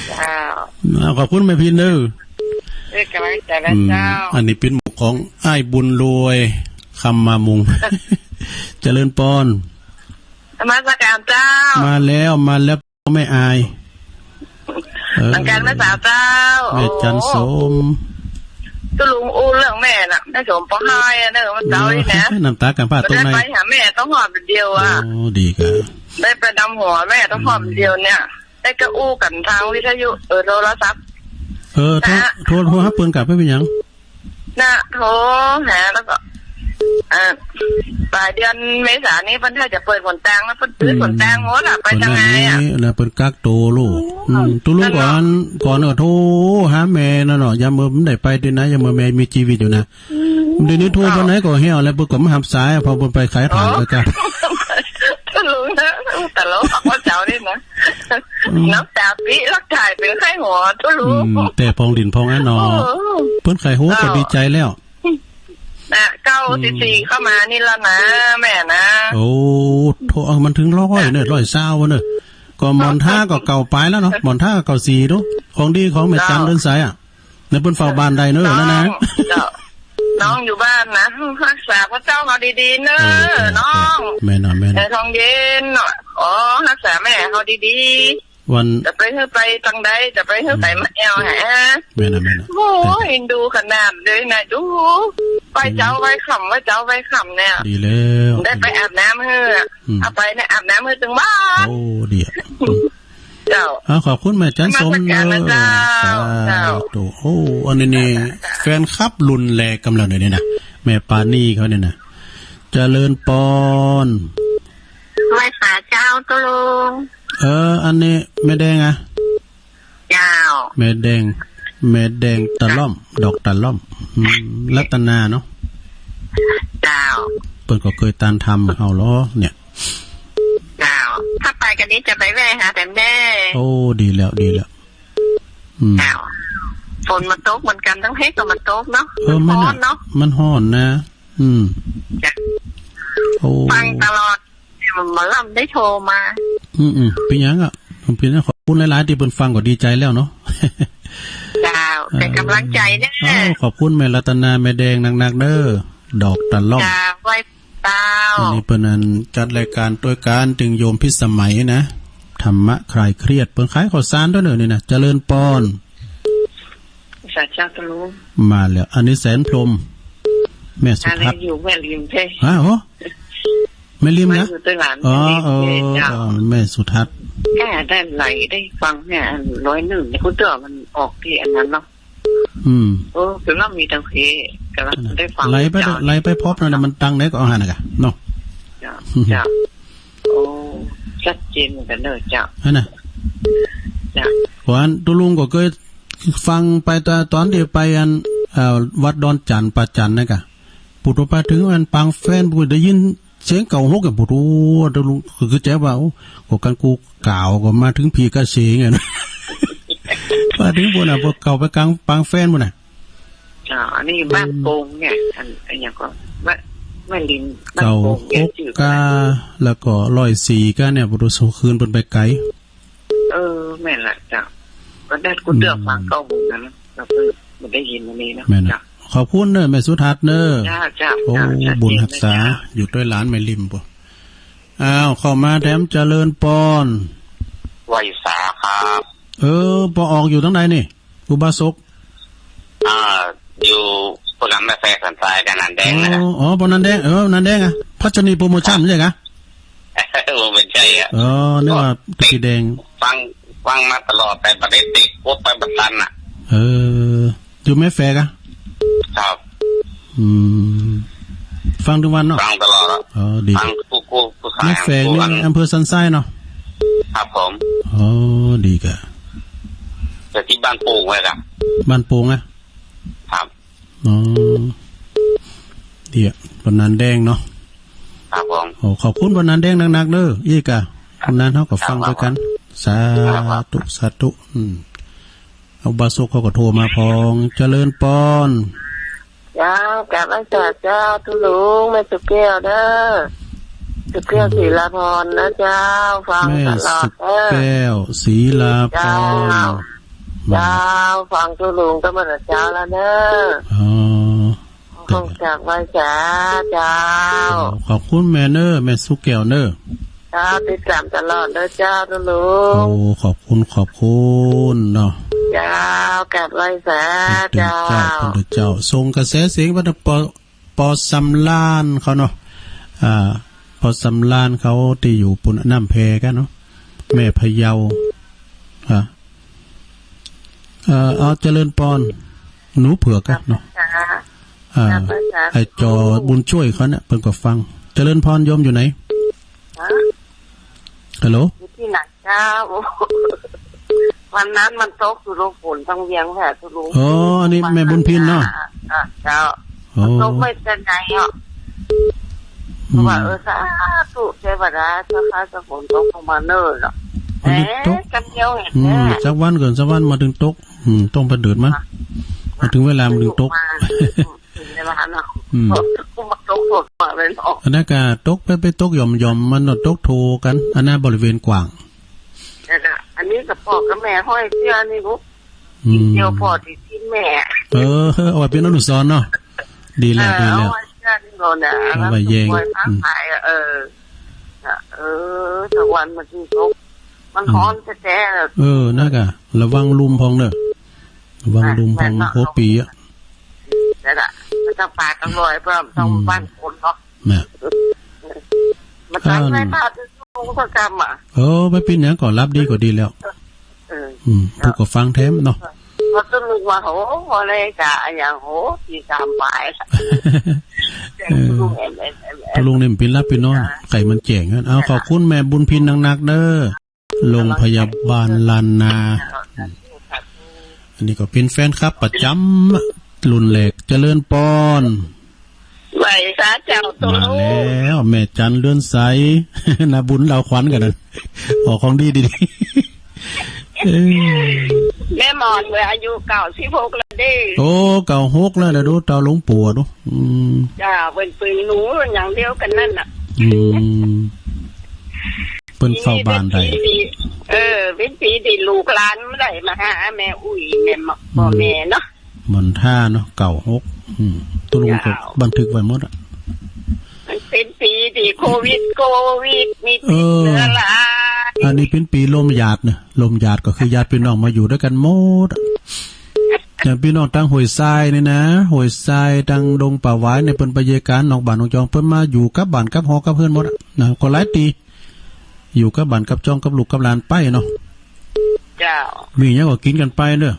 เจ้า เอา ขอบคุณแม่พินเด้อ เอ้ย กำลังใจนะ อืม เจ้า อันนี้เป็นหมู่ของอ้ายบุญรวย คำมามุง เจริญปอน นมัสการเจ้า มาแล้ว มาแล้ว แม่อาย เออ เหมือนกันแม่สาวเจ้า แม่จันสม โอ้ ตุ๊ลุงอู้เรื่องแม่น่ะ แม่สมปองไห้อะเนอะ วันเสาร์นี่นะ เออ น้ำตากันพาดตรงไหน ได้ไปหาแม่ต้องหอมเดียวอะ โอ้ ดีครับ ได้ไปนำหัวแม่ต้องหอมเดียวเนี่ย ได้ก็อู้กันทางวิทยุ เออ โทรศัพท์ เออ โทร นะ โทร โทรหาเปิ้นกลับไปเป็นหยัง นะ โทรหาแล้วก็ อ่า ปลายเดือนเมษานี้เปิ้นถ้าจะเปิดหนตางแล้ว เปิ้นปิดหนตางหมดอะ ไปทางไหนอะ เปิ้นนั่นนี่นะ เปิ้นกักตัวลูก อืม อืม ตุ๊ลุงก่อน นั่นเนาะ ก่อนก็โทรหาแม่นั่นเนาะ ยามเมื่อมันได้ไปที่ไหน ยามเมื่อแม่มีชีวิตอยู่นะ อืม เดี๋ยวนี้โทรไปไหนก็เหี่ยวแล้ว เปิ้นก็บ่หับสาย เพราะเปิ้นไปขายถ่าน อ๋อ ด้วยกัน ตุ๊ลุงนะ ตลกว่าเจ้านี่นะ อืม น้ำตาปี๊ลักถ่ายเป็นไข้หัวตุ๊ลุง อืม แต่พองดินพองอันเนาะ โอ้ เปิ้นไข้หัวก็ดีใจแล้ว นะ เก้า อืม สี่สี่ เข้ามานี่แล้วนะ แม่นะ โอ้ โทร เอามันถึงร้อยเนี่ย ร้อยซาวเนอะ ก็หมอนท่าก็เก้าปลายแล้วเนาะ หมอนท่าก็เก้าสี่เนาะ ของดีของแม่จันเดินสายอะ ในเปิ้นเฝ้าบ้านได้เนอะ น้อง นั่นนะ เจ้า น้องอยู่บ้านนะ รักษาพระเจ้าเขาดีๆ เนอะ เออ เออ น้อง เออ แม่นอน แม่นอน เออ ทองเย็นเนาะ ขอรักษาแม่เขาดีๆ วัน จะไปเฮือไปทางใด จะไปเฮือไป อืม มาแอวหา แม่นอน แม่นอน โอ้ย เออ เอ็นดูขนาดเลยนะ ดู ไหว้เช้า อืม ไหว้ค่ำ ไหว้เช้า ไหว้ค่ำเนี่ย ดีแล้ว ได้ไปอาบน้ำเฮือ อืม เอาไปเนี่ย อาบน้ำเฮือถึงบ้าน โอ้ ดีอะ เจ้า อ่า ขอบคุณแม่จันสม นมัสการนะเจ้า เออ สาธุ เจ้า โอ้ อันนี้นี่ แฟนคลับรุ่นแรกกำลังเลยนี่นะ แม่ปานีเขาเนี่ยนะ เจริญปอน ไหว้สาเจ้าตุ๊ลุง เออ อันนี้แม่แดงอะ เจ้า แม่แดง แม่แดงตะล่อม ดอกตะล่อม อืม รัตนาเนาะ เจ้า เปิ้นก็เคยตานทำเอาเหรอเนี่ย เจ้า ถ้าไปกันนี้จะไปแวะหาแต่แม่ โอ้ ดีแล้ว ดีแล้ว อืม เจ้า ฝนมาตกเหมือนกัน ทั้งเพชรก็มาตกเนาะ เออ มัน มันร้อนเนาะ มันร้อนนะ อืม จ้ะ โอ้ ฟังตลอด หมอลำได้โทรมา อืม อืม เป็นหยังอะ ผมเป็นหยัง ขอบคุณหลายๆ ที่เปิ้นฟังก็ดีใจแล้วเนาะ เจ้า เป็นกำลังใจนะ เอ้า ขอบคุณแม่รัตนา แม่แดงนักๆ เด้อ ดอกตะล่อม จ้า ไหว้เจ้า อันนี้เปิ้นอันจัดรายการตวยกัน ตึงโยมพิสมัยนะ ธรรมะคลายเครียด เปิ้นขายข้าวสารด้วยเนอะนี่นะ เจริญปอน สาเจ้าตุ๊ลุง มาแล้ว อันนี้แสนพรหม แม่สุทัศน์ อันนี้อยู่แม่ริมเพ่ ฮะ โอ้ แม่ริมนะ มาอยู่ตวยหลาน อ๋อ แม่ริมเพ่ เออ เจ้า เออ แม่สุทัศน์ แก่ได้ไหลได้ฟังเนี่ย อันร้อยหนึ่งเนี่ย คุณเตื้อมันออกที่อันนั้นเนาะ อืม โอ้ คือว่ามีทางเพจ กำลังได้ฟัง ไหลไป เจ้า ไหลไปพบนั่นน่ะ มันตังไหนก็เอาหั่นน่ะกะ เนาะ เจ้า เจ้า โอ้ ชัดเจนเหมือนกันเนอะ เจ้า นั่นน่ะ เจ้า เพราะอันตุ๊ลุงก็เคยฟังไปตอน ตอนที่ไปอัน เอ่อ วัดดอนจันทน์ ป่าจันทน์นั่นกะ ปุดว่าไปถึงอันปางแฟน ปุดได้ยินเสียงเก้าหกอะ ปุด โอ้ ตุ๊ลุงก็คือใจว่า โอ้ ก็กันกูกล่าวก็มาถึงผีกระเสงอะนะ มาถึงปุ้นน่ะ ปุดเข้าไปกลางปางแฟนปุ้นน่ะ อ๋อ อันนี้บ้านโป่งเนี่ย อัน อันหยังก็ บ้าน บ้านริม บ้านโป่งเนี่ย เก้าหก ชื่อ กา แล้วก็ร้อยสี่ กาเนี่ย ปุด คืนเปิ้นไปไกล เออ แม่นละเจ้า ก็ได้กูเตื้อฟัง อืม เก้าหก นั่นนะ ก็คือบ่ได้ยินอันนี้เนาะ แม่นนะ เจ้า ขอบคุณเนอะ แม่สุทัศน์เนอะ เจ้า เจ้า โอ้ เจ้า บุญฮักษา เจ้า อยู่ตวยหลานแม่ริมปุ้น อ้าว เข้ามาแถมเจริญปอน ไหว้สาครับ เออ ปอออกอยู่ตรงไหนนี่ อุบาสก อ่า อยู่พวกนั้นแม่แฟสันทรายกับนันแดงนะ อ๋อ อ๋อ ปอนันแดง เออ นันแดงอะ พัชนีโปรโมชั่นใช่ไหม โอ้ ไม่ใช่อะ อ๋อ นึกว่าเป็นสีแดง ฟัง ฟังมาตลอด แต่บ่ได้ติด กดไปบ่ทันน่ะ เออ อยู่แม่แฟกอะ ครับ อืม ฟังทุกวันเนาะ ฟังตลอดอะ อ๋อ ดี ฟังคู่ คู่ คู่สาย แม่แฟกนี่ คู่อัน อำเภอสันทรายเนาะ ครับผม อ๋อ ดีกะ แต่ที่บ้านโป่งไว้ครับ บ้านโป่งอะ ครับ อ๋อ เดี๋ยว ปอนันแดงเนาะ ครับผม โอ้ ขอบคุณปอนันแดงนักๆ เด้อ อีกอะ ปอนันเฮาก็ฟังด้วยกัน ครับ สาธุ ครับ สาธุ อืม บาสุกเขาก็โทรมาพอง เจริญปอน เจ้า กราบไหว้สาเจ้า ตุ๊ลุง แม่สุแก้วเด้อ สุแก้ว อืม ศิลาพรนะเจ้า ฟังตลอดเด้อ แม่สุแก้ว ศิลาพร เจ้า อืม เจ้า ฟังตุ๊ลุงตั้งแต่เช้าแล้วเด้อ อ๋อ ขอบคุณ กราบไหว้สาเจ้า ขอบคุณแม่เนอะ แม่สุแก้วเนอะ เจ้า ติดตามตลอดเด้อเจ้า ตุ๊ลุง โอ้ ขอบคุณ ขอบคุณเนาะ เจ้า กราบไหว้สาเจ้า เจ้า พระเจ้า ส่งกระแสเสียงไปทางปอ ปอสำราญเขาเนาะ อ่า ปอสำราญเขาที่อยู่ปุ้นน้ำแพกันเนาะ แม่พะเยา อ่า เอ่อ เอาเจริญปอน หนูเผือกกันเนาะ ครับ อ่า ครับ ครับ ไอ้จอบุญช่วยเขาเนี่ย เพิ่นก็ฟัง เจริญพร โยมอยู่ไหน ฮะ ฮัลโหล อยู่ที่ไหนเจ้า วันนั้นมันตกตุ๊ลุง ฝนต้องเวียงแผลตุ๊ลุง อ๋อ อันนี้แม่บุญพินเนาะ อ่า เจ้า อ๋อ มันตกไม่เป็นไรอ่ะ อืม ว่า เออ สาธุ เทวดาเจ้าข้า เจ้าฝนตกลงมาเนิ่นเนาะ มันถึงตก แหม จำเดียวเห็น อืม แน่ สักวันก่อน สักวันมาถึงตก อืม ต้องไปเดือดมั้ง อ่ะ มาถึงเวลามันถึงตก มา ถึงเวลาเนาะ อืม มาตกฝนมาเลยเนาะ อันนั้นก็ตกไป ไปตกหย่อมๆ มันเนาะ ตกโทกัน อันนั้นบริเวณกว้าง นั่นน่ะ อันนี้กับพ่อกับแม่ห้อยเสื้อนี่ลูก อืม เกี่ยวพ่อที่ทิ้งแม่ เออ เอาไว้เป็นอนุสรณ์เนาะ ดีแล้ว เออ ดีแล้ว เอาไว้เสื้อนี่ก่อนนะ เอาไว้แยง แล้วก็ปล่อยพระ อืม ขายอะ เออ น่ะ เออ ตะวันมันจึงตก มัน อืม ฮ้อนแท้ๆ เออ นั่นก็ระวังลุ่มพองเนอะ ระวังลุ่มพอง อ่ะ หัวปีอะ นั่นน่ะ มันต้องปาดต้องลอย เพราะต้อง อืม บ้านคนเนาะ น่ะ มันตั้งใจ อ่า พาไป ลุงก็กำอะ เออ ไม่เป็นหยังก็รับดีก็ดีแล้ว เออ อืม ผู้ก็ฟังแถมเนาะ เพราะตุ๊ลุงว่า โห อะไรกะอย่าง โห สี่สามปลาย เออ ตุ๊ลุง เอ็ม เอ็ม เอ็ม เอ็ม ตุ๊ลุงนี่มันเป็นรับเป็นนอน อ่า ไข่มันแจ้งนะ เอา ขอบคุณแม่บุญพินนักๆ เด้อ โรงพยาบาลล้านนา อันนี้ก็เป็นแฟนคลับประจำ รุ่นแรก เจริญปอน ไหว้สาเจ้าตุ๊ลุง มาแล้ว แม่จันเรือนใส นาบุญลาวขวัญกันนะ ออกของดีดีๆ เออ แม่หมอนเมื่ออายุเก้าสิบหกแล้วเด้ โอ้ เก้าหกแล้วนะ ดูเต้าหลวงปู่ดู อืม จ้า เป็นปืนหนูอย่างเดียวกันนั่นน่ะ อืม เปิ้นเฝ้าบ้านได้ ปีนี้เป็นปีที่ เออ เป็นปีที่ลูกหลานไม่ได้มาหาแม่อุ้ย แม่หมอ อืม พ่อแม่เนาะ มนท่าเนาะ เก้าหก อืม ตุ๊ลุงก็ เจ้า บันทึกไว้หมดอะ มันเป็นปีที่โควิด โควิด มีติดเชื้อหลาย เออ อันนี้เป็นปีลมหยาดเนอะ ลมหยาดก็คือญาติพี่น้องมาอยู่ด้วยกันหมดอะ อย่างพี่น้องทางห้วยทรายนี่นะ ห้วยทราย ทางดงป่าหวายเนี่ย เปิ้นไปเยียะกานนอกบ้านนอกจอง เปิ้นมาอยู่กับบ้านกับหอกับเฮือนหมดอะนะ ก็หลายปี อยู่กับบ้านกับจองกับลูกกับหลานไปเนาะ เจ้า มีหยังก็กินกันไปเนอะ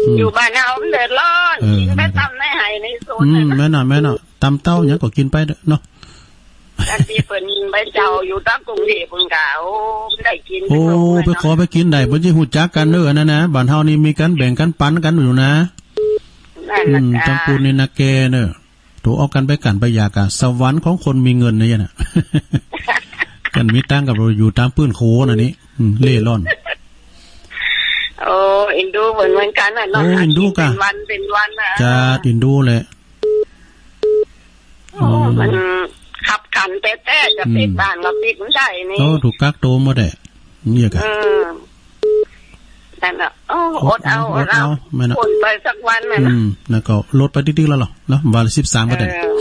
อืม อยู่บ้านเฮามันเดือดร้อน เออ กินไปตำในไฮ่ในสวน อืม แม่นน่ะ แม่นน่ะ ตำเต้าหยังก็กินไปเนอะ อันที่เปิ้นไปเจ้าอยู่ตางกรุงเทพฯ เปิ้นก็ โอ้ ได้กิน โอ้ ไปขอไปกินได้ เปิ้นสิฮู้จักกันเด้อ อันนั้นนะ บ้านเฮานี่มีกันแบ่งกันปันกันอยู่นะ นั่นน่ะ อืม จ้า ตางปูนนี่นะแกเนอะ ถูกเอากันไปกันไปอยากอะ สวรรค์ของคนมีเงินนะเนี่ยนะ กันมีตังค์กับเราอยู่ตามปื้นโขน่ะนี่ อืม เล่ร่อน โอ้ เอ็นดูเหมือน เหมือนกันน่ะเนาะ โอ้ เอ็นดูกะ เป็นวันเป็นวันน่ะ จ้า เอ็นดูแหละ โอ้ โอ้ มันคับขันแต๊ๆ จะปิด อืม บ้านก็ปิดไม่ได้นี่ โอ้ ถูกกักตัวหมดแหละ เนี่ยกะ อืม นั่นน่ะ โอ้ อดเอา อดเอา อดเอา อดเอา แม่นน่ะ คนไปสักวันน่ะนะ อืม แล้วก็ลดไปติ๊กๆ แล้วเหรอ เนาะ วันละสิบสามก็ได้ เออ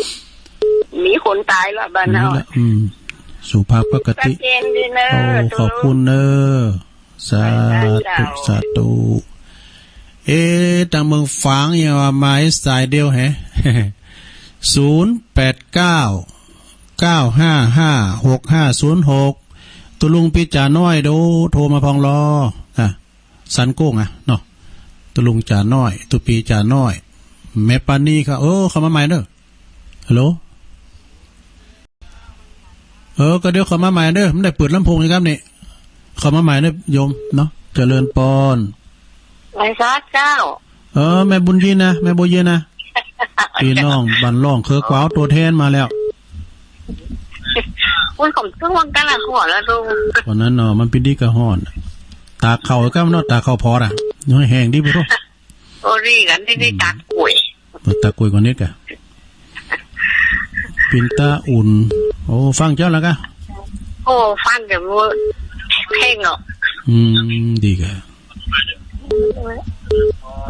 มีคนตายแล้วบ้านเฮา นี่แหละ อืม สู่ภาพปกติ ชัดเจนดีเนอะ โอ้ ตุ๊ลุง ขอบคุณเนอะ สาธุ สาธุ สาธุ เอ๊ะ ทางเมืองฝางยังว่ามาสายเดียวแฮะ ศูนย์แปดเก้า เก้าห้าห้า หกห้าศูนย์หก ตุ๊ลุงปี๋จ๋าน้อยโด โทรมาพองลอ อ่ะ สันโก้งอ่ะ เนาะ ตุ๊ลุงจ๋าน้อย ตุ๊ปี๋จ๋าน้อย แม่ปานีครับ เออ เข้ามาใหม่เด้อ ฮัลโหล เออ ก็เดี๋ยวเข้ามาใหม่เด้อ มันได้เปิดลำโพงอยู่ครับนี่ เข้ามาใหม่เด้อโยมเนาะ เจริญปอน ไหว้สาเจ้า เออ แม่บุญยีนะ แม่บุญยีนะ พี่น้องบ้านร่องเคิกวาวตัวแทนมาแล้ว อุ้ย ผมช่วงกันละหัวแล้วลุง วันนั้นเนาะ มันเป็นดีกระห้อน ตากเข้าก็เนาะ ตากเข้าพอดอะ น้อยแห้งดีบ่รู้ โอ้ ดีกัน นี่ นี่ อืม ตากล้วย โอ้ ตากล้วยก่อนนี่กะ ปิ่นตาอุ่น โอ้ ฟังเจ้าแล้วกะ โอ้ ฟังแต่ว่าเพลงเนาะ อืม ดีกะ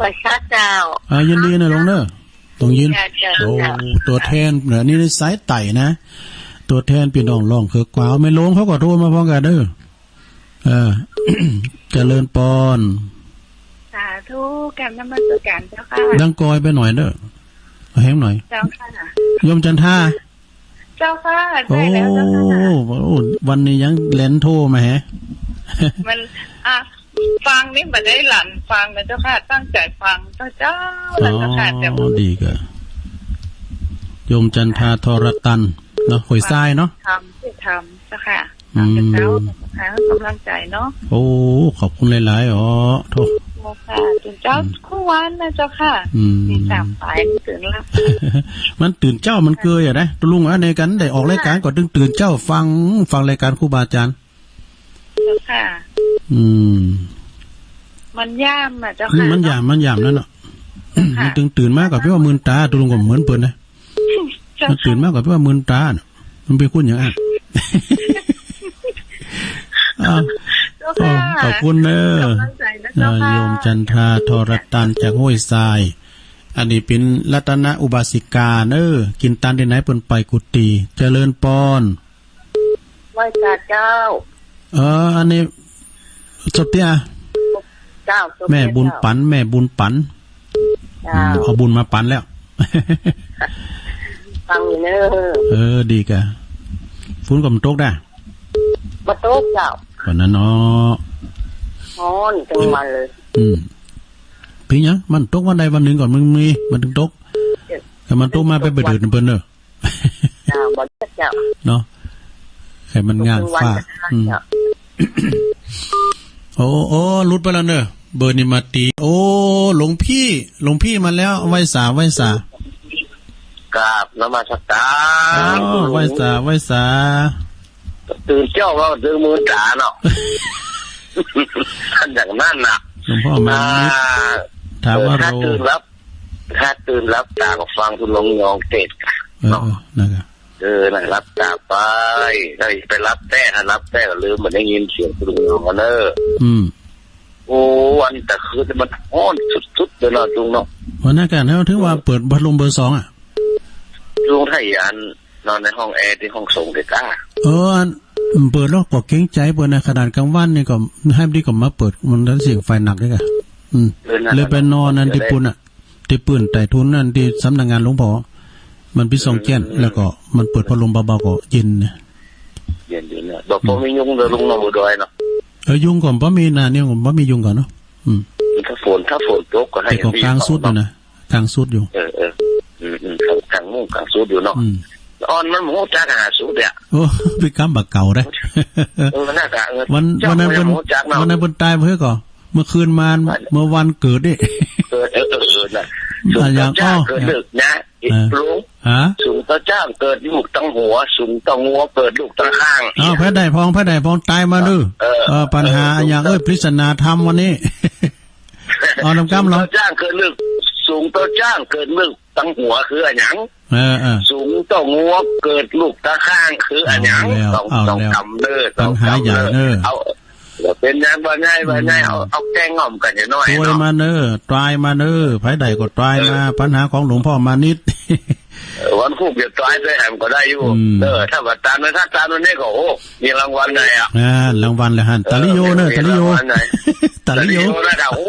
ว่าซะเจ้า อ่า ยินดีนะหลวงเนอะ ต้องยิน เจ้า เจ้า โอ้ เจ้า ตัวแทนเนี่ย นี่สายใต้นะ ตัวแทนพี่น้องร้องเคิร์กกวาว แม่หลวงเขาก็โทรมาพร้อมกันเด้อ เออ เจริญปอน สาธุ กราบนมัสการเจ้าค่ะ ดังกอยไปหน่อยเด้อ เอาแฮงหน่อย เจ้าค่ะ โยมจันทา เจ้าค่ะ ใช่แล้วเจ้าค่ะ โอ้ โอ้ วันนี้ยังแหลนโทรมาแฮะ มัน อ่ะ ฟังนี่บ่ได้หลั่นฟังนะเจ้าค่ะ ตั้งใจฟังเจ้าเจ้าแล้วเจ้าค่ะ อ๋อ แต่ ดีกะ โยมจันทา ทรตัน เนาะ ห้วยทรายเนาะ ทำ ทำ เจ้าค่ะ อืม ตามเจ้า ให้กำลังใจเนาะ โอ้ ขอบคุณหลายๆ อ๋อ โธ่ เจ้าค่ะ ตื่นเจ้า อืม คู่วันนะเจ้าค่ะ อืม ตีสามปลายมันตื่นแล้ว มันตื่นเจ้ามันเกยอะนะ ตุลุงอะ ในกันได้ออกรายการก็ต้องตื่นเจ้าฟัง ฟังรายการครูบาอาจารย์ เจ้าค่ะ อืม มันยามอะเจ้าค่ะ อืม มันยาม มันยามนั่นเนาะ เจ้าค่ะ มันตึงตื่นมาก็แปลว่ามื่นตา ตุลุงก็เหมือนเปิ้นนะ เจ้าค่ะ มันตื่นมาก็แปลว่ามื่นตาน่ะ มันเป็นคนอย่างนั้น อ้าว เจ้าค่ะ ขอบคุณเนอะ กำลังใจนะเจ้าค่ะ อ่า โยมจันทรา ทรตัน จากห้วยทราย อันนี้เป็นรัตนอุบาสิกาเนอะ กินตานที่ไหนเปิ้นไปกุฏิ เจริญปอน ไหว้สาเจ้า เออ อันนี้ สดเตี้ย เจ้า สดเตี้ย แม่บุญปัน เจ้า แม่บุญปัน เจ้า อืม เอาบุญมาปันแล้ว ฟังอยู่เนอะ เออ ดีกะ ฝนก็มันตกได้ บ่ตกเจ้า วันนั้นเนาะ ฮ้อนจังวันเลย อืม เปียงหยัง มันตกวันใดวันหนึ่งก่อน มันมี มันถึงตก เออ แต่มันตกมาไปเบิดเดือนเปิ้นเนอะ เจ้า บ่เจ้า เนาะ ให้มันงามฟ้า อืม เจ้า โอ้ โอ้ หลุดไปแล้วเนอะ เบอร์นี้มาตี โอ้ หลวงพี่ หลวงพี่มาแล้ว ไหว้สา ไหว้สา กราบนมัสการ อ๋อ ไหว้สา ไหว้สา ตื่นเจ้าก็ตื่นมื่นตาเนาะ อย่างนั้นน่ะ หลวงพ่อมานิด อ่า ถามว่า เออ ถ้า เรา ตื่นหลับ ถ้าตื่นหลับตาก็ฟังคุณหลวงยองเทศน์ เออ เนาะ เออ นะครับ เออ นั่นหลับตาไป ได้ไปหลับแต๊ ถ้าหลับแต๊ก็ลืม บ่ได้ยินเสียงคุณหลวงยองกันเนอะ อืม โอ้ วันตะคืนมันฮ้อนสุดๆเลยเนาะ จุงเนาะ วันนั้นกัน แล้วถึงว่าเปิดพัดลมเบอร์สองอะ จุงไทยอัน นอนในห้องแอร์ที่ห้องส่งเด็กอ่ะ เออ อัน เปิดแล้วก็เกรงใจเปิ้นนะ ขนาดกลางวันนี่ก็ ให้ดีก็มาเปิด มันเสียงไฟหนักเลยอะ อืม เออ นั่นแหละ เลยไปนอนนั่นที่ปูนอะ ที่ปื้นใต้ถุนนั่น ที่สำนักงานหลวงพ่อ มันปิดสองแจ้น อืม แล้วก็มันเปิดพัดลมเบาๆก็เย็นนะ เย็นดีนะ บอก อืม บ่มียุงเด้อลุงเนาะ บ่ดอยเนาะ เออ ยุงก็บ่มีนะ เนี่ยก็บ่มียุงก่อนเนาะ อืม ถ้าฝน ถ้าฝนตกก็ให้ แต่ก็กลางสุดอยู่นะ กลางสุดอยู่ เออ เออ อืม อืม กลาง กลางมุ้งกลางสุดอยู่เนาะ อืม อ่อนมันบ่ฮู้จักหาสุดเนี่ย โอ้ เป็นกรรมบ่าเก่าได้ เออ น่ากะ เออ วัน เจ้า วันนั้นเปิ้น บ่ฮู้จักเนาะ วันนั้นเปิ้นตายบ่เฮ้ยก่อ เมื่อคืนมา วัน เมื่อวันเกิดนี่ เออ เออ เออ เออ น่ะ อ่ะ อย่าง สูงเต้าจ้าง อ้อ เกิด อย่าง ดึกนะ เออ ลุง ฮะ สูงเต้าจ้างเกิดลูกตั้งหัว สูงเต้างัวเกิดลูกตั้งข้าง อ้าว แผดใดพอง แผดใดพอง ตายมาเด้อ เออ เออ ปัญหา เออ อย่าง เอ้ย ปริศนาธรรมวันนี้ เอานำกำเหรอ สูงเต้าจ้างเกิดลูก สูงเต้าจ้างเกิดลูกตั้งหัวคืออะหยัง เออ เออ สูงเต้างัวเกิดลูกตาข้างคืออะหยัง เอาแล้ว สอง เอาแล้ว สองกำเด้อ ปัญหาใหญ่เด้อ สองกำเด้อ เอา เดี๋ยวเป็นหยังบ่ใหญ่ บ่ใหญ่ อืม เอา เอาแกงง่อมกันอย่างน้อย ตวย เนาะ มาเด้อ ตวยมาเด้อ ไผใดก็ตวยมา เออ ปัญหาของหลวงพ่อมานิด เออ วันพุธเดี๋ยวตวยด้วยแหมก็ได้อยู่ อืม เออ ถ้าว่าตามนั้น ถ้าตามนั้นนี่ก็ โอ้ มีรางวัลหน่อยอ่ะ อ่า รางวัลเลยหั่น ตาลิโยเนอะ เออ ตาลิโย มีรางวัลหน่อย ตาลิโย ตาลิโยนะ โอ้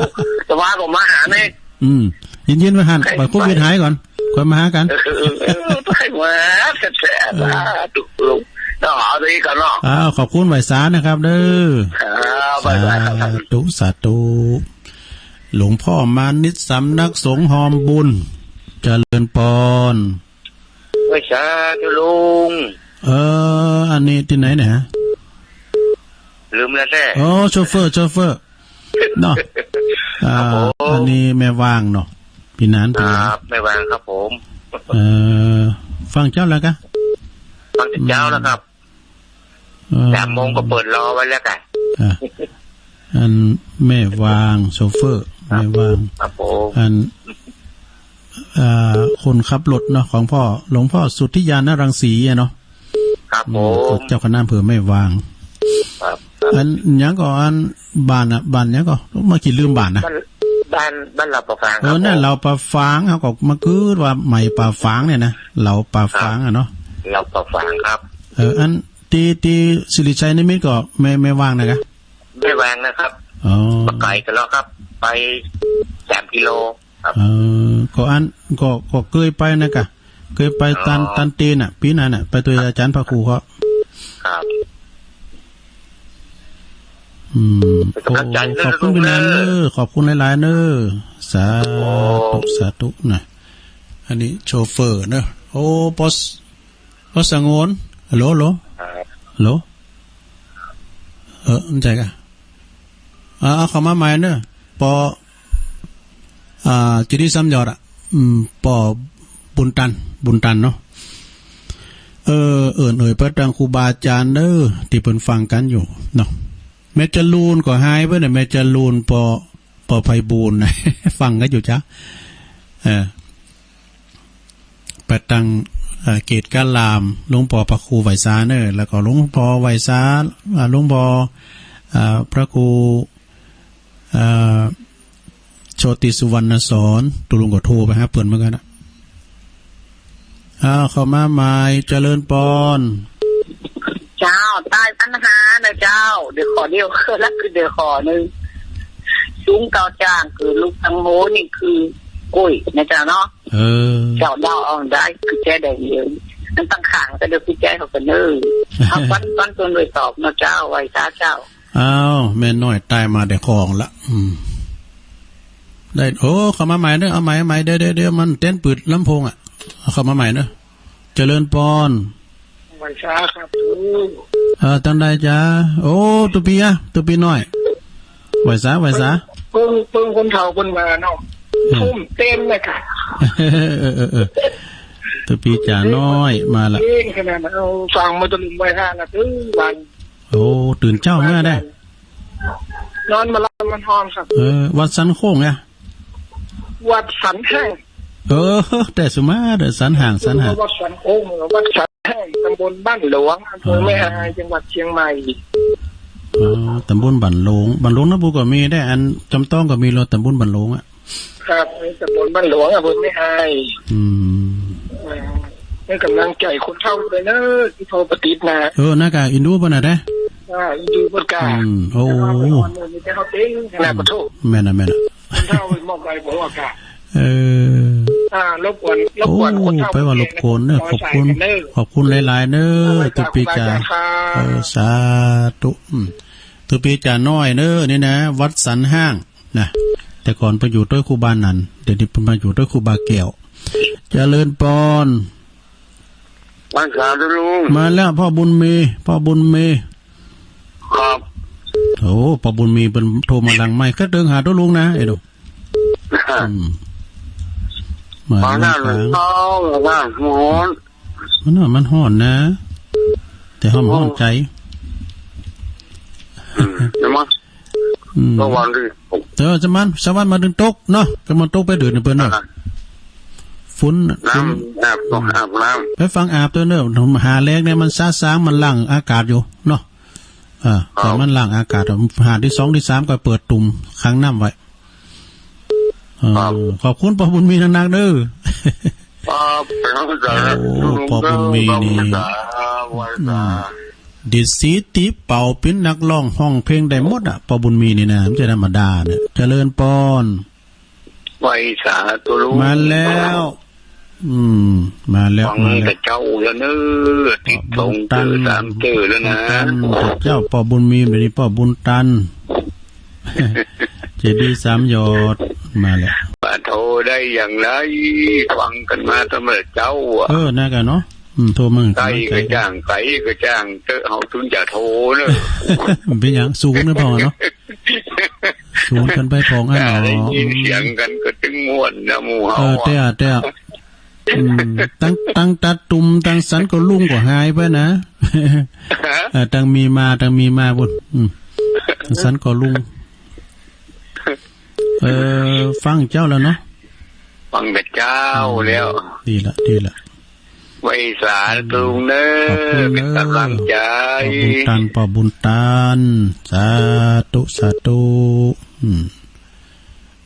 แต่ว่าก็มาหานี่ อืม เย็นๆ ไว้หั่น ให้ ปล่อยโควิดหายก่อน ค่อยมาหากัน เออ เออ เออ ไปมาแท้ๆ เออ สาธุลุง ต้องเอาดีก่อนเนาะ อ่า ขอบคุณไหว้สานะครับเด้อ ครับ บ๊ายบายครับ สาธุ สาธุ หลวงพ่อมานิด สำนักสงฆ์ฮอมบุญ เจริญปอน ไหว้สาธุลุง เออ อันนี้ที่ไหนเนี่ยฮะ ลืมแล้วแท้ อ๋อ โชเฟอร์ โชเฟอร์ เนาะ อ่า ครับผม อันนี้แม่วางเนาะ พี่หนาน พี่หนาน ครับ แม่วางครับผม เอ่อ ฟังเจ้าแล้วกะ ฟังแต่เช้าแล้วครับ อืม เอ่อ สามโมงก็เปิดรอไว้แล้วกะ อ่ะ อันแม่วางโชเฟอร์ ครับ แม่วาง ครับผม อัน เอ่อ คนขับรถเนาะ ของพ่อ หลวงพ่อสุทธิญาณรังสีอะเนาะ ครับ อืม ผม เจ้าคณะอำเภอแม่วาง ครับ ครับ อันหยังก็ อันบ้านอะ บ้านหยังก็ มาคิดลืมบ้านนะ บ้าน บ้าน บ้านเหล่าป่าฝาง เออ ครับ นั่น ผม เหล่าป่าฝาง เขาก็มาคิดว่าใหม่ป่าฝางเนี่ยนะ เหล่าป่าฝางอะเนาะ ครับ เหล่าป่าฝางครับ เออ อันตี้ ตี้สิริชัยนิมิตรก็แม่ แม่วางนะครับ แม่วางนะครับ อ๋อ บ่ไกลกันหรอกครับ ไปสามกิโลครับ เออ ก็อัน ก็ ก็เกยไปนะกะ เกยไปตัน อ๋อ ตันเตนน่ะ ปีนั้นน่ะ ไปตัวยอาจารย์พระครูเขา ครับ อืม เป็นกำลังใจ โอ้ นะ ขอบคุณ ลุง พี่นันเนอะ เนอะ ขอบคุณหลายๆเนอะ สาธุ โอ้ สาธุนะ อันนี้โชเฟอร์เนอะ โอ้ ปอส- ปอสงวน ฮัลโหล ฮัลโหล ครับ ฮัลโหล เออ มันใช่กะ อ่า เอาเข้ามาใหม่เนอะ ปอ อ่า จะได้ซ้ำยอดอะ อืม ปอบุญตัน บุญตันเนาะ เออ เอิ้นเอ่ยไปตังครูบาอาจารย์เนอะ ตี้เปิ้นฟังกันอยู่เนาะ แม่จรูนก็หายไปเนี่ย แม่จรูน ปอ ปอไพบูลย์ ฟังกันอยู่จ้ะ เออ ไปตัง เอ่อ เกตกาลาม หลวงปอพระครูไหวสาเนอะ แล้วก็หลวงปอไหวสา อ่า หลวงปอ อ่า พระครู อ่า โชติสุวรรณสอน ตุลุงก็โทรไปหาเปิ้นเหมือนกันนะ อ้าว เข้ามาใหม่ เจริญปอน เจ้า ใต้ปัญหานะเจ้า เดี๋ยวขอเดียว คือละคือเดี๋ยวขอหนึ่ง สูงเก่าจ้างคือลูกตังโหนี่คือกุ้ยนะเจ้าเนาะ เออ เจ้าเดาเอาได้คือแจ้ได้เดียว มันตั้งขังก็เดี๋ยวคือแจ้เขาก็เนิ่ง เอาก้อนก้อนตัวโดยตอบเนาะเจ้า ไหวสาเจ้า อ้าว แม่น้อยตายมาแต่ของละ อืม ได้ โอ้ เข้ามาใหม่เนอะ เอาใหม่ เอาใหม่ เดี๋ยว เดี๋ยว เดี๋ยว มันเต้นปืดลำโพงอะ เอาเข้ามาใหม่เนอะ เจริญปอน ไหวสาครับ เออ ตังใดจ้า โอ้ ตุ๊ปีอะ ตุ๊ปีน้อย ไหวสา ไหวสา เปิ้ง เปิ้งคนเฒ่าเปิ้นว่าเนาะ เออ ทุ่มเต้นเลยค่ะ เออ เออ เออ เออ ตุ๊ปีจ๋าน้อยมาละ เต้นขนาดนั้น เอาฟังมาตะลุมไหวสาละ ถึงวัน โอ้ ตื่นเช้ามาได้ นอนมาหลับมันฮ้อนครับ เออ วัดสันโค้งเนี่ย วัดสันแห้ง เออ แต่สุมาเด้อ สันห่าง สันห่าง วัดสันโค้ง วัดสันแห้ง ตำบลบ้านหลวง อำเภอแม่อาย จังหวัดเชียงใหม่ อ๋อ ตำบลบ้านหลวง บ้านหลวงนะ บุก็มีได้ อันจำต้องก็มีรถตำบลบ้านหลวงอะ ครับ มีตำบลบ้านหลวง อำเภอแม่อาย อืม เออ ให้กำลังใจคนเฒ่าเลยเนอะ ที่เขาปฏิบัตินะ เออ น่ากะอินดูปะนะเด้ อ่า อินดูปะกะ อืม โอ้ แต่ว่าคนอ่อนเนี่ยมีแต่เขาเต็งขนาดปะโถ แม่นนะ แม่นนะ คนเฒ่าเป็นหมอกใบบัวกะ เออ อ่า รบกวน รบกวน โอ้ คนเฒ่า ไปว่ารบกวนเนอะ ขอบคุณ ขอบคุณหลายๆเนอะ ตุ๊ปีจ๋า เออ สาธุ อืม ตุ๊ปีจ๋าน้อยเนอะ นี่นะ วัดสันห้าง นะ แต่ก่อนไปอยู่ด้วยครูบาหนัน เดี๋ยวนี้มาอยู่ด้วยครูบาแก้ว เจริญปอน มาสาธุลุง มาแล้วพ่อบุญมี พ่อบุญมี ครับ โอ้ พ่อบุญมีเปิ้นโทรมาหลังไมค์ ก็เดินหาตัวลุงนะ เอ้ยดู อืม มา มาแล้ว ลุงครับ เช้าแล้วนะ ร้อน มันน่ะ มันฮ้อนนะ แต่ฮ้อน ฮ้อนใจ อืม ใช่ไหม อืม ก็วันที่ เออ สมัน สมันมาดึงตกเนาะ ก็มันตกไปเดือนหนึ่งเปิ้นเนาะ อ่า ฝน น้ำ ฝน อาบ ต้องอาบน้ำ ไปฟังอาบตัวเนอะ หาแรงเนี่ยมันซาซาง มันล้างอากาศอยู่เนาะ อ่า ครับ แต่มันล้างอากาศ หาที่สองที่สามก็เปิดตุ่มขังน้ำไว้ เออ ครับ ขอบคุณพ่อบุญมีนักๆเด้อ ครับ เป็นกำลังใจให้ โอ้ ลุง พ่อบุญมีนี่ ครับ ไหว้สา อืม ดีดสีตีเป่า เป็นนักร้อง ฮ้องเพลงได้หมดอะ พ่อบุญมีนี่นะ ไม่ใช่ธรรมดาเนี่ย เจริญปอน ไหว้สาธุลุง มาแล้ว อืม มาแล้ว ฟัง มาแล้ว แต่เช้าแล้วเนอะ ติดสองเตื้อ สามเตื้อแล้วนะ บุญตัน เจ้า พ่อบุญมี แบบนี้ พ่อบุญตัน เจดีย์สามยอด มาแล้ว ปะโทได้อย่างไร ฟังกันมาตั้งแต่เช้าอะ เออ น่ากะเนาะ อืม โทรมา ใกล้ก็จ้าง ไกลก็จ้าง เตอะ เฮาถึงจะโทรเนอะ เป็นหยัง สูงเนอะพ่อเนาะ สูงกันไปพ่องอันเนาะ ได้ยินเสียงกันก็ตึงม่วนนะหมู่เฮา เออ อะ เต้อะ เต้อะ อืม ตั้ง ตั้งตัดตุ่ม ตั้งสันก็ลุงก็หายไปนะ ฮะ เออ ตั้งมีมา ตั้งมีมาพุ้น อืม สันก็ลุง เออ ฟังเจ้าแล้วเนาะ ฟังแต่เจ้าแล้ว ดีละ ดีละ ไหว้สาธุเนอะ ขอบคุณเนอะ เป็นกำลังใจ ขอบคุณตัน ขอบคุณตัน สาธุ สาธุ อืม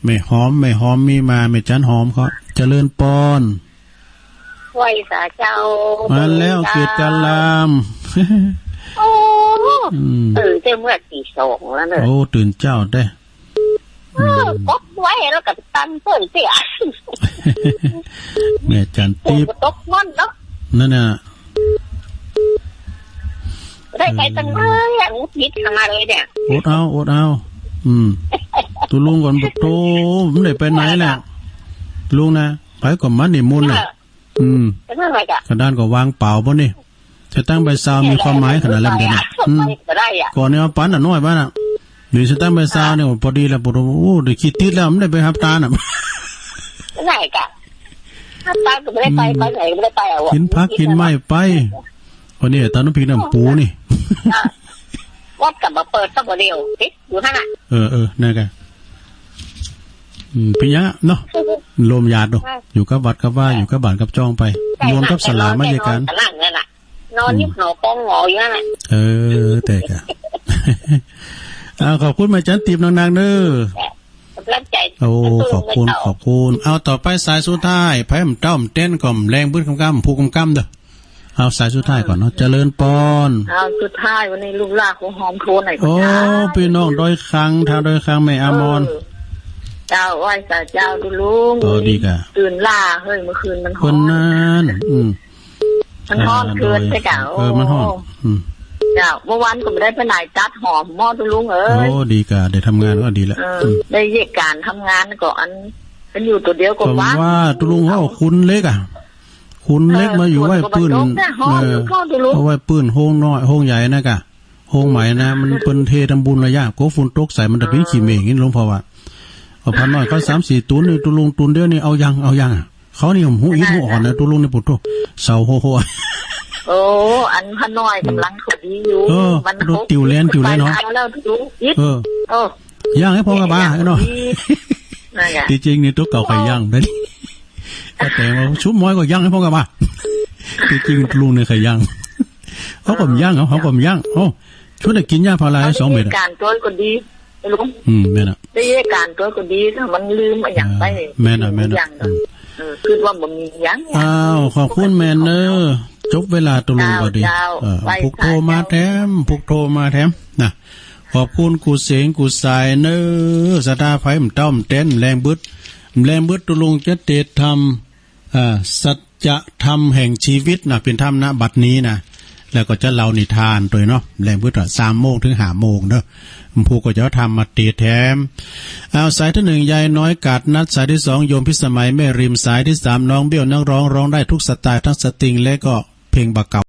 แม่หอม แม่หอมมีมา แม่จันหอมเขา เจริญปอน ไหว้สาเจ้า มาแล้ว เจ้า เกตกาลาม โอ้ อืม ตื่นแต่เมื่อตีสองแล้วเนอะ โอ้ ตื่นเจ้าเด้ เออ อืม กดไว้แล้วก็ตันเปิ้นเสีย แม่จันติ๊บ ฝนก็ตกมันเนาะ นั่นน่ะ ได้ไปตั้งหลายอ่ะ หงุดหงิดขนาดเลยเนี่ย อดเอา อดเอา อืม ตุลุงก่อน โธ่ ไม่ได้ไปไหนแหละ ลุงนะ ไปก่อน มันนี่มุนน่ะ เออ อืม เป็นอะไรกะ กระดานก็วางเปล่าปะนี่ สตางค์ใบซาวมีความหมายขนาดนั้นเลยนะ อืม ไม่ได้อะ ก่อนเนี่ยเอาปันน่ะน้อยปันน่ะ นี่สตางค์ใบซาวเนี่ย พอดีแล้ว ปวดหัว โอ้ ได้ขี้ติดแล้ว ไม่ได้ไปหับตาน่ะ ไม่ได้กะ หับตาก็ไม่ได้ไป อืม ไปไหนก็ไม่ได้ไปอ่ะ กินผักกินไม้ไป วันนี้ตาน้ำพริกน้ำปูนี่ อ่ะ วัดกลับมาเปิดสักวันเดียว ติดอยู่นั่นน่ะ เออ เออ นั่นกะ อืม ปิญญาเนาะ ลมหยาดดู ค่ะ อยู่กับวัดกับว่า ค่ะ อยู่กับบ้านกับจ้องไป ใช่ รวมกับ ค่ะ สลามาเยกัน นอนตะล่างนั่นน่ะ นอน อืม ยิบหนอกองหงออยู่นั่นน่ะ เออ แต่กะ อ่า ขอบคุณแม่จันติ๊บนักๆเด้อ กำลังใจ โอ้ สู้ๆ ขอบคุณ ไม่เศร้า ขอบคุณ เอา ต่อไปสายสุดท้าย ไผมันเต้ามันเต้นก็แรงบึ้ดกำกำ ผู้กำกำเด้อ เอาสายสุดท้ายก่อนเนาะ เจริญปอน เอาสุดท้ายวันนี้ลูกหลานของหอมโทรหน่อยก็ โอ้ ได้ พี่น้องดอยครั้ง ทางดอยครั้ง แม่อามอน เออ เจ้า ไหว้สาเจ้าดูลุง เออ ดีกะ ตื่นล่า เฮ้ย เมื่อคืนมันฮ้อน เพิ่นนั่น อืม มันฮ้อน อ่า เกิน ดอย ไปกะ เออ มันฮ้อน โอ้ อืม เจ้า เมื่อวานก็ไม่ได้ไปไหน จัดหอมหม้อดูลุงเอ้ย โอ้ ดีกะ ได้ทำงานก็ดีละ เออ อืม ได้เยียะการทำงานก็อัน มันอยู่ตัวเดียวก็ ผม ว่าง ว่าตุลุงเขาเอาคุณเล็กอะ คุณเล็ก เออ มาอยู่ไหว้ปื้น คนก็มาตกแต่ห้อง เออ อยู่เข้าตุลุง เอาไหว้ปื้นโฮงน้อยโฮงใหญ่นะกะ โฮงใหม่นะ มันเปิ้นเททำบุญระยะ โกฝนตกใส่มันจะเป็นขี้เหม่งนี่หลวงพ่อว่า เอาพระน้อยเขาสามสี่ตุนนี่ ตุลุงตุนเดียวนี่เอายัง เอายังอะ เขานี่หูอิดหูอ่อนนะ ตุลุงนี่ปุถุ เศร้าโฮโฮ โอ้ อันพระน้อยกำลังเขาดีอยู่ เออ มัน รถติวแล่นติวแล่นเนาะ ไปเอาแล้วตุลุงอิด เออ เออ ย่างให้พ่อกะบา ไอ้น้อง นั่นไง ที่จริงนี่ตัวเก่าใครย่างได้ ก็แต่ว่าชุบม้อยก็ย่างให้พ่อกะบา ที่จริงลุงเนี่ยใครย่าง เขาก็ย่าง เขาก็ย่าง โอ้ ชุดได้กินหญ้าพาราให้สองเม็ดอะ ได้การตัวก็ดี ลุง อืม แม่นอะ ได้การตัวก็ดี ถ้ามันลืมอะหยังไป อ่า แม่นอะ แม่นอะ อย่าง อืม เออ คิดว่าบ่มีหยัง อ้าว ขอบคุณแม่นเนอะ จบเวลาตกลงก็ดี เจ้า เจ้า เออ ไหว้ ผู้โทรมา เจ้า แถม ผู้โทรมาแถมนะ ขอบคุณกู้เสงกู้สายเนอะ ศรัทธาไผมันเต้ามันเต้น แรงบึด แรงบึดตกลงจะเตะทำ เอ่อ สัจธรรมแห่งชีวิตนะ เป็นธรรม ณ บัดนี้นะ แล้วก็จะเล่านิทานโดยเนาะ แรงพุทธะ สามโมงถึงห้าโมงเนาะ ผู้ก็จะเอาธรรมมาเตรียมแถม เอา สายที่หนึ่ง ยายน้อยกาดนัด สายที่สอง โยมพิสมัยแม่ริม สายที่สาม น้องเบี้ยวนักร้องร้องได้ทุกสไตล์ ทั้งสตริงและก็เพลงบาเก่า